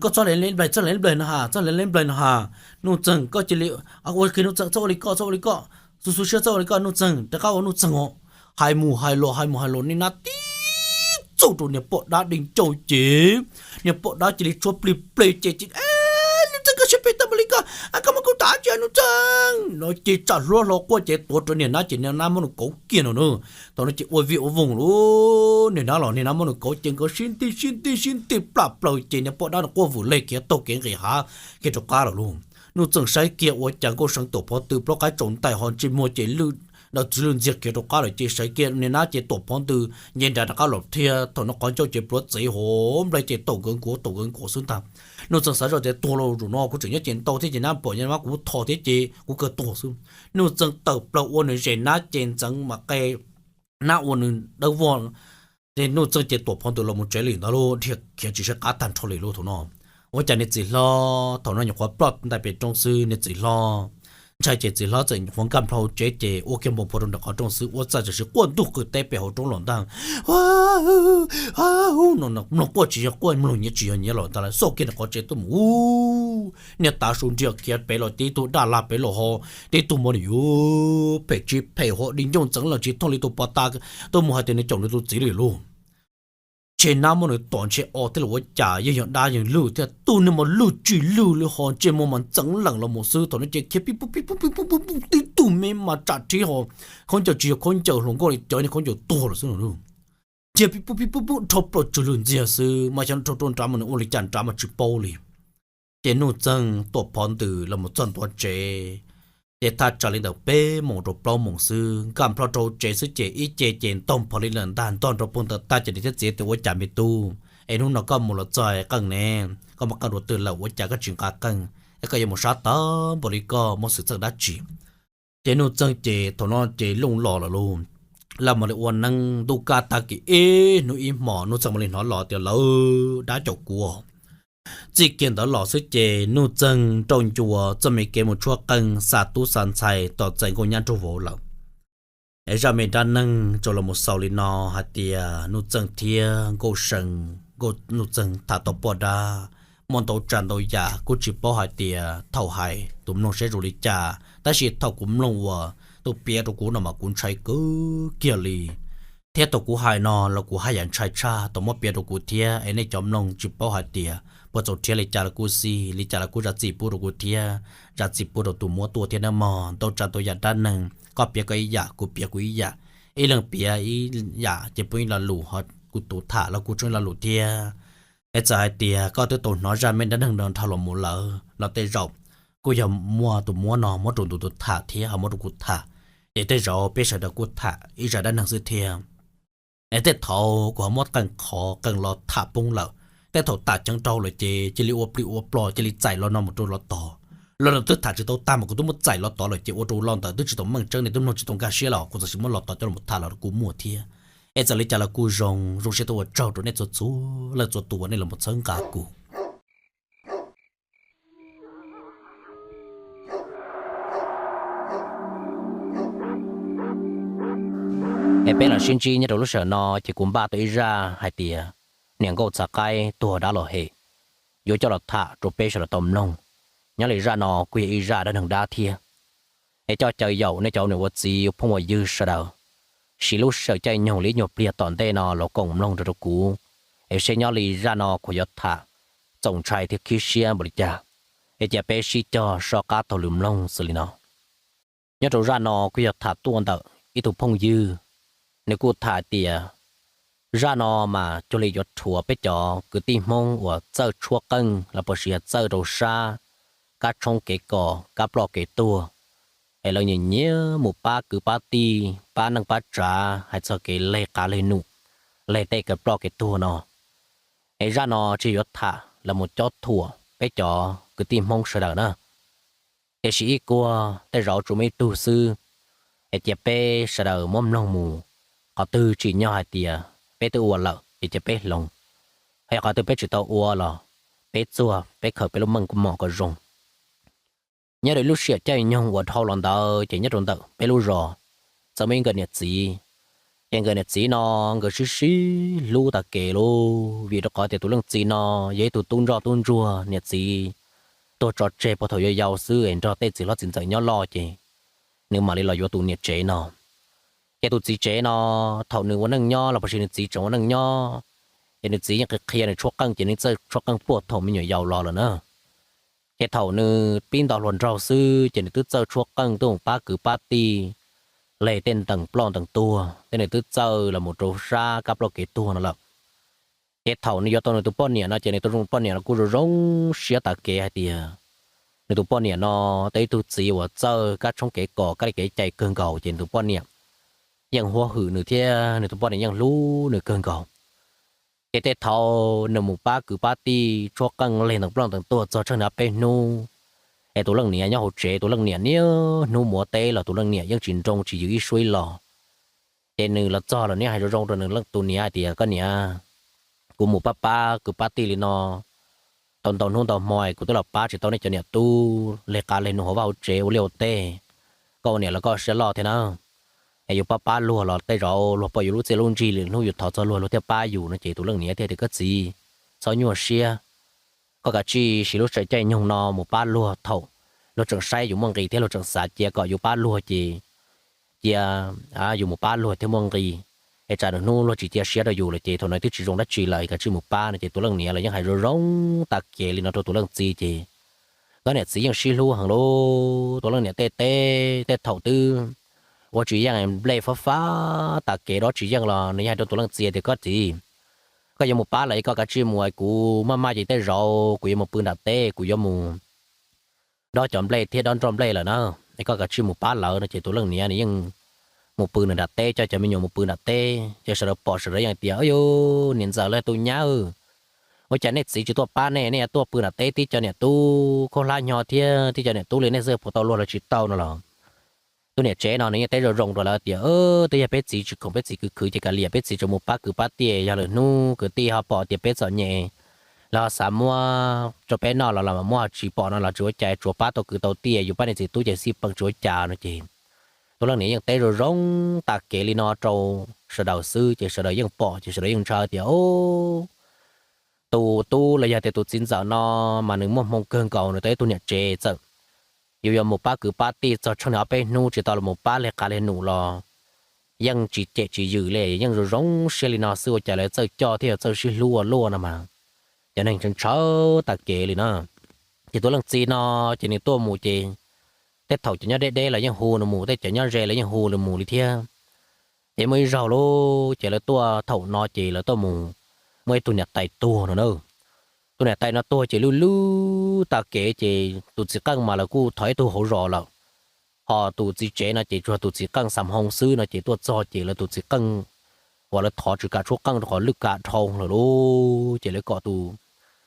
Koj txhob hle hle nplej, txhob hle hle nplej no ha, txhob hle hle nplej no ha. Nuj Txeeg, koj cia li ua, Nuj Txeeg txhob ua li koj, txhob ua li koj, xu xu siab txhob ua li koj, Nuj Txeeg, rov qab ua Nuj Txeeg os. Hais mus hais los hais mus hais los niag nab tib txuj rau niag poj dab deev ncauj ces niag poj dab cia li tshuab plig pleg ces, Nuj Txeeg, koj siab phem tag npaum li koj, koj muab kuv tham tsis Nuj Txeeg no ces tsam hluab hlo quaj ces tuav rawv niag nab ces niag nab muab nws kauv kiag no na. Thaum no ces ua vij ua voog lauj, niag nab los niag nab muab nws kauv ces nkawd sib nti sib nti sib nti plaj plaws ces niag poj dab no quaj vwm leg khiav taug kev nqis hav kiag rau qab lawm lauj. Nuj Txeeg saib kiag ua cas Nkauj See tuam phov tw plaub qaib tsaus ntais ho ntsej muag ces lwj daws txiv lwj ntxiag khiav rau qab lawm ces saib kiag niag nab ces tuam phov ntws nce nrad rov qab los thiab. Thaum no qhov ncauj ces pluav txev hauv nplej ces taum nkawd nkuav taum nkawd nkuav xwb ntag. Nuj Txeeg xav zoj tias tuag lauj, zaum no kuv tseem nyob ces ntau thiab ces nab pom nyob mas kuv thov thiab ces kuv kawg tuag xwb. Nuj Txeeg tawm plaws ua nws zes nab ces ntxeev mas qe nab ua nws dawb vog. Ces Nuj Txeeg ces tuam phov ntws los mus tsev li ntawd lauj, dhia khiav tsis saib qab tag nrho li lauj thaum no. Ua cas niag txiv hlob thaum no nyuam qhuav ploj ntais pem roob xwb, niag txiv hlob ntshai ces txiv hlob txawm nyuam qhuav nkag nplho hauv tsev ces ua kiag npau phua rau nram qhov rooj xwb, ua txaj tsam sim quaj ntug qw teb pem hauv roob los ntag. Mloog quaj tsis yog quaj, mloog nyiav tsis yog nyiav los ntag, xauj kiag nram qhov tsev tuaj mus ub, niag tav su nriag khiav pem los tib tug daj lag pem los ho, tib tug mas nws yuav phem tsis phem ho, di ncauj ntxeev leej tsis thooj li tus pov tas tuaj mus hais tias nws caum nws tus txiv li lauj. Ntshe nab muab nws tom ntshe o thiab los ua cas, yeej yog dab yeeg lwj thiab, tug niag mas lwj tsis lwj li ho ntsej muag mas ntxeev leej los mus xwb. Thaum no ces khiav pib pub pib pub pib pub pib pub tib tug me mas tsam rhib ho, khaub ncaws tsis yog khaub ncaws hluas nkauj li, cov niag khaub ncaws tuag lawm xwb no. Khiav pib pub pib pub pub dhau plaws tsw lwg ntxiag xwb, mas xyov dhau rau nrad mas nws ua li cas nrad mas tsis paub li. Ces Nuj Txeeg tuam phov ntws los mus txog ntua tsev, ces thaj tsam li ntawm peb moos rau plaub moos xwb, nkag nplho rau tsev xwb ces ib ce ces ntog nphov li lawm ntag, ntog nrog puag ntawd tag ces niam thiab txiv tias ua cas me tub es hnub no koj mus los txog qeej ne, koj mus qeej dua twg lawm ua cas koj tsis nqa qeej, es koj yuav mus sab tag npaum li koj muaj xwm txheej dab tsi. Ces Nuj Txeeg ces thaum no ces looj los lawm lauj, laj mam li ua neeb ntuj kaj tag kis ib hnub ib hmos Nuj Txeeg mam li hnov los tias lawv dab caum kuv. Txij kiag ntawd los xwb ces Nuj Txeeg nrauj ncua txoj me kev mus tshuab qeej xa tub xa ntxhais tos txais nkauj nyab nraug vauv lawm. Es zaj me dab neeg tsuas los mus xaus li no hais tias Nuj Txeeg thiab Nkauj See, Nuj Txeeg tham tau poj dab, muaj ntau tsav ntau yam kuj tsis paub hais tias thaum hais tus mloog seb zoo li cas, tab sis thaum kuv mloog uas tus piav rau kuv no mas kuv ntshai kawg kiag li. Thiab thaum kuv hais no los kuv haj yam ntshai tshaj thaum muab piav rau kuv thiab, es nej cov mloog tsis paub hais tias puas txaus rhiab li cas los kuj xij, li cas los kuj zam txim pub rau kuv thiab, zam txim pub rau tus muab tuaj thiab nawb mog. Ntau tsav ntau yam dab neeg, koj piav koj ib yam, kuv piav kuv ib yam, ib leeg piav ib yam ces poob ib lo lus, ho kuv tus tham los kuj tsoob ib lo lus thiab. Es txawm hais tias koj twb tau hnov zaj me dab neeg no dhau los mus lawm los tej zaum kuj yog muaj tus muab no muab rau ntu tus tham thiab ho muab rau kuv tham, ces tej zaum peb sawv daws kuj tham ib zaj dab neeg xwb thiab. Es tej thaum kuv ho muab qeej qhov qeej los tham poob lawm, tej thaum tam ceev rau lawm ces cia li ua plig ua plo cia li txais lo no mus rau lo tod. Lo no twb tham tsis tau tag mas kuv twb muab txais lo tod lawm ces ua rau lo ntawd twb tsis tau meej tseeb, nej twb mloog tsis tau nkag siab los kuv txawm sim muab lo tod coj los tham los rau kuv muaj thiab. Es txawm li cas los kuj zoo, zoo siab tuaj ua tsaug rau nej txhua txhua leej txhua tus uas nej los mus txhawb nqa kuv. Es peb los sib ntsib nyob rau lub sij hawm no ces kuv npaj tau ib zaj hais tias niam nkauj txhav qaib tuag dab los hem, yuav coj los tham rau peb sawv daws tau mloog. Nyob li zaj no kuj yog ib zaj dab neeg dab thiab. Es coj caw yaum nej cov niam ua txiv phooj ua ywg sawv daws siv lub sij hawm caij nyoog li ib nyuag pliag tom ntej no los koom mloog nrog rau kuv, es seb nyob li zaj no kuv yuav tham txaus ntshai thiab khib siab npaum li cas, es cia peb sib cog soj qab taug lw mloog xws li no. Nyob rau zaj no kuj yog tham tuaj ntawm ib tug phooj ywg, nws kuj tham tias zaj no mas cuag li yuav rhuav peb cov kwv tij Hmoob uas txawj tshuab qeej los puas sis yog txawj rau sab kab tshoob kev kos kab ploj kev tuag, es lawv nyiam nyiam mus pab kwv pab tij pab neej pab tsav hais txog kev leg qav leg num, leg tej kev ploj kev tuag no. Es zaj no tsis yuav tham los mus cob thuam peb cov kwv tij Hmoob sawv daws na. Tiam sis ib kuag tej zaum tsuas muaj ib tug xwb, es cia peb sawv daws muab mloog mus, qhov twg tsim nyog hais tias peb twb ua lawm ces cia peb hloov, ho yog qhov twg peb tsis tau ua los peb txuag peb khaws peb lub meej mom kom zoo. Nyob rau lub sij hawm caij nyoog uas dhau los ntawd ces nyob rau ntawm peb lub zos txawm muaj ib nkawm niam txiv. Ces nkawm niam txiv no nkawd sib sib hlub tag kev lauj, vim rau qhov tias tus leej txiv no yog ib tug tub ntsoj tub ntsuag niam txiv tuag tso tseg puag thaum yau yau xwb es nrog tej txiv hlob txiv ntxawm nyob loj ces nws mam li los yuav tus niam tsev no. Ces tus txiv tsev no thaum nws ua neej nyob los puas sis nws txiv tseem ua neej nyob, ces nws txiv yeej qhia qhia nws tshuab qeej ces nws txawj tshuab qeej puag thaum me nyuam yaus los lawm na. Ces thaum nws pib nto hluas nraug xwb ces nws twb txawj tshuab qeej tuaj mus pab kwv pab tij, leg tej ntees ploj ntees tuag tej nws twb txawj los mus rau sab kab ploj kev tuag no lawm. Ces thaum nws yuav tau nws tus poj niam no ces nws tus poj niam no kuj zoo zoo siab tas kev hais tias nws tus poj niam no tau ib tug txiv uas txawj kab tshoob kev kos kab li kev cai kawg nkaus ces nws tus poj niam yeej huab hwm nws thiab nws tus poj niam yeej hlub nws kawg nkaus. Ces tej thaum nws mus pab kwv pab tij tshuab qeej leg ntees ploj ntees tuag txog tsheej niaj peb hnub, es tus leej niam nyob hauv tsev, tus leej niam niaj hnub mus ua teb los tus leej niam yeej tsis nroo tsis yws ib suab ib los. Ces nws los txog los niaj hais zoo zoo rau nws tus niam hais tias, koj niam, kuv mus pab pab kwv pab tij li no tau ntau hnub ntau hmo es kuv twb los pab tsis tau nej cov niam tub leg qav leg num hauv vaj hauv tsev ua liaj ua teb. Koj ua niam los koj siab loj thiab na, es yus pab pab luag los tej zaum luag pom yus lub txiaj lub ntsig lwm hnub yus thov txog luag luag thiaj pab yus no ces tus leej niam thiaj tias, koj txiv, txhob nyuaj siab, koj kav tsij siv lub sij hawm caij nyoog no mus pab luag thaum luag tseem saib yus muaj nqis thiab luag tseem xav cia kom yus pab luag ces cia yus mus pab luag thiaj muaj nqis, es tsam nws hnub luag tsis cia siab rau yus lawm ces thaum no twb tsis zoo dab tsi lawm, kav tsij mus pab no ces tus leej niam los yeej hais zoo zoo tas kev li no rau tus leej txiv ces nkawd niam txiv yeej sib hlub heev lauj. Tus leej niam tej teb tej thaum twb ua tsis yeej, nplej fab fab tas kev dob tsis yeej los nws yeej hais rau tus leej txiv tias, koj txiv, koj yuav mus pab lawm es koj kav tsij mus, kuv maj maj ces tej zaum kuv yuav mus pw nram teb, kuv yuav mus dob cov nplej thiab dob nroj nplej lawm na, es koj kav tsij mus pab lawv no ces tus leej niam nws yeej mus pw nws nram teb, coj cov me nyuam mus pw nram teb ces sawv daws pom sawv daws yeej tias, ub, niam ntxawm los tus nyab, ua cas nej txiv tsis tuaj pab nej, nej tuaj pw nram teb tib cov niam tub khaub hlab nyo thiab tib cov niam tub li nej xwb puas tau luag los tsis tau no los? Tus niam tsev no nws yeej teb zoo zoo rau lawv tias, twb yog peb txiv tsis khoom, peb txiv khwv khwv ces kav liam, peb txiv tsuas mus pab kwv pab tij, yog lwm hnub kwv tij ho pom tias peb txom nyem, lawv ho xav muab rau peb noj los los muab, ho tsis pom no los tsis ua cas, tsuas pab tau kwv tau tij, yus pab niam txiv tub ces xij peem tsis ua cas no ces tus leej niam yeej teb zoo zoo tas kev li no rau sawv daws xwb ces sawv daws yeej pom ces sawv daws yeej ntshaw tias, tus tub los yog tias tus txiv ntxawm no mas nws muaj hmoo kawg nkaus, nws tau ib tug niam tsev txawm yus yuav mus pab kwv pab tij txog tsheej niaj ob peb hnub tsis tau los mus pab leg qav leg num los yeej tsis cem tsis yws li, yeej zoo zoo siab li no xwb, ua cas lawv txawj coj thiab yuav txawj sib hlub ua luaj no mas cov neeg ntshaw ntshaw tas kev li na. Ces tus leej txiv no ces nws tuaj mus ces tej thaum cov nyob deb deb los yeej hu nws mus, tej cov nyob ze los yeej hu nws mus li thiab. Ces muaj ib zaug lauj, ces lawv tuaj thaum no ces lawv tuaj mus, muaj ib tug niam tais tuag no na. Tus niam tais no tuag ces lwj lwj tag kev ces tus txiv qeej mas lawv kuj thov ib tug hauv zos lawm, ho tus txiv tsev no ces tsuas tus txiv qeej xam hoo xwb no ces tuaj txog ces lawv tus txiv qeej uas lawv thov tsis kam tshuab qeej rau qhov lwj kam dhau lawm lauj. Ces lawv kom tus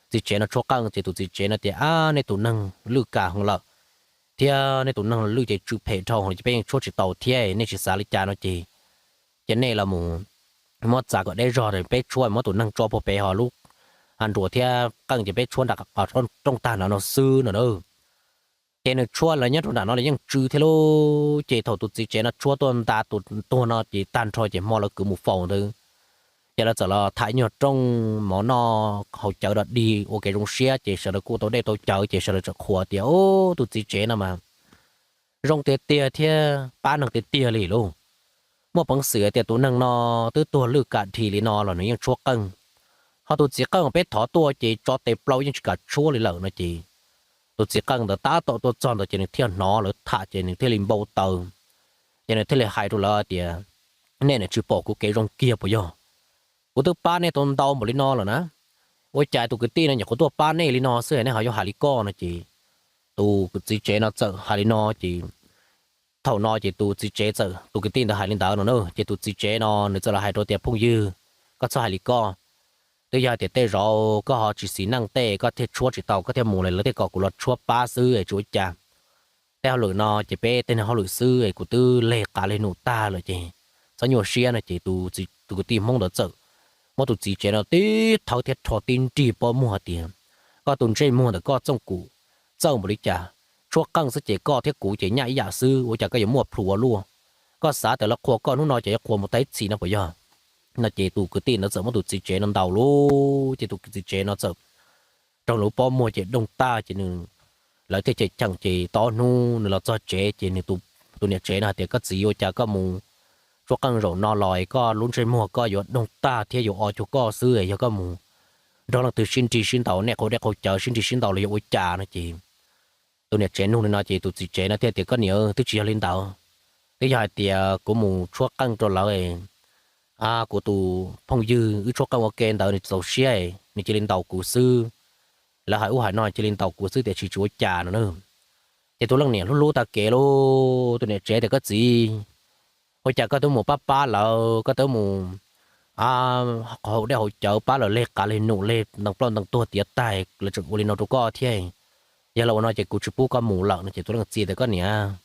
txiv tsev no tshuab qeej ces tus txiv tsev no tias, ab, nej tus neeg lwj kam hoo lawm, thiab nej tus neeg lwj ces tsw phem dhau lawm ces peb yeej tshuab tsis tau thiab, nej tsis xav li cas no ces, ces nej los mus muab txav kom deb zog, peb tshuab muab tus neeg tso puag pem ho lub nruas thiab qeej ces peb tshuab nram qhov rooj tag nrho no xwb no na. Ces nws tshuab los nyob rau nram no los yeej tsw thiab lauj. Ces thaum tus txiv tsev no tshuab tuaj nta tus tuag no ces tag nrho ces hmo lawv kwv mus faus ntawd, ces lawv txawm los tham nyuag rooj mov noj haus cawv dog dig ua kev zoo siab ces sawv daws kuj tau dej tau cawv ces sawv daws txawm qhuas tias, ub, tus txiv tsev no mas zoo tiag tiag thiab pab neeg tiag tiag li lauj. Muaj peev xwm hais tias tus neeg no twb tuag lwj kam dhis li no los nws yeej tshuab qeej, Ho tus txiv qeej peb thov tuaj ces tso tes plaws yeej tsis kam tshuab li lawm no ces tus txiv qeej ntawd tab tom tuaj txog ntawd ces nws thiaj hnov lawv tham ces nws thiaj li npau taws. Ces nws thiaj li hais rau lawv tias, nej niam tsis pom kuv kev zoo kiag puas yog? Kuv twb pab nej tau ntau npaum li no lawm na, ua cas tus kwv tij no nyuam qhuav tuaj pab nej li no xwb nej ho yuav hais li koj no ces tus txiv tsev no txawm hais li no ces thaum no ces tus txiv tsev txawm, tus kwv tij ntawd hais li ntawd no na ces tus txiv tsev no nws txawm los hais rau tias, phooj ywg, koj txhob hais li koj. Twb yog hais tias tej zaum koj ho tsis xis neej tej koj thiaj tshuab tsis tau koj thiaj mus lawm, lawv thiaj kom kuv los tshuab pab xwb es tsis ua cas. Tej hauj lwm no ces peb tej neeg hauj lwm xwb es kuv twb leg qav leg num tag lawm ces txhob nyuaj siab no ces tus kwv tij Hmoob ntawd txawm muab tus txiv tsev no tib thawb thiab rho tib nrig pob muag tias, koj tus ntsej muag ntawm koj txooj kum txawj npaum li cas, tshuab qeej xwb ces koj thiab kuv ces nyaj ib yam xwb, ua cas koj yuav muaj plhus ua luaj? Koj xav tias lawv qhuas koj hnub no ces yuav qhuas mus tag ib txhis no puas yog? No ces tus kwv tij ntawd txawm muab tus txiv tsev no ntaus lawm ces tus txiv tsev no txawm raug lub pob muag ces dooj tag ces nws, lawv thiaj cheem cheem ces tau ob hnub nws los txog tsev ces nws, tus niam tsev no hais tias, koj txiv, ua cas koj mus tshuab qeej zaum no los koj lub ntsej muag koj yuav dooj tag thiab yuav o cuag koj xwb, yog koj mus nrog leej twg sib nrig sib ntaus, nej qaug dej qaug cawv sib nrig sib ntaus los yog ua cas no ces tus niam tsev nug li no ces tus txiv tsev no thiaj tias, koj niam, twb tsis yog li ntawd, twb yog hais tias kuv mus tshuab qeej rau lawv, kuv tus phooj ywg wb tshuab qeej ua ke ntawd nws txaus siab, nws cia li ntaus kuv xwb. Lawv hais ub hais no cia li ntaus kuv xwb tiam sis tsis ua cas no na. Ces tus leej niam hlub hlub tag kev lauj, tus niam tsev tias, koj txiv, ua cas koj twb mus pab pab lawv, koj twb mus haus dej haus cawv pab lawv leg qav leg num leg ntees plaub ntees tuag tiav tag lawv tseem ua li no rau koj thiab. Yog lawv ua no ces kuv tsis pub koj mus lawm no ces tus leej txiv tias, koj niam,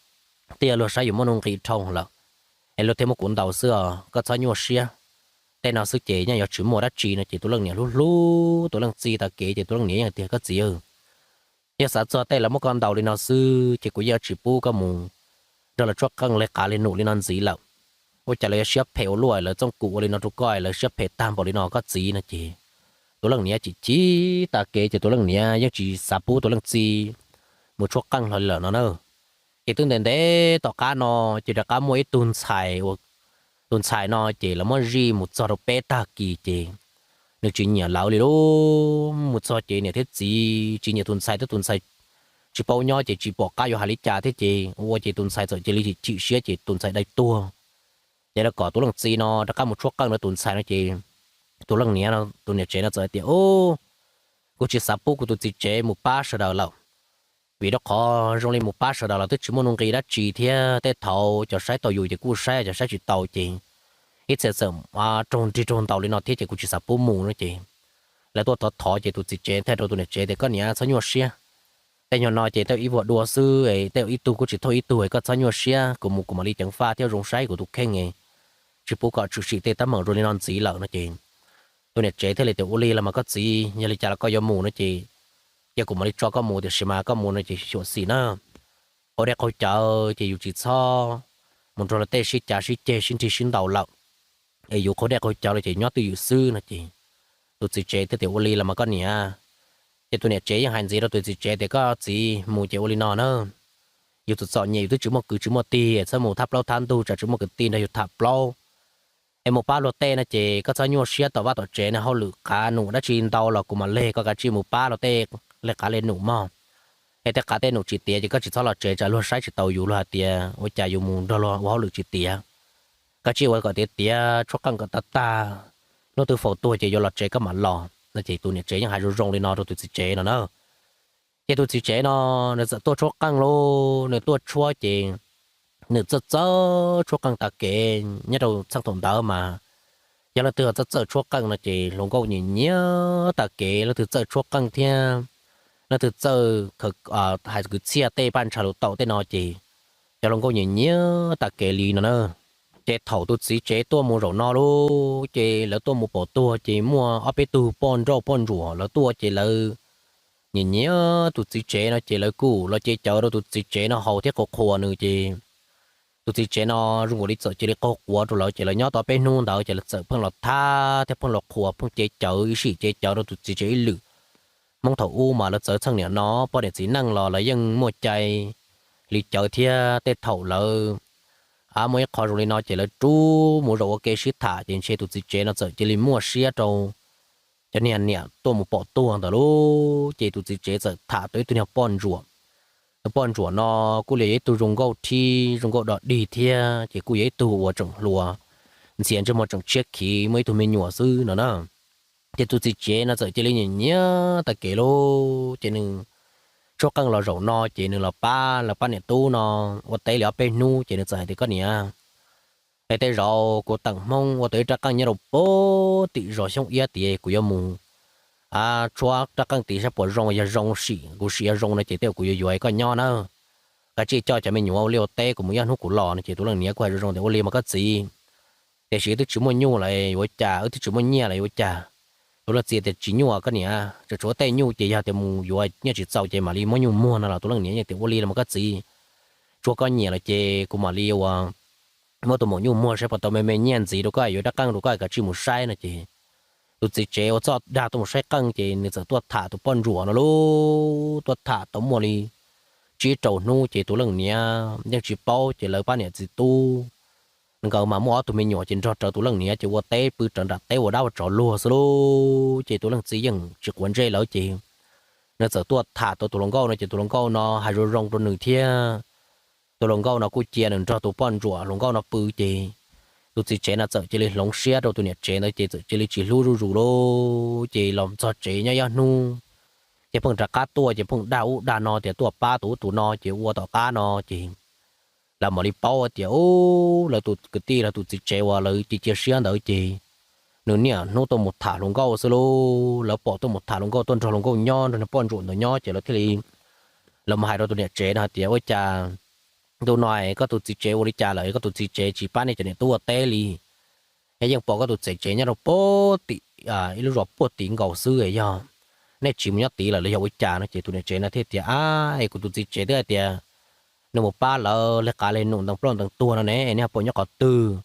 twb yog luag saib yus muaj nuj nqis dhau lawm es luag thiaj muab kuv ntaus xwb os, koj txhob nyuaj siab. Tej no xwb ces yeej yuav tsis muaj dab tsi no ces tus leej niam hlub hlub tus leej txiv tag kev ces tus leej niam yeej tias, koj txiv, yog xav txog tej lawv muab koj ntaus li no xwb ces kuv yeej yuav tsis pub koj mus nrog lawv tshuab qeej leg qav leg num li no ntxiv lawm. Ua cas lawv yuav siab phem ua luaj, lawv txooj kum ua li no rau koj, lawv siab phem tag npaum li no koj txiv no ces tus leej niam chim chim tag kev ces tus leej niam yeej tsis xav pub tus leej txiv mus tshuab qeej hlo li lawm no na. Ces twb ntev ntev tom qab no ces rov qab muaj ib tug ntxhais, tus ntxhais no ces lawv muab zij mus txog rau peb tag kis ces nws tsis nyiam lawv li lauj. Mus txog ces niam thiab txiv tsis nyiam tus ntxhais thiab tus ntxhais tsis paub nyob ces tsis pom qab yuav hais li cas thiab ces ua ces tus ntxhais txawm cia li chim siab ces tus ntxhais dai tuag. Ces lawv kom tus leej txiv no rov qab mus tshuab qeej rau tus ntxhais no ces tus leej niam, tus niam tsev no txawm hais tias, kuv tsis xav pub kuv tus txiv tsev mus pab sawv daws lawm, vim rau qhov zoo li mus pab sawv daws los twb tsis muaj nuj nqis dab tsi thiab tej thaum cov saib tau yus ces kuj saib, cov saib tsis tau ces ib txhia txawm raug nrig raug ntaus li no thiab ces kuv tsis xav pub mus no ces lawv tuaj thov thov ces tus txiv tsev thiaj rau tus niam tsev tias, koj niam txhob nyuaj siab, tej nyuag no ces tej ib vuag dua xwb, tej ib tug kuj tsis thauj ib tug, koj txhob nyuaj siab, kuv mus kuv mam li ceev faj thiab zoo saib kuv tus kheej, tsis pub kom tshwm sim tej teeb meem zoo li no ntxiv lawm no ces tus niam tsev thiaj li tias, ua li los mas koj txiv, yog li cas los koj yuav mus no ces cia kuv mam li tso koj mus, tiam sis mas koj mus no ces xyuam xim na, qaug dej qaug cawv ces yus tsis txhob mus nrog luag tej sib cav sib ceg sib nrig sib ntaus lawm, es yus qaug dej qaug cawv lawm ces nyob twj ywm xwb no ces tus txiv tsev thiaj tias, ua li los mas koj niam. Ces tus niam tsev yeej hais ntxiv rau tus txiv tsev tias, koj txiv, mus ces ua li no na, yus txom txom nyem yus twb tsis muaj kwv tsis muaj tij, txhob mus thab plaub thab ntug tsam tsis muaj kwv tij nrog yus tham plaub. Es mus pab luag tej no ces koj txhob nyuaj siab, tom vaj tom tsev no hauj lwm qav num dab tsi ntau los kuv mam leg, koj kav tsij mus pab luag tej leg qav leg num mog. Es tej qav tej num tsis tiav ces koj tsis txhob los tsev tsam luag saib tsis taus yus, luag hais tias ua cas yus mus nrog luag ua hauj lwm tsis tiav. Kav tsij ua kom tiav tiav, tshuab qeej kom tag tag, hnub twg faus tuag ces yuav los tsev koj mam los no ces tus niam tsev yeej hais zoo zoo li no rau tus txiv tsev no na. Ces tus txiv tsev no nws txawm tuaj tshuab qeej lauj, nws tuaj tshuab ces nws txawj txawj tshuab qeej tag kev nyob rau txheej thaum ntawd mas yog leej twg txawj txawj tshuab qeej no ces hluas nkauj nyiam nyiam tag kev, leej twg txawj tshuab qeej thiab leej twg txawj hais kwv txhiaj tej paj ntsha lus taum tej no ces cov hluas nkauj nyiam nyiam tag kev li no na. Ces thaum tus txiv tsev tuaj mus zaum no lauj, ces lawv tuaj mus pom tuag ces muaj ob peb tug poj nrauj poj ntsuam lawv tuaj ces lawv nyiam nyiam tus txiv tsev no ces lawv kuj los ce cawv rau tus txiv tsev no haus thiab qhuas qhuas nws ces tus txiv tsev no zoo nkaus li txawm cia li qaug quav rau lawv ces lawv nyob tau peb hnub ntawd ces lawv txawm pheej los thab thiab pheej los qhuas pheej ce cawv ib sij ce cawv rau tus txiv tsev ib lwm. Hmoob thaum ub mas lawv txawv txheej niam no poj niam txiv neej los lawv yeej muaj cai li cawv thiab tej thaum lawv muaj ib qho zoo li no ces lawv rub mus zaum ua ke sib tham ces ntshe tus txiv tsev no txawm cia li muaj siab rau cov niag niam tuaj mus pom tuag ntawd lauj. Ces tus txiv tsev txawm tham tau ib tug niag poj ntsuam. Tus poj ntsuam no kuj li yog ib tug zoo nkauj thib zoo nkauj dog dig thiab ces kuj yog ib tug uas tseem hluas, ntxhias ntsej muag tseem tshiab khiv, muaj ib tug me nyuam xwb no na. Ces tus txiv tsev no txawm cia li nyiam nyiam tag kev lauj. Ces nws tshuab qeej los zaum no ces nws los pab lawv pab niam tub no ua teb li ob peb hnub ces nws txawm hais tias, Koj niam, es tej zaum kuv teem Hmoob ua tau ib rab qeej nyob rau puag tim zos Xyoob Iab tid, kuv yuav mus tshuab rab qeej tid saib puas zoo, yog zoo sim, kuv sim yog zoo no ces tej zaum kuv yuav yuav koj nyob na. Kav tsij coj cov me nyuam ua liaj ua teb, kuv mus ib hnub kuv los no. Ces tus leej niam kuj hais zoo zoo tias, Ua li mas koj txiv, tiam sis wb twb tsis muaj nyuj lawm yuav ua cas, wb twb tsis muaj nyiaj lawm yuav ua cas? Tus leej txiv tias, Tsis nyuaj koj niam, tseem tshuav tej nyuj ces yog tias mus yuav nyiaj tsis txaus ces mam li muab nyuj muag no los. Tus leej niam yeej tias, Ua li los mas koj txiv, tsuav koj nyiam lawm ces kuv mam li ua muab tus maum nyuj muag saib puas tau me me nyiaj ntxiv rau koj yuav rab qeej rau koj, kav tsij mus saib no. Ces tus txiv tsev ua txuj dag tuaj mus saib qeej ces nws txawm tuaj tham tus poj ntsuam no lauj. Tuaj tham tau muaj li tsib rau hnub ces tus leej niam yeej tsis paub ces lawv pab niam txiv tub nkawd mas muaj ob tug me nyuam ces nrog rawv tus leej niam ces ua teb pw rawv nram teb ua dab ua tsov luag xwb lauj. Ces tus leej txiv yeej tsis quav ntsej lawv ces nws txawm tuaj tham tau tus hluas nkauj no ces tus hluas nkauj no hais zoo zoo rau nws thiab. Tus hluas nkauj no kuj cia nws nrog tus poj ntsuam hluas nkauj no pw ces tus txiv tsev no txawm cia li hloov siab rau tus niam tsev ntawd ces txawm cia li tsis hlub zuj zus lauj. Ces los txog tsev nyob ib hnub ces pheej rov qab tuaj ces pheej dag ub dag no tias tuaj pab tus ub tus no ces ua tom qab no ces lawv mam li paub tias, u, lawv tus kwv tij lawv tus txiv tsev uas lawv cia cia siab ntawd ces nws niaj hnub tuaj mus tham hluas nkauj xwb lauj. Lawv pom tuaj mus tham hluas nkauj, tuaj nrog hluas nkauj nyob, nrog niag poj ntsuam ntawd nyob ces lawv thiaj li, lawv mus hais rau tus niam tsev no hais tias, Ua cas ntu no koj tus txiv tsev ua li cas lawm, koj tus txiv tsev tsis pab nej cov niam tub ua teb li? Yeej pom koj tus txiv tsev nyob rau puag tim ib lub zos puag tim nkaus xwb, yog nej tsis mus nyob tid lawm los yog ua cas no? Ces tus niam tsev no thiaj tias, Ab, es kuv tus txiv tsev twb hais tias nws mus pab lawv leg qav leg num ntees plaub ntees tuag no ne, nej ho pom nyob qhov twg?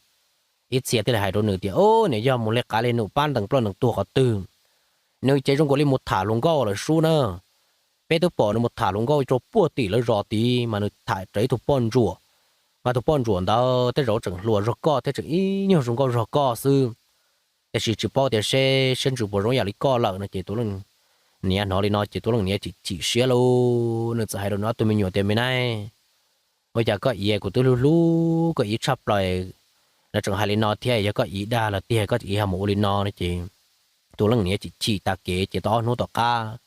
Ib txhia thiaj li hais rau nws tias, Ub, nws yog mus leg qav leg num pab ntees plaub ntees tuag qhov twg? Nws ces zoo nkaus li mus tham hluas nkauj lawm sub na. Peb twb pom nws mus tham hluas nkauj rau puag tim lawv zos tid mas nws tham raws ib tug poj ntsuam, mas tus poj ntsuam ntawd tej zaum tseem hluas zog koj thiab tseem ib nyuag zoo nkauj zog koj xwb. Tiam sis tsis paub tias seb siab ntsws puas zoo yam li koj lawm no. Ces tus leej niam hnov li no ces tus leej niam chim chim siab lauj, nws txawm hais rau nws ob tug me nyuam tias, Me nab, ua cas koj iv, kuv twb hlub hlub koj iv tshaj plaws, nws tseem hais li no thiab, yog koj iv dag los tiag koj iv ho mus ua li no no. Ces tus leej niam chim chim tag kev ces tau ob hnub tom qab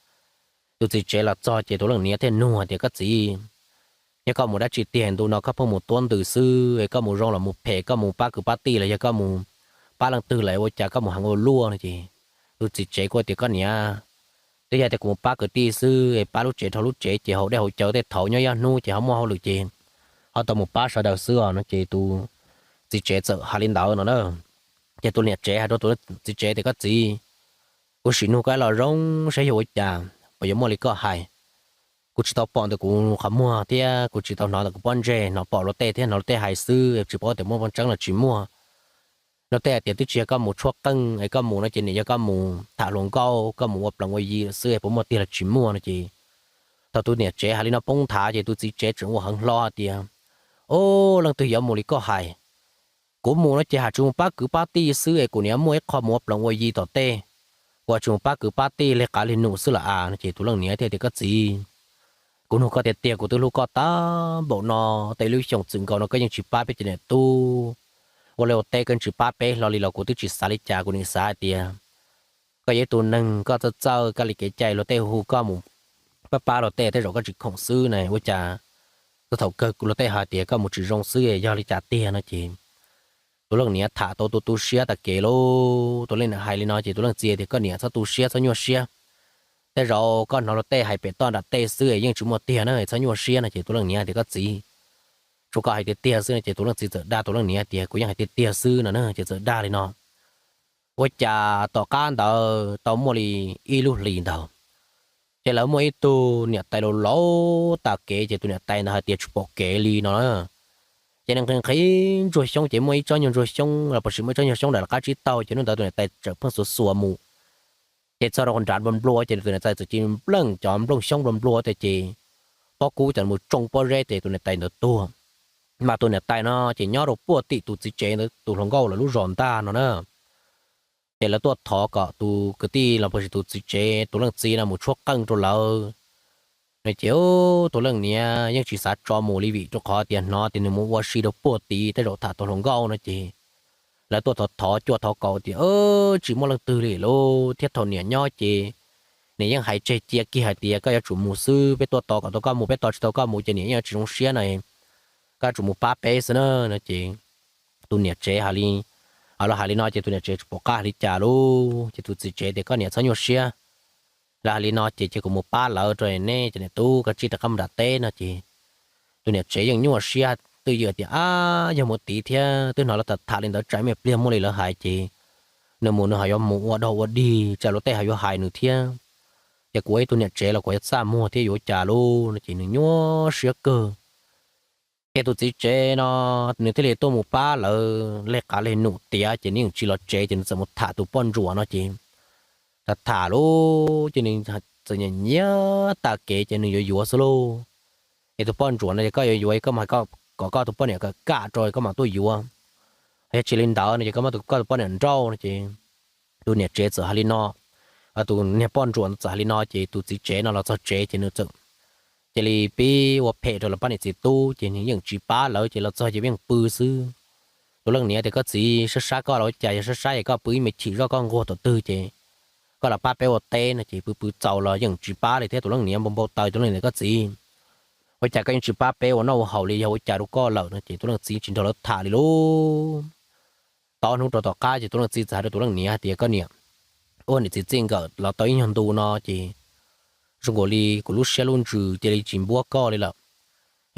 tus txiv tsev los txog ces tus leej niam thiaj nug tias, Koj txiv, yog koj mus dab tsi tiag ntu no koj pheej mus tuab ntws xwb, koj mus zoo los mus phem, koj mus pab kwv pab tij los yog koj mus pab leej twg lawm, ua cas koj mus heev ua luaj no? Ces tus txiv tsev kuj tias, Koj niam, twb yog tias kuv mus pab kwv tij xwb, pab lub tsev dhau lub tsev ces haus dej haus cawv tej thaum nyob ib hnub ces ho muaj hauj lwm ces ho tau mus pab sawv daws xwb os no. Ces tus txiv tsev txawm hais li ntawd no na. Ces tus niam tsev hais rau tus txiv tsev tias, Koj txiv, kuv sim nug koj ib lo zoo saib yog ua cas puas yuav muaj li koj hais. Kuv tsis tau pom ntawm kuv qhov muag thiab kuv tsis tau hnov ntawm kuv pob ntseg, hnov pom luag tej thiab hnov luag tej hais xwb, tsis paub tias muaj tseeb los tsis muaj. Luag tej hais tias twb tsis yog koj mus tshuab qeej es koj mus no ces nim yog koj mus tham hluas nkauj, koj mus ua plees ua yi xwb, puas muaj tiag los tsis muaj no. Ces thaum tus niam tsev hais li no poob nthav ces tus txiv tsev tseem ua heev hlo tias, Ub, leej twg yuav mus li koj hais? Kuv mus no ces hais tsis mus pab kwv pab tij xwb es kuv niam muaj ib qho mus ua plees ua yi tom tej, kuv tsis mus pab kwv pab tij leg qav leg num xwb los as no. Ces tus leej niam thiaj tias, Koj txiv, kuv nug koj tiag tiag, kuv twb hlub koj tag npaum no, tej lub xyoo txwm nkaus no koj yeej tsis pab peb cov niam tub ua liaj ua teb, koj yeej tsis pab peb hlo li los kuv twb tsis xav li cas. Kuv nim xav hais tias koj yog ib tug neeg koj txawj txawj koj li kev cai, luag tej hu koj mus pab pab luag tej, tej zaum koj tsis khoom xwb na, ua cas txog thaum kawg luag tej hais tias koj mus tsis zoo xwb, yog li cas tiag no? Ces tus leej niam tham tau tu tu siab tag kev lauj. Tus leej niam hais li no ces tus leej txiv tias, Koj niam, txhob tu siab txhob nyuaj siab, tej zaum koj hnov luag tej hais pem toj nram tej xwb, yeej tsis muaj tiag na, txhob nyuaj siab no. Ces tus leej niam tias, Koj txiv, tsuas koj hais tiag tiag xwb no. Ces tus leej txiv txawm dag tus leej niam tias, Kuv yeej hais tiag tiag xwb no na. Ces txawm dag li no. Ua cas tom qab ntawd tau muaj li ib lub hlis ntawd, ces lawv muaj ib tug niam tais laus laus tas kev, ces tus niam tais ntawd hais tias tsis pom kev li no na. Ces nws nqhis nqhis ntsuag xyoob, ces muaj ib tsob nyuag ntsuag xyoob los puas sis muaj ib tsob nyuag xyoob ntawm qab tsib taug, ces hnub ntawd tus niam tais tseem pheej xuav xuav mus. Ces txog rau nrad nplua nplua ces tus niam tais txawm cia li npleej cov nplooj xyoob nplua nplua tias, ces pob kub cov mus tsoo pob zeb ces tus niam tais ntawd tuag. Mas tus niam tais no ces nyob rau puag tim tus txiv tsev ntawd tus hluas nkauj lawv lub zos ntag no na. Ces lawv tuaj thov kom tus kwv tij los puas tsis tus txiv tsev tus leej txiv no mus tshuab qeej rau lawv no ces tus leej niam yeej tsis xav tso mus li vim rau qhov tias hnov tias nws mus ua si rau puag tid tej zaum tham tau hluas nkauj no ces lawv tuaj thov thov cuaj thov kaum tias tsis muaj leej twg li lauj thiab thaum niam nyob ces niam yeej hais tseg cia kiag hais tias koj yuav tsum mus xwb, peb tuaj tos kom tau koj mus, peb tos tsis tau koj mus ces niam yeej tsis zoo siab no, koj yuav tsum mus pab peb xwb na no ces tus niam tsev hais li, los hais li no ces tus niam tsev tsis pom qab hais li cas lauj ces tus txiv tsev tias koj niam txhob nyuaj siab, lawv hais li no ces cia kuv mus pab lawv rau nej ces niam tub koj tsij rov qab mus nram teb no ces tus niam tsev yeej nyuaj siab twj ywm tias ab yog mus tid thiab twb hnov lawv tham tham li ntawd tsam ib me pliag muaj li lawv hais ces nws mus nws ho yuav mus ua dog ua dig tsam luag tej ho yuav hais nws thiab, ces kuv ua ib tug niam tsev los kuv yuav txaj muag thiab yuav ua cas lauj no ces nws nyuaj siab kawg. Ces tus txiv tsev no nws thiaj li tuaj mus pab lawv leg qav leg num tiav ces nws yeej tsis los tsev ces nws txawm mus tham tus poj ntsuam no ces tham tham lauj ces nws txawm nyiam nyiam tag kev ces nws yuav yuav xwb lauj. Es tus poj ntsuam no ces koj yuav yuav koj mus hais kom koj tus poj niam kam kam rau koj mam tuaj yuav, yog tsis li ntawd no ces koj muab koj tus poj niam nrauj no ces tus niam tsev txawm hais li no, tus niag poj ntsuam txawm hais li no ces tus txiv tsev no los txog tsev ces nws txawm cia li pib ua phem rau lawv pab niam txiv tub ces nws yeej tsis pab lawv ces los txog ces yeej pw xwb. Tus leej niam tias koj txiv, sab sab koj los ua cas, yog sab sab es koj pw ib me chim zoj koj nquag tom twg ces koj los pab peb ua teb no ces pw pw txaus los yeej tsis pab li thiab tus leej niam npau npau taws tus leej niam tias koj txiv, ua cas koj yeej tsis pab peb ua noj ua haus li, yog ua cas rau koj lawm no ces tus leej txiv tsis nrog lawv tham li lauj. Tau hnub rau tom qab ces tus leej txiv txawm hais rau tus leej niam hais tias koj niam, ua niam txiv txij nkawm los tau ib nyuag ntu no ces zoo nkaus li kuv lub siab lub ntsws cia li tsis npuab koj li lawm,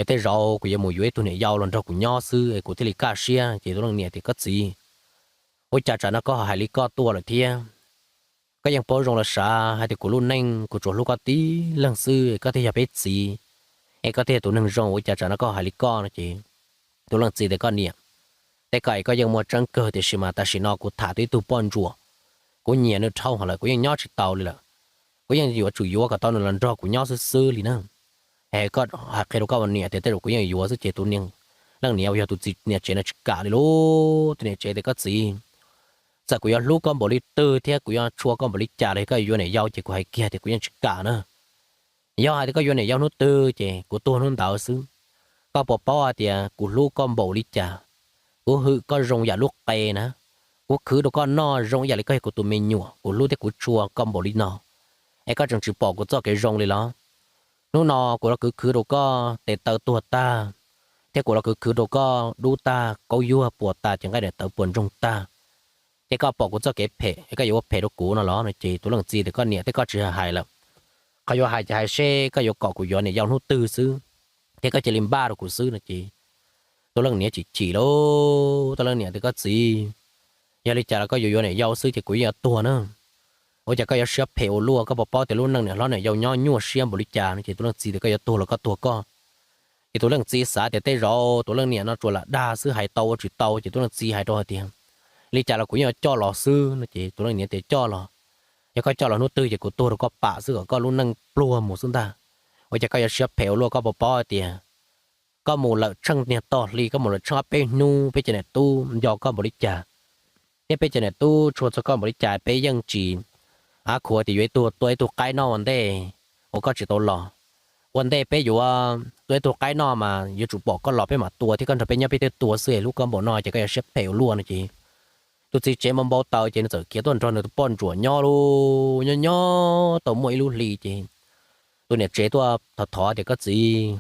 es tej zaum kuv yuav mus yuav ib tug niam yau los nrog kuv nyob xwb es kuv thiaj li kaj siab. Ces tus leej niam tias koj txiv, ua cas tsam no koj ho hais li koj tuaj lawm thiab? Koj yeej paub zoo los sav hais tias kuv lub neej kuv tsuas hlub koj tib leeg xwb, koj thiaj yog peb txiv, es koj thiaj yog tus neeg zoo, ua cas tsam no koj ho hais li koj no ces tus leej txiv tias koj niam, tej ko es koj yeej muaj tseeb kawg tiam sis mas tam sim no kuv tham tau ib tug poj ntsuam, kuv nyiam nws dhau heev lawm kuv yeej nyob tsis tau li lawm. Kuv yeej yuav tsum yuav kom tau nws los nrog kuv nyob xwb xwb li na. Es koj hais qhia rau koj ua niam tias tej zaum kuv yeej yuav xwb ces tus leej niam uas yog tus txiv niam tsev no tsis kam li lauj. Tus niam tsev tias koj txiv, txawm kuv yuav hlub koj npaum li twg thiab kuv yuav tshua koj npaum li cas los koj yuav yuav niam yau ces kuv hais kiag tias kuv yeej tsis kam na. Yog hais tias koj yuav niam yau hnub twg ces kuv tuag hnub ntawd xwb. Koj puas paub hais tias kuv hlub koj npaum li cas? Kuv hwm koj zoo yam lub qe na, kuv khwv rau koj noj zoo ib yam li koj yog kuv tus me nyuam, kuv hlub thiab kuv tshua koj npaum li no, es koj tseem tsis pom kuv txoj kev zoo li los? Hnub no kuv los khwv khwv rau koj tes taw tuag tag, thiab kuv los khwv khwv rau koj dub tag kaub yuag puas tas ces nqaij daim tawv puas ntsoog tag, ces koj pom kuv txoj kev phem es koj yuav ua phem rau kuv no los no ces tus leej txiv tias koj niam, tej koj tsis hais lawm, qhov yuav hais ces hais seb koj yuav kom kuv yuav niam yau hnub twg xwb, thiab koj cia li npaj rau kuv xwb no ces tus leej niam chim chim lauj. Tus leej niam tias koj txiv, yog li cas los koj yuav yuav niam yau xwb ces kuv yeej yuav tuag na. Ua cas koj yuav siab phem ua luaj, koj puas paub tias lub neej niam hlob niam yau nyob nyuaj siab npaum li cas no ces tus leej txiv tias koj yuav tuag los koj tuag koj. Ces tus leej txiv xav tias tej zaum tus leej niam no tsuas lam dag xwb hais tau ua tsis tau ces tus leej txiv hais rau hais tias li cas los kuv yeej yuav coj los xwb no ces tus leej niam tias coj los, yog koj coj los hnub twg ces kuv tuag rau koj pam xwb kom koj lub neej pluag mus xwb ntag. Ua cas koj yuav siab phem ua luaj, koj puas paub hais tias koj mus lawm tsheej niag tog hli, koj mus lawm tsheej ob peb hnub peb cov niam tub nco koj npaum li cas, thiab peb cov niam tub tshua txog koj npaum li cas peb yeej tsis av khuav tias yuav ib tug tua ib tug qaib noj ua ntej uas koj tsis tau los. Ua ntej peb yuav tua ib tug qaib noj mas yuav tsum pom koj los peb mam tua thiab koj nrog peb nyob peb thiaj tua xwb, hlub koj npaum no ces koj yuav siab phem ua luaj no ces tus txiv tsev npau npau taws ces nws txawm khiav tuaj nrog nws tus poj ntsuam nyob lauj. Nyob nyob tau muaj ib lub hli ces tus niam tsev tuaj thov thov tias koj txiv,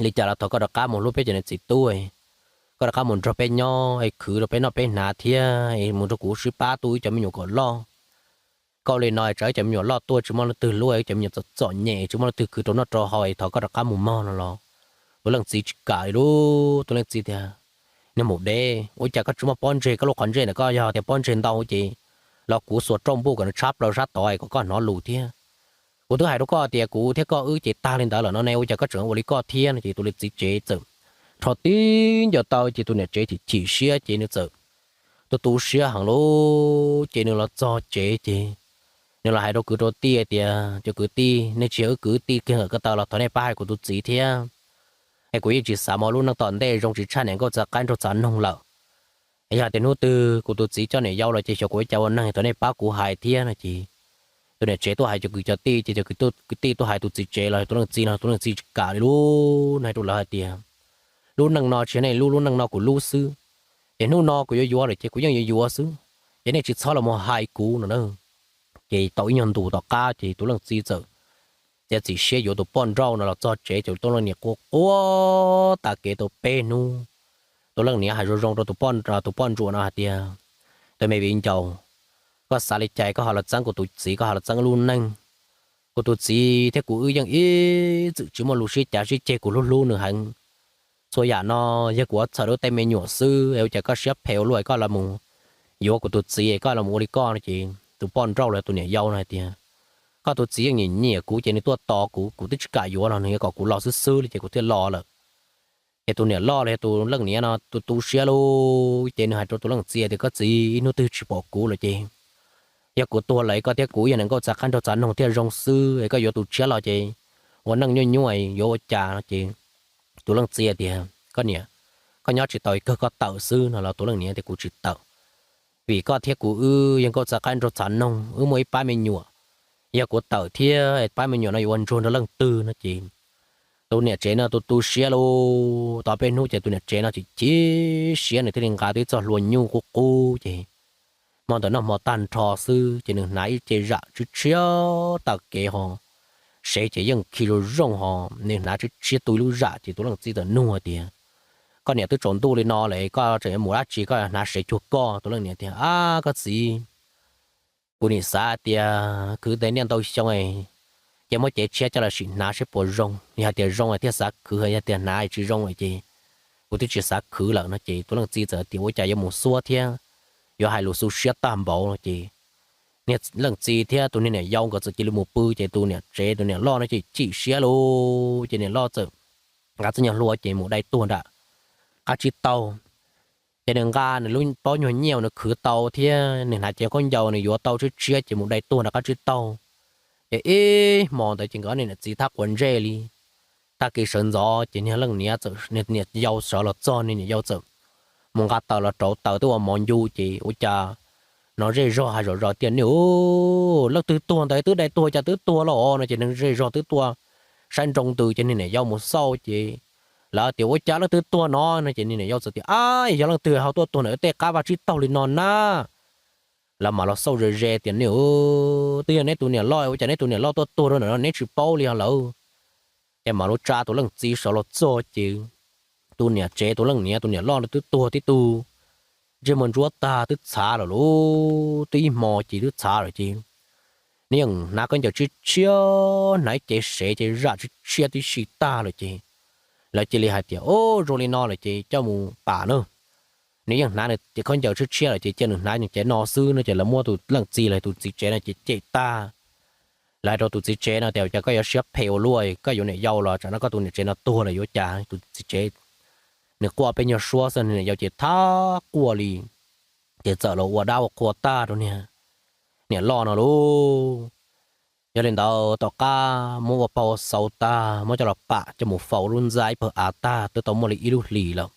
li cas los thov koj rov qab mus hlub peb cov niam txiv tub, koj rov qab mus nrog peb nyob es khwv rau peb noj peb hnav thiab es mus nrog kuv sib pab tu wb cov me nyuam kom loj. Koj ua li no tsam wb cov me nyuam loj tuaj tsis muaj leej twg hlub, wb cov me nyuam txom txom nyem tsis muaj leej twg khwv rau noj rau haus es thov koj rov qab mus mog no los tus leej txiv tsis kam li lauj. Tus leej txiv tias, niag maum dev, ua cas koj tsis muaj pob ntseg, koj lub qhov ntsej ntawm koj yog tias pob ntseg ntau ces los kuv xuas rau npuj kom nws tshab plaws sab tod kom koj hnov lus thiab. Kuv twb hais rau koj tias kuv thiab koj wb ces tag li ntawd lawm no ne, ua cas koj tseem ua li koj thiab no ces tus leej txiv tsev txawm rho tib nco taw ces tus niam tsev chim chim siab ces nws txawm tu tu siab heev lauj. Ces nws los txog tsev ces nws los hais rau kwv rau tij tias cov kwv tij, nej tsis yog wb kwv tij kiag nkawm ko taw los thov nej pab hais kuv tus txiv thiab, es kuv yeej tsis xav mus lub neej tom ntej zoo tsis tshaj niam nkauj txiv qaib nraug txav noog lawm. Yog tias hnub twg kuv tus txiv coj niam yau los ces xyov kuv ua cas ua neeg, thov nej pab kuv hais thiab no ces tus niam tsev tuaj hais cov kwv cov tij, ces cov kwv tij tuaj hais tus txiv tsev los tus leej txiv no, tus leej txiv tsis kam li lub, hais rau lawv hais tias lub neej no tsis yog nej lub, lub neej no kuv lub xwb, ces hnub no kuv yuav yuav lawm ces kuv yeej yuav yuav xwb, ces nej tsis txhob los mus hais kuv no na. Ces tau ib nyuag ntus tom qab ces tus leej txiv txawm txiav txim siab yuav tus poj nrauj no los txog tsev, ces tus leej niam quaj quaj tas kev tau peb hnub. Tus leej niam hais zoo zoo rau tus poj, tus poj ntsuam no hais tias, tus me viv ncaus, koj xav li cas koj ho los txeeb kuv tus txiv, koj ho los txeeb lub neej. Kuv tus txiv thiab kuv wb yeej ib txwm tsis muaj lus sib cav sib ceg, kuv hlub hlub nws heev. Txhua yam no yog kuv ua txhawm rau tej me nyuam xwb, ua cas koj siab phem ua luaj koj los mus yuav kuv tus txiv, koj los ua li koj no ces tus poj nrauj los tus niam yau no hais tias, koj tus txiv yeej nyiam nyiam kuv ces nws tuaj tos kuv, kuv twb tsis kam yuav los nws yuav kom kuv los xwb xwb li ces kuv thiaj los lawm. Ces tus niam loj los yog tus leej niam no tus tu siab lauj, ces nws hais rau tus leej txiv tias, koj txiv, ib hnub twg tsis pom kuv lawm ces yog kuv tuag lawm koj thiab kuv yog nees nkauj txav qab nraug txav noog thiaj zoo xwb, koj yuav tus tshiab los ces ua neej nyuaj nyuaj yuav ua cas no ces tus leej txiv tias, koj niam, koj nyob tsis tau kawg koj tawm xwb no los tus leej niam tias kuv tsis tawm, vim koj thiab kuv wb yog nkauj txav qab nraug txav noog, wb muaj ib pab me nyuam, yog kuv tawm thiab pab me nyuam no yuav ua ntsuag nrog leej twg no ces tus niam tsev no tus tu siab lauj, tau peb hnub ces tus niam tsev no chim chim siab nws thiaj li nqa tau ib txoj hlua nyuj qub qub ces hmo ntawd noj hmo tag nrho xwb ces nws hnav ib ce zam tshiab tshiab taw kev ho, sev ces yeej khi zoo zoo ho, nws hnav tshiab tshiab tu ib lub zam ces tus leej txiv txawm nug hais tias, koj niam, twb tsaus ntuj li no lawm koj tseem yuav mus dab tsi koj hnav sev cuag koj? Tus leej niam tias, ab koj txiv, kuv nim xav tias khwv ntev niaj ntau xyoo ces muab cev tshiab coj los sim hnav seb puas zoo, yog hais tias zoo thiaj xav khwv, yog tias hnav tsis zoo lawm ces kuv twb tsis xav khwv lawm no ces tus leej txiv txawm tias, ua cas yuav mus xuab thiab yuav hais lus xu siab tag npaum no ces niag leej txiv thiab tus niag niam yau nkawd txawm cia li mus pw ces tus niam tsev tus niam loj no ces chim siab lauj, ces niam loj txawm nqa txoj nyuag hlua ces mus dai tuag nram qab tsib taug. Ces nws nqa nws lub pob nyuag nyiaj uas nws khwv tau thiab nws hnav cev khaub ncaws nws yuav tau tshiab tshiab ces mus dai tuag nram qab tsib taug. Ces ib hmo ntawd ces nkawd niam txiv thab quav ntsej li. Tag kis sawv ntxov ces niag leej niam txawm, niam yau sawv los txog, niag niam yau txawm mus nqa taws los rauv taws twb ua mov ncu ces ua cas hnov zej zog hais zom zaws tias, nws, leej twg tuag ntawd twb dai tuag, cas twb tuag los no ces neeg zej zog twb tuaj saib nroo ntws ces niag niam yau mus xauj ces lawv tias, ua cas leej twg tuag no no ces niag niam yau txawm tias, ab, yog leej twg ho tuaj tuag ntawm tej qab vaj tsib taug li no na? Lawv mam los xauj ze ze tias, nws, twb yog neb tus niam loj, ua cas neb tus niam loj tuaj tuag rau ntawm no neb tsis paub li os lawm? Ces mam los tsa tus leej txiv sawv los txog ces tus niam tsev tus leej niam tus niam loj twb tuag tib tug, ntsej muag ntsuab tag twb txhav lawm lauj, twb ib hmo ces twb txhav lawm ces nws yeej hnav khaub ncaws tshiab tshiab, hnav ib cev sev ces zam tshiab tshiab tib si tag lawm ces lawv cia li hais tias, o, zoo li no lawm ces coj mus pam na. Nws yeej hnav nws cev khaub ncaws tshiab tshiab lawm ces cia nws hnav cev no xwb no ces lawv muab tus leej txiv los tus txiv tsev no ces cem tag. Lawv hais rau tus txiv tsev no tias, cas koj yuav siab phem ua luaj, koj yuav niam yau los tsam no koj tus niam tsev no tuag lawm yuav cas? Tus txiv tsev nws quaj peb nyuag suab xwb, niam yau ces thab quaj li, ces txawm los ua dab ua qhua tag rau niag niam loj no lauj. Yog li ntawd tom qab muab ua pauj ua xau tag muab coj los pam coj mus faus lub ntxa ib pawg av tag twb tau muaj li ib lub hlis lawm.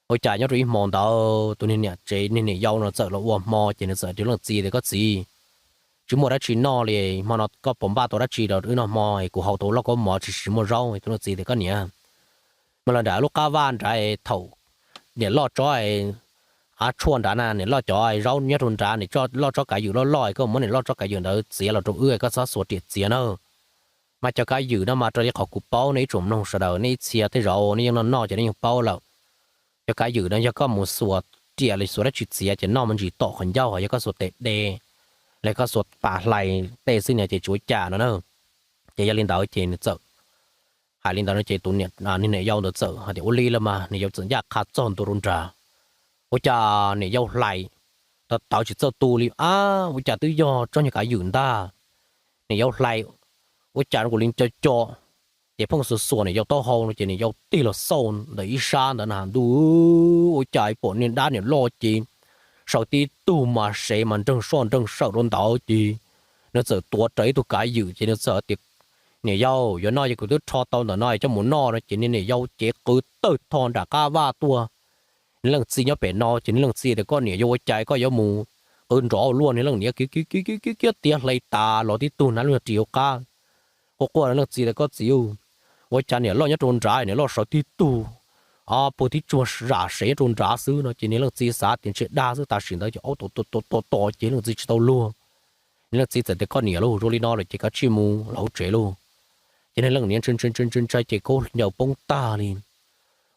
Ua cas nyob rau ib hmo ntawd tus niag niam tsev niag niam yau no txawm los ua hmo ces nws txawm hais rau leej txiv tias, koj txiv, tsis muaj dab tsi noj li, hmo no koj puas npaj tau dab tsi rau wb noj hmo, kuv haus tau lauj kaub mov tsis tsis muaj zaub. Tus leej txiv tias, koj niam, mas los nram lub qab vaj nrad thaum niam loj tsob av tshuaj nrad na, niam loj cov zaub nyob rau nrad, niam loj tsob kav ywm loj loj, koj muab niam loj tsob kav ywm ntawd txiav los rau wb, koj txhob xuas riam txiav na. Mas cov kav ywm no mas raws li qhov kuv paub nej ib tsoom mloog sawv daws nej ib txhia tej zaum nej yeej noj noj ces nej yeej paub lawm. Cov kav ywm no yog koj mus xuas riam los xuas dab tsi txiav ces noj muaj ntsis tom qhov ncauj, yog koj xuas tes de los koj xuas pas hlais tej xwb no ces tsis ua cas no na. Ces yog li ntawd ces nws txawm hais li ntawd no ces tus niam, niag niam yau ntawd txawm hais tias, ua li los mas. Niam yau txawm ncaj qha txog ntua rau nrad, ua cas niam yau hlais tawv tawv tsis txawj tu li, ab, ua cas twb yog tsob nyuag kav ywm ntag. Niam yau hlais, ua cas kuv li co co, ces pheej xuas xuas niam yau taub hau no ces niam yau tig los xauj ntawm ib sab ntawd na, ntuj, ua cas pom niag dab niam loj ces saw tib tug mas sev mas nreeg soj nreeg sawm rau ntawd ces nws txawm tuav rawv ib tug kav ywm ces nws txawm tias, niam yau, yog no ces kuv twb rho tau ntawm no coj mus noj no ces niag niam yau cev qw tawg tho nram qab vaj tuaj, Niag leej txiv nyob pem no ces niag leej txiv tias, Koj niam, yog ua cas koj yuav mus qw nrov ua luaj? Niag leej niam kiv kiv kiv kiv kiv kiv tiav hlais tas los tib tug hnav lub nyuag ris hauv qab, quaj quaj. Niag leej txiv tias, Koj txiv, ua cas niam loj nyob rau nrad, niam loj sawv tib tug puag tib tsuag zam sev nyob rau nrad xwb no. Ces niag leej txiv xav tias ntshe dag xwb, tam sim ntawd ces aub tom tom tom tom ces leej txiv tsis tau luag. Niag leej txiv txawm tias, Koj niam lauj, zoo li no lawm ces kav tsij mus los hauv tsev lauj. Ces niag leej niam ntshai ntshai ntshai ntshai ces khaub ncaws poob tag li.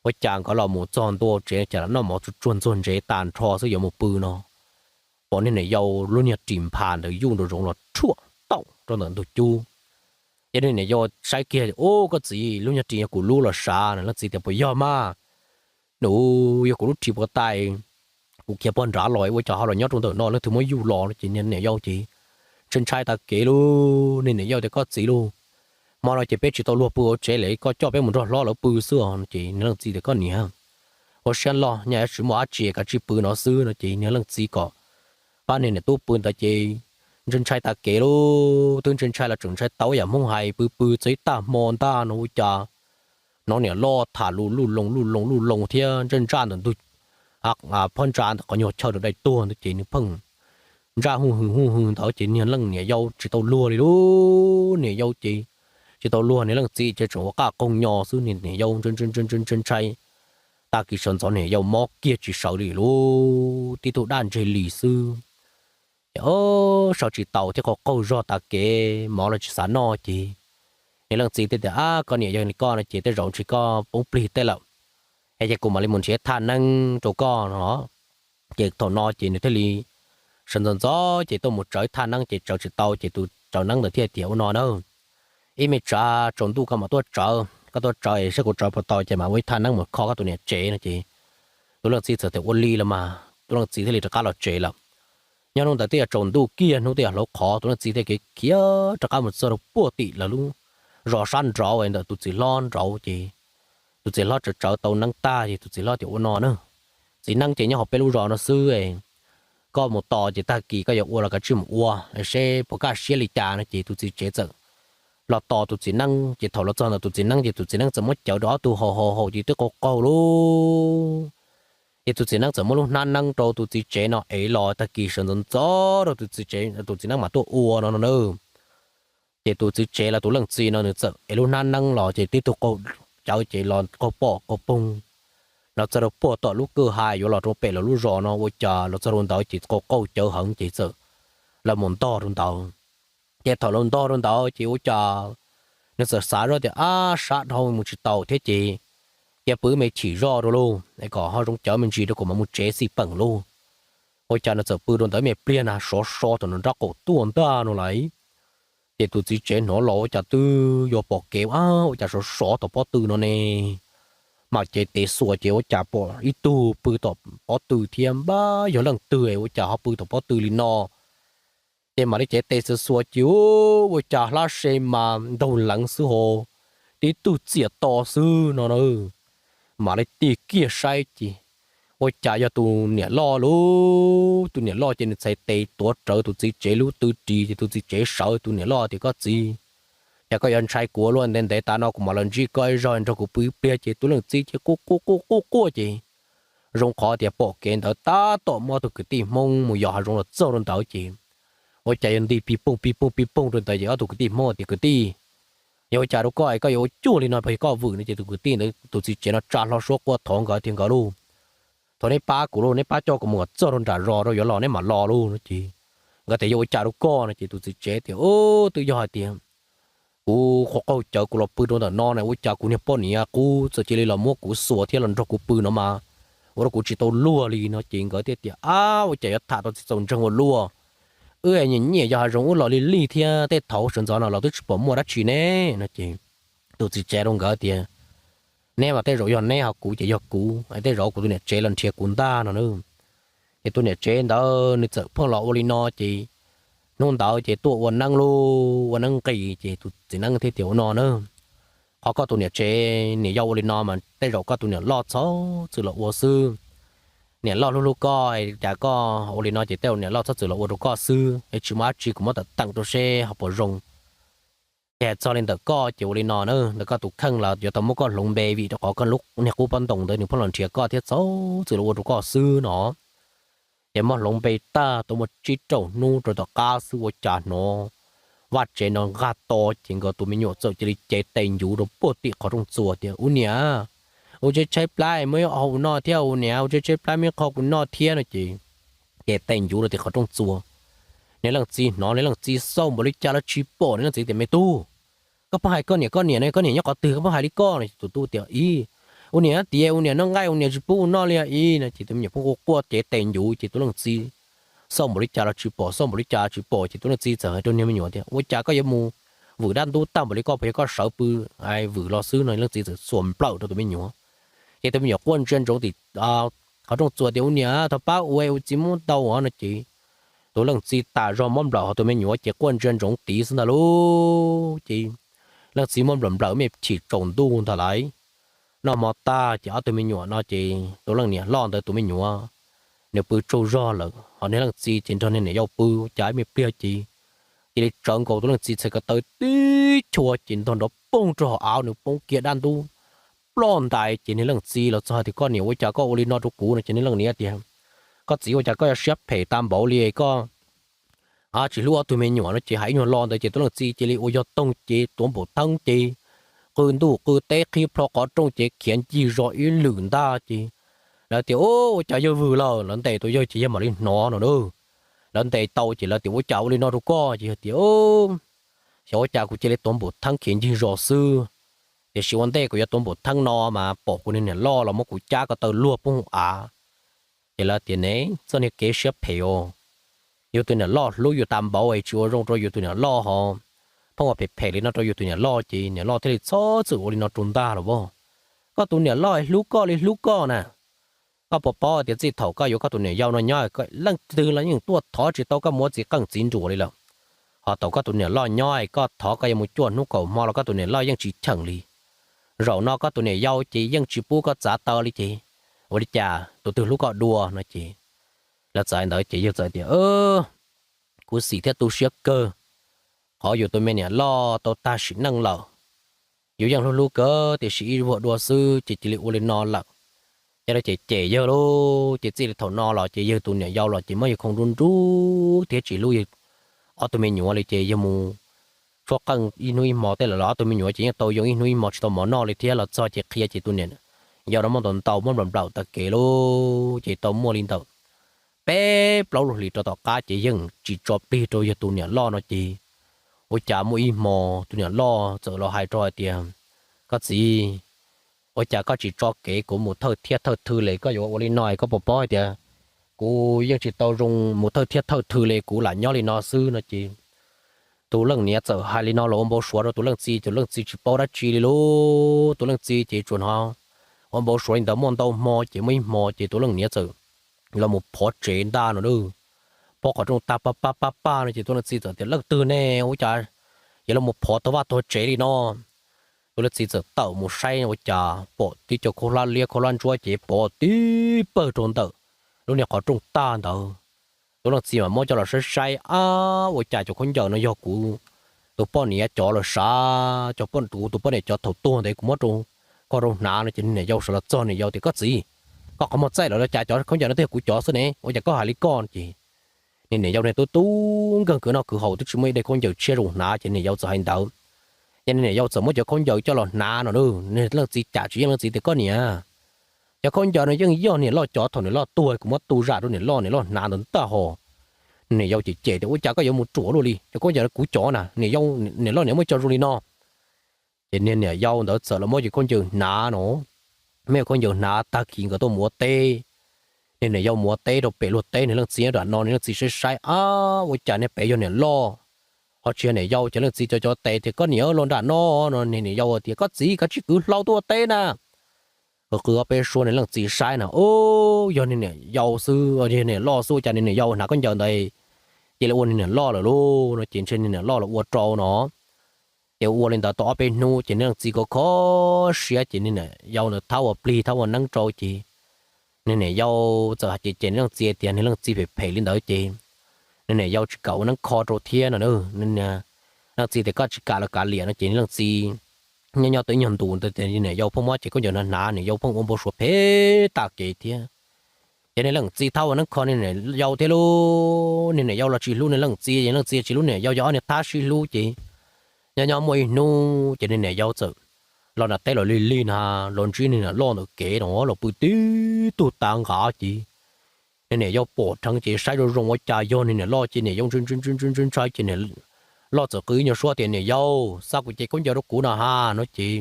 Ua cas nkawd los mus txog ntua tsev ces lam noj mov tsuag tsuag ntxuag ntsev tas nrho xwb yuav mus pw no, pom niag niam yau lub niag ris nphas ntawd yuj nraum zoov los rhuam taum rau ntawm ntug cub. Ces niag niam yau saib kiag, Ub, koj txiv, lub niag ris yog kuv lub los sav. Leej txiv tias, Puas yog mas? Nws yog kuv lub ris puas tas, kuv khiav pog nrad los ua cas ho los nyob rau ntawm no, leej twg muab yuj los no? Ces niag niam yau ces ntshai ntshai tas kev lauj. Niag niam yau tias, Koj txiv lauj, hmo no ces peb tsis tau luag pw hauv tsev li, koj coj peb mus nrog hlob lawv pw xwb os. Ces niag leej txiv tias, Koj niam, ua siab loj, nyaj tsis muaj dab tsi, kav tsij pw no xwb no. Ces niag leej txiv kom pab niag niam tub pw ntawd ces ntshai ntshai tas kev lauj. Twb ntshai ntshai los tseem ntshai tau yam Hmoob hais, pw pw txog ib tag hmo ntag no ua cas hnov niam loj tham lus luj loo luj loo luj loo thiab ntsaj ntsaj ntawm ntug phab ntsa ntawm qhov nyuag chaw rau dai tuag ntawd ces nws pheej ntsaj huj hwm huj hwm ntawd ces niag leej niam yau tsis tau luag li lauj. Niam yau ces tsis tau luag, niag leej txiv ces tseem ua qaj qoog nyo xwb. Niag niam yau ntshai ntshai ntshai ntshai ntshai, tag kis sawv ntxov niam yau mob kiag tsis sawv li lauj, tib tug daj ntseg li xwb. Ces sawv tsis tau thiab, qaug qaug zog tas kev, mov los tsis xav noj ces niag leej txiv thiaj tias, Ab, koj niam, yog li koj no ces tej zaum ntshe koj poob plig tej lawm, es ces kuv mam li mus nrhiav thaj neeb rau koj no. Ces thaum no ces nws thiaj li sawv ntxov ntxov ces tuaj mus tsawv thaj neeb ces tsawv tsis tau ces tus tsawv neeb ntawd thiaj tias, Ua no na, ib me tsav tsaus ntuj koj mam tuaj tsawv, koj tuaj tsawv saib kuv tsawv puas tau ces mam ua ib thaj neeb mus kho koj tus niam tsev no. Ces tus leej txiv txawm tias, Ua li los mas. Tus leej txiv thiaj li rov qab los tsev lawm. Nyob hnub ntawd twb yog tsaus ntuj kiag, hnub twb yog hlau qhov, tus leej txiv thiaj khiav rov qab mus txog rau puag tim lawv lub zos sab nraud ntawm tus txiv hlob nraud ces tus txiv hlob tsawv tsawv tau neeb tag ces tus txiv hlob tias, Ua no na, txiv neeb ces nyob hauv peb lub zos no xwb, koj mus tos ces tag kis koj yuav ua los kav tsij mus ua seb puas kaj siab li cas no. Ces tus txiv tsev txawm los tos tus txiv neeb ces thaum los txog ntawm tus txiv neeb ces tus txiv neeb txawm muab cawv rau ob tug haus haus haus ces twb qaug qaug lauj. Ces tus txiv neeb txawm muab lub hnab neeb rau tus txiv tsev no ev los tag kis sawv ntxov ntxov rau tus txiv tsev, tus txiv neeb mam tuaj ua no no na. Ces tus txiv tsev los tus leej txiv no nws txawm ev lub hnab neeb los ces tib tug qaug cawv ces los qaug pom qaug poog, los txog rau puag tom lub kwj ha yuav los rau pem lawv lub zos no ua cas los txog rau ntawd ces qaug qaug cawv heev ces txawm los mus ntog rau ntawd. Ces thaum los ntog rau ntawd ces ua cas nws txawm xav zoj tias, Ab, sab dhau mus tsis tau thiab ces cia pw me chim zoj rau lauj, es kom ho zoo cawv me ntsis rau kuv mam mus tsev xij peem lauj. Ua cas nws txawm pw rau ntawd me pliag na sov so thaum nws nrab qaum tuaj ntag no lauj. Ces tus txiv tsev hnov los ua cas twb yuav pom kev, Ab, ua cas sov sov tom pob tw no ne? Mam cev tes xuas ces ua cas pom ib tug pw tom pob tw thiab, Npab, yog leej twg ua cas ho pw tom pob tw li no? Ces mam li cev tes xuas xuas ces ua cas hlab se mas ntaug leev xwb ho, tib tug txiam to xwb no na. Mam li tig kiag saib ces ua cas yog tus niam loj lauj. Tus niam loj ces nws txhais tes tuav rawv tus txiv tsev lub tw ris ces tus txiv tsev sawv, tus niam loj tias, Koj txiv, cas koj yuav ntshai kuv ua luaj ntev ntev tas no, kuv mam los ntsib koj ib zaug, nrog kuv pw ib pliag. Ces tus leej txiv ces quaj quaj quaj quaj quaj ces zoo qhov tias pom kev ntawd tab tom muaj tus kwv tij Hmoob mus yos hav zoov los txog rau ntawd ces ua cas yuav nti pig pooj pig pooj pig pooj rau ntawd ces ob tug kwv tij Hmoob tias, Kwv tij, yog ua cas rau koj es koj yuav ua cuag li no, puas yog koj vwm no? Ces tus kwv tij ntawd tus txiv tsev no tsa hlo suab quaj thov nkawd tias, Nkawd lauj, thov neb pab kuv lauj, neb pab coj kuv mus kom txog rau nram zos rau yuav los neb mam los lauj no. Ces nkawd tias, Yog ua cas rau koj no? Ces tus txiv tsev tias, Twb yog hais tias kuv qaug qaug cawv kuv los pw rau ntawm no na, ua cas kuv niag poj niam qub txawm cia li los muab kuv xuas thiab los nrog kuv pw no mas ua rau kuv tsis tau luag li no. Ces nkawd thiaj tias, Ab, ua cas yuav tham tau tsis txaus ntseeg ua luaj, wb nyiam nyiam yos hav zoov wb los lig lig thiab, tej thaum sawv ntxov no los twb tsis pom muaj dab tsi ne no. Ces tus txiv tsev rau nkawd tias, Neb mas tej zaum yog neb, ho kuv ces yog kuv, tej zaum kuv tus niam tsev los nrhiav kuv ntag no na. Ces tus niam tsev ntawd nws txawm pheej los ua li no ces hnub ntawd ces tuaj ua neeb lauj, ua neeb nqis ces tus txiv neeb thiaj tias ua no na, Qhov koj tus niam tsev niam yau ua li no mas tej zaum koj tus niam loj txhob txwm los ua xwb. Niam loj hlub hlub koj, cas koj ua li no ces tej zaum niam loj txhob txwm los ua rau koj xwb, es tsis muaj dab tsi, kuv muab tawm teem rau seb ho puas zoo. Ces txog li ntawm koj ces ua li no na, ntawm koj tus kheej los yuav tau muab koj hloov npe vim rau qhov koj lub niag qub pob ntoo ntawd nws pheej los nrhiav koj thiab txhob txwm los ua rau koj xwb no. Ces muab hloov npe tag tau muaj tsib rau hnub rau tom qab xwb ua cas hnov vaj tsev no nqaj to, ces nkawd tus me nyuam txawm cia li cev tes ncuv rau puag tim qhov rooj txua tias, Ua niam, ua tsheb tshaib plab muab ib qho kuv noj thiab, ua niam, ua tsheb tshaib plab muab ib qho kuv noj thiab no ces, ces tes ncuv rau tim qhov rooj txua. Niag leej txiv hnov, niag leej txiv xauj npaum li cas los tsis pom, niag leej txiv tias, Me tub, koj pheej hais koj niam koj niam no, koj niam nyob qhov twg koj pheej hais li koj no? Ces tus tub tias, Ib, ua niam tiav, ua niam noj nqaij ua niam tsis pub ua noj li ib no. Ces tus me nyuam pheej quaj quaj cev tes ncuv ces tus leej txiv xauj npaum li cas los tsis pom, xauj npaum li cas los tsis pom ces tus leej txiv txawm hais rau niag me nyuam tias, Ua cas koj yuav mus vwm dab ntub tag npaum li koj, puas yog koj sawv pw vwm los xwb no? Leej txiv txawm xuas nplawm rau tus me nyuam. Ces tus me nyuam quaj ntsia ntsoov tim qhov rooj txua tias, Ua niam, thov pab ua, ua txiv muab tau no ces tus leej txiv tas zog muab nplawm ho tus me nyuam ces quaj ntsia ntsoov tid xwb ntag lauj. Ces leej txiv muab nplawm nplawm me chim tsaus ntuj ntag lauj. Noj hmo tag ces ob tug me nyuam no ces tus leej niam loj ntawd tus me nyuam nws pw tsaug zog lawm, ho niag leej txiv ces nrog niag niam yau pw. Ua cas ib me pliag ces cia li tsawv nkaus tus leej txiv txhais ko taw tib chua ces ntog nrov poog rau hauv av, nws poob kiag dab ntub ploj ntais. Ces niag leej txiv los txog hais tias, Koj niam, ua cas koj ua li no rau kuv no? Ces niag leej niam tias, Koj txiv, ua cas koj yuav siab phem tag npaum li koj tsis hlub ob tug me nyuam no? Ces hais ib nyuag lo ntawd ces tus leej txiv cia li ua yog toog ces tuav npaum theeb ces qw ntuj qw teb qhib plho qhov rooj ces khiav ncig zos ib lwm ntag ces lawv tias, Ua cas yawg vwm lawm? Lawv ntes tau yawg ces yawg mam li hnov no na. Lawv ntes tau ces lawv tias, Ua cas ua li no rau koj? Ces yawg tias, Xyov ua cas kuv cia li tuav npaum theeb khiav ncig zos xwb, tiam sis ua ntej kuv yuav tuav npaum theeb no mas pom kuv niag niam loj los muab kuv cab ko taw luag poob hauv av. Ces lawv tias, Ne, txoj niag kev siab phem os, yus tus niam loj hlub yus tas npaum es tsis ua zoo rau yus tus niam loj ho pheej ua phem phem li no rau yus tus niam loj ces niam loj thiaj li txhob txwm ua li no rau ntag los as. Koj tus niam loj hlub koj li hlub koj na. Koj puas paub tias txij thaum koj yuav koj tus niam yau no nyob, leej twg los yeej tuaj thov tsis tau koj mus ua txiv qeej txiv nruas li lawm. Ho thaum koj tus niam loj nyob koj thov koj yuav mus cuaj hnub kaum hmo los koj tus niam loj yeej tsis cheem li. Zaum no koj tus niam yau ces yeej tsis pub koj txav taw li ces ua li cas tus twg hlub koj dua no ces lawv txawm hais ntawd ces yawg txawm tias, Kuv xim thiab tu siab kawg, qhov yus tus me niam loj tau tag sim neej lawm, yus yeej hlub hlub kawg tiam sis ib vuag dua xwb ces cia li ua li no lawm. Ces lawv cem cem yawg lauj, ces txij li thaum no los ces yawg tus niam yau los ces muab yawg khoo nruj nruj thiab tsis hlub yawg ob tug me nyuam li ces yawg mus tshuab qeej ib hnub ib hmo tej lawm los ob tug me nyuam ces yeej tau yoo ib hnub ib hmo tsis tau mov noj li thiab los txog ces qhia ces tus niam yau no muaj ntau ntau muab nplawm nplawm tag kev lauj. Ces tau muaj li ntawm peb plaub lub hlis rau tom qab ces yeej tsis tso plig rau yawg tus niam loj no ces ua cas muaj ib hmo tus niam loj txawm los hais rau hais tias, Koj txiv, ua cas koj tsis tso kev kuv mus thawj thiab thawj thw li? Koj yuav ua li no koj puas paub hais tias kuv yeej tsis tau zoo mus thawj thiab thawj thw li, kuv lam nyob li no xwb no ces tus leej niam txawm hais li no los ua npau suav rau tus leej txiv, tus leej txiv tsis paub dab tsi li lauj. Tus leej txiv ces tsuas hnov ua npau suav li ntawd muaj ntau hmo ces muaj ib hmo ces tus leej niam txawm los mus phov tsev ntag no na. Phov qhov rooj tag pab pab pab pab no ces tus leej txiv txawm tias, Leej twg ne? Ua cas yuav los mus phov tag vaj tag tsev li no? Tus leej txiv txawm tawm mus saib ua cas pom tib co khaub hlab liab khaub hlab ntsuab ces pov tib pawg rau ntawm lub niag qhov rooj tag ntawd. Tus leej txiv mas muab coj los saib saib, Ab, ua cas cov khaub ncaws no yog kuv tus poj niam cov lawm sav? Cov kuv tus poj niam cov thaum tuag ntawd kuv muab rau koj rau hnav no. Ces niag niam yau sawv los txog, niam yau tias, Koj txiv, koj qhov muag txaij lawm los cas cov khaub ncaws no twb yog kuv cov xwb ne? Ua cas koj hais li koj? Ces niag niam yau niag tub tub nkeeg kwv noj kwv haus twb tsis muaj ib daim khaub ncaws tshiab rau hnav ces niam yau txawm hais ntawd. Ces niag niam yau txawm muab cov khaub ncaws coj los hnav no na. Niag leej txiv cam tsis yeej, leej txiv tias, Koj niam, cov khaub ncaws no yeej yog niam loj cov, thaum niam loj tuag kuv muab tu zam rau niam loj, niam loj hnav ntawd ntag ho. Niam yau cem cem tias, Ua cas koj yuav mus ruam luaj li? Cov khaub ncaws no kuv cov na, niam yau, niam loj niam muab coj zoo li no. Ces niag niam yau ntawd txawm los muab cov khaub ncaws hnav no, muab cov khaub ncaws hnav tag kis nkawd tuaj mus ua teb. Niag niam yau mus ua teb rau pem luag teb, niag leej txiv nyob nram no, niag leej txiv saib saib, Ab, ua cas niag pem yog niam loj ho tsis yog niam yau? Ces leej txiv cov cov tes tias, Koj niam, los nram no no. Niag niam yau tias, Koj txiv, kav tsij kwv hlau tuaj ua teb na. Qw qw ob peb suab, niag leej txiv saib na, Ub, yog niag niam yau xwb, yog niam loj xwb, ua cas niag niam yau hnav khaub ncaws ntawd cia li ua niag niam loj lawm lauj no. Ces ntshe niag niam loj los ua rau no. Ces ua li ntawd tau ob peb hnub ces niag leej txiv kho kho siab ces niag niam yau ntawd thab ua plig thab ua neeb rau ces niag niam yau txawm hais cem cem niag leej txiv tias niag leej txiv phem phem li ntawd ces niag niam yau tsis kam ua neeb kho rau thiab no na. Leej txiv tias koj tsis kam los kav liam no ces leej txiv nyob nyob twb nyuag ntus ntawd niam yau pheej muab ces khaub ncaws hnav hnav, niam yau pheej ua npau suav phem tag kev thiab. Ces niag leej txiv thaub ua neeb kho niag niam yau thiab lauj, niag niam yau los tsis hlub niag leej txiv, leej txiv tsis hlub niam yau, yog ob niag thab sib hlub ces nyob nyob muaj ib hnub ces niag niam yau txawm los nram teb los lig lig na, los ntsib niag niam loj ntawm kev no los pw tib tug tav nqav ces niag niam yau pom dheev ces saib zoo zoo ua cas yog niag niam loj ces niam yau ntshai ntshai ntshai ntshai ces niam loj txawm qw ib nyuag suab tias niam yau xa kuv cev khaub ncaws rau kuv no ha no ces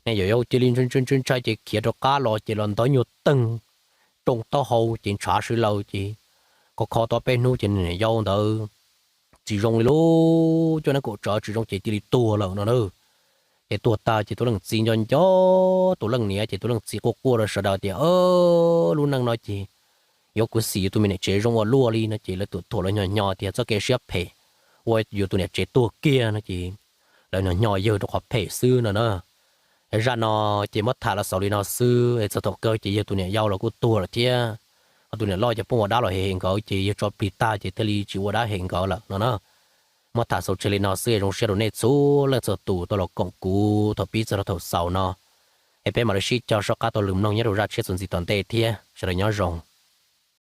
niam yau cia li ntshai ntshai ntshai ntshai ces khiav rov qab los ces los ntawd nyuag teeg roo taub hau ces ntshav sib law ces kho kho tau peb hnub ces niam yau ntawd tsis zoo li lauj, cov neeb kaum tsawv tsis zoo ces cia li tuag lawm no na. Ces tuag tag ces tus leej txiv nco nco tus leej niam ces tus leej txiv quaj quaj rau sawv daws tias lub neej no ces yuav kuv xim yus tus me niam tsev zoo ua luaj li no ces lawv tuam thuam lawv hnyos hnyos tias txoj kev siab phem ua yus tus niam tsev tuag kiag no ces lawv hnyos hnyos yawg rau qhov phem xwb no na. Zaj no ces muab tham los xaus li no xwb es txog thaum kawg ces yawg tus niam yau los kuj tuag lawm thiab. Ho tus niam loj ces pheej ua dab los hem hem nkawd ces yawg tso plig tag ces thiaj li tsis ua dab hem nkawd lawm no na. Muab tham xaus tseg li no xwb es zoo siab rau nej txhua leej txhua tus tau los koom kuv thaum pib txog rau thaum xaus no. Es peb mam li sib cog soj qab tau lwm mloog nyob rau zaj tshiab txuas ntxiv tom ntej thiab, sawv daws nyob zoo.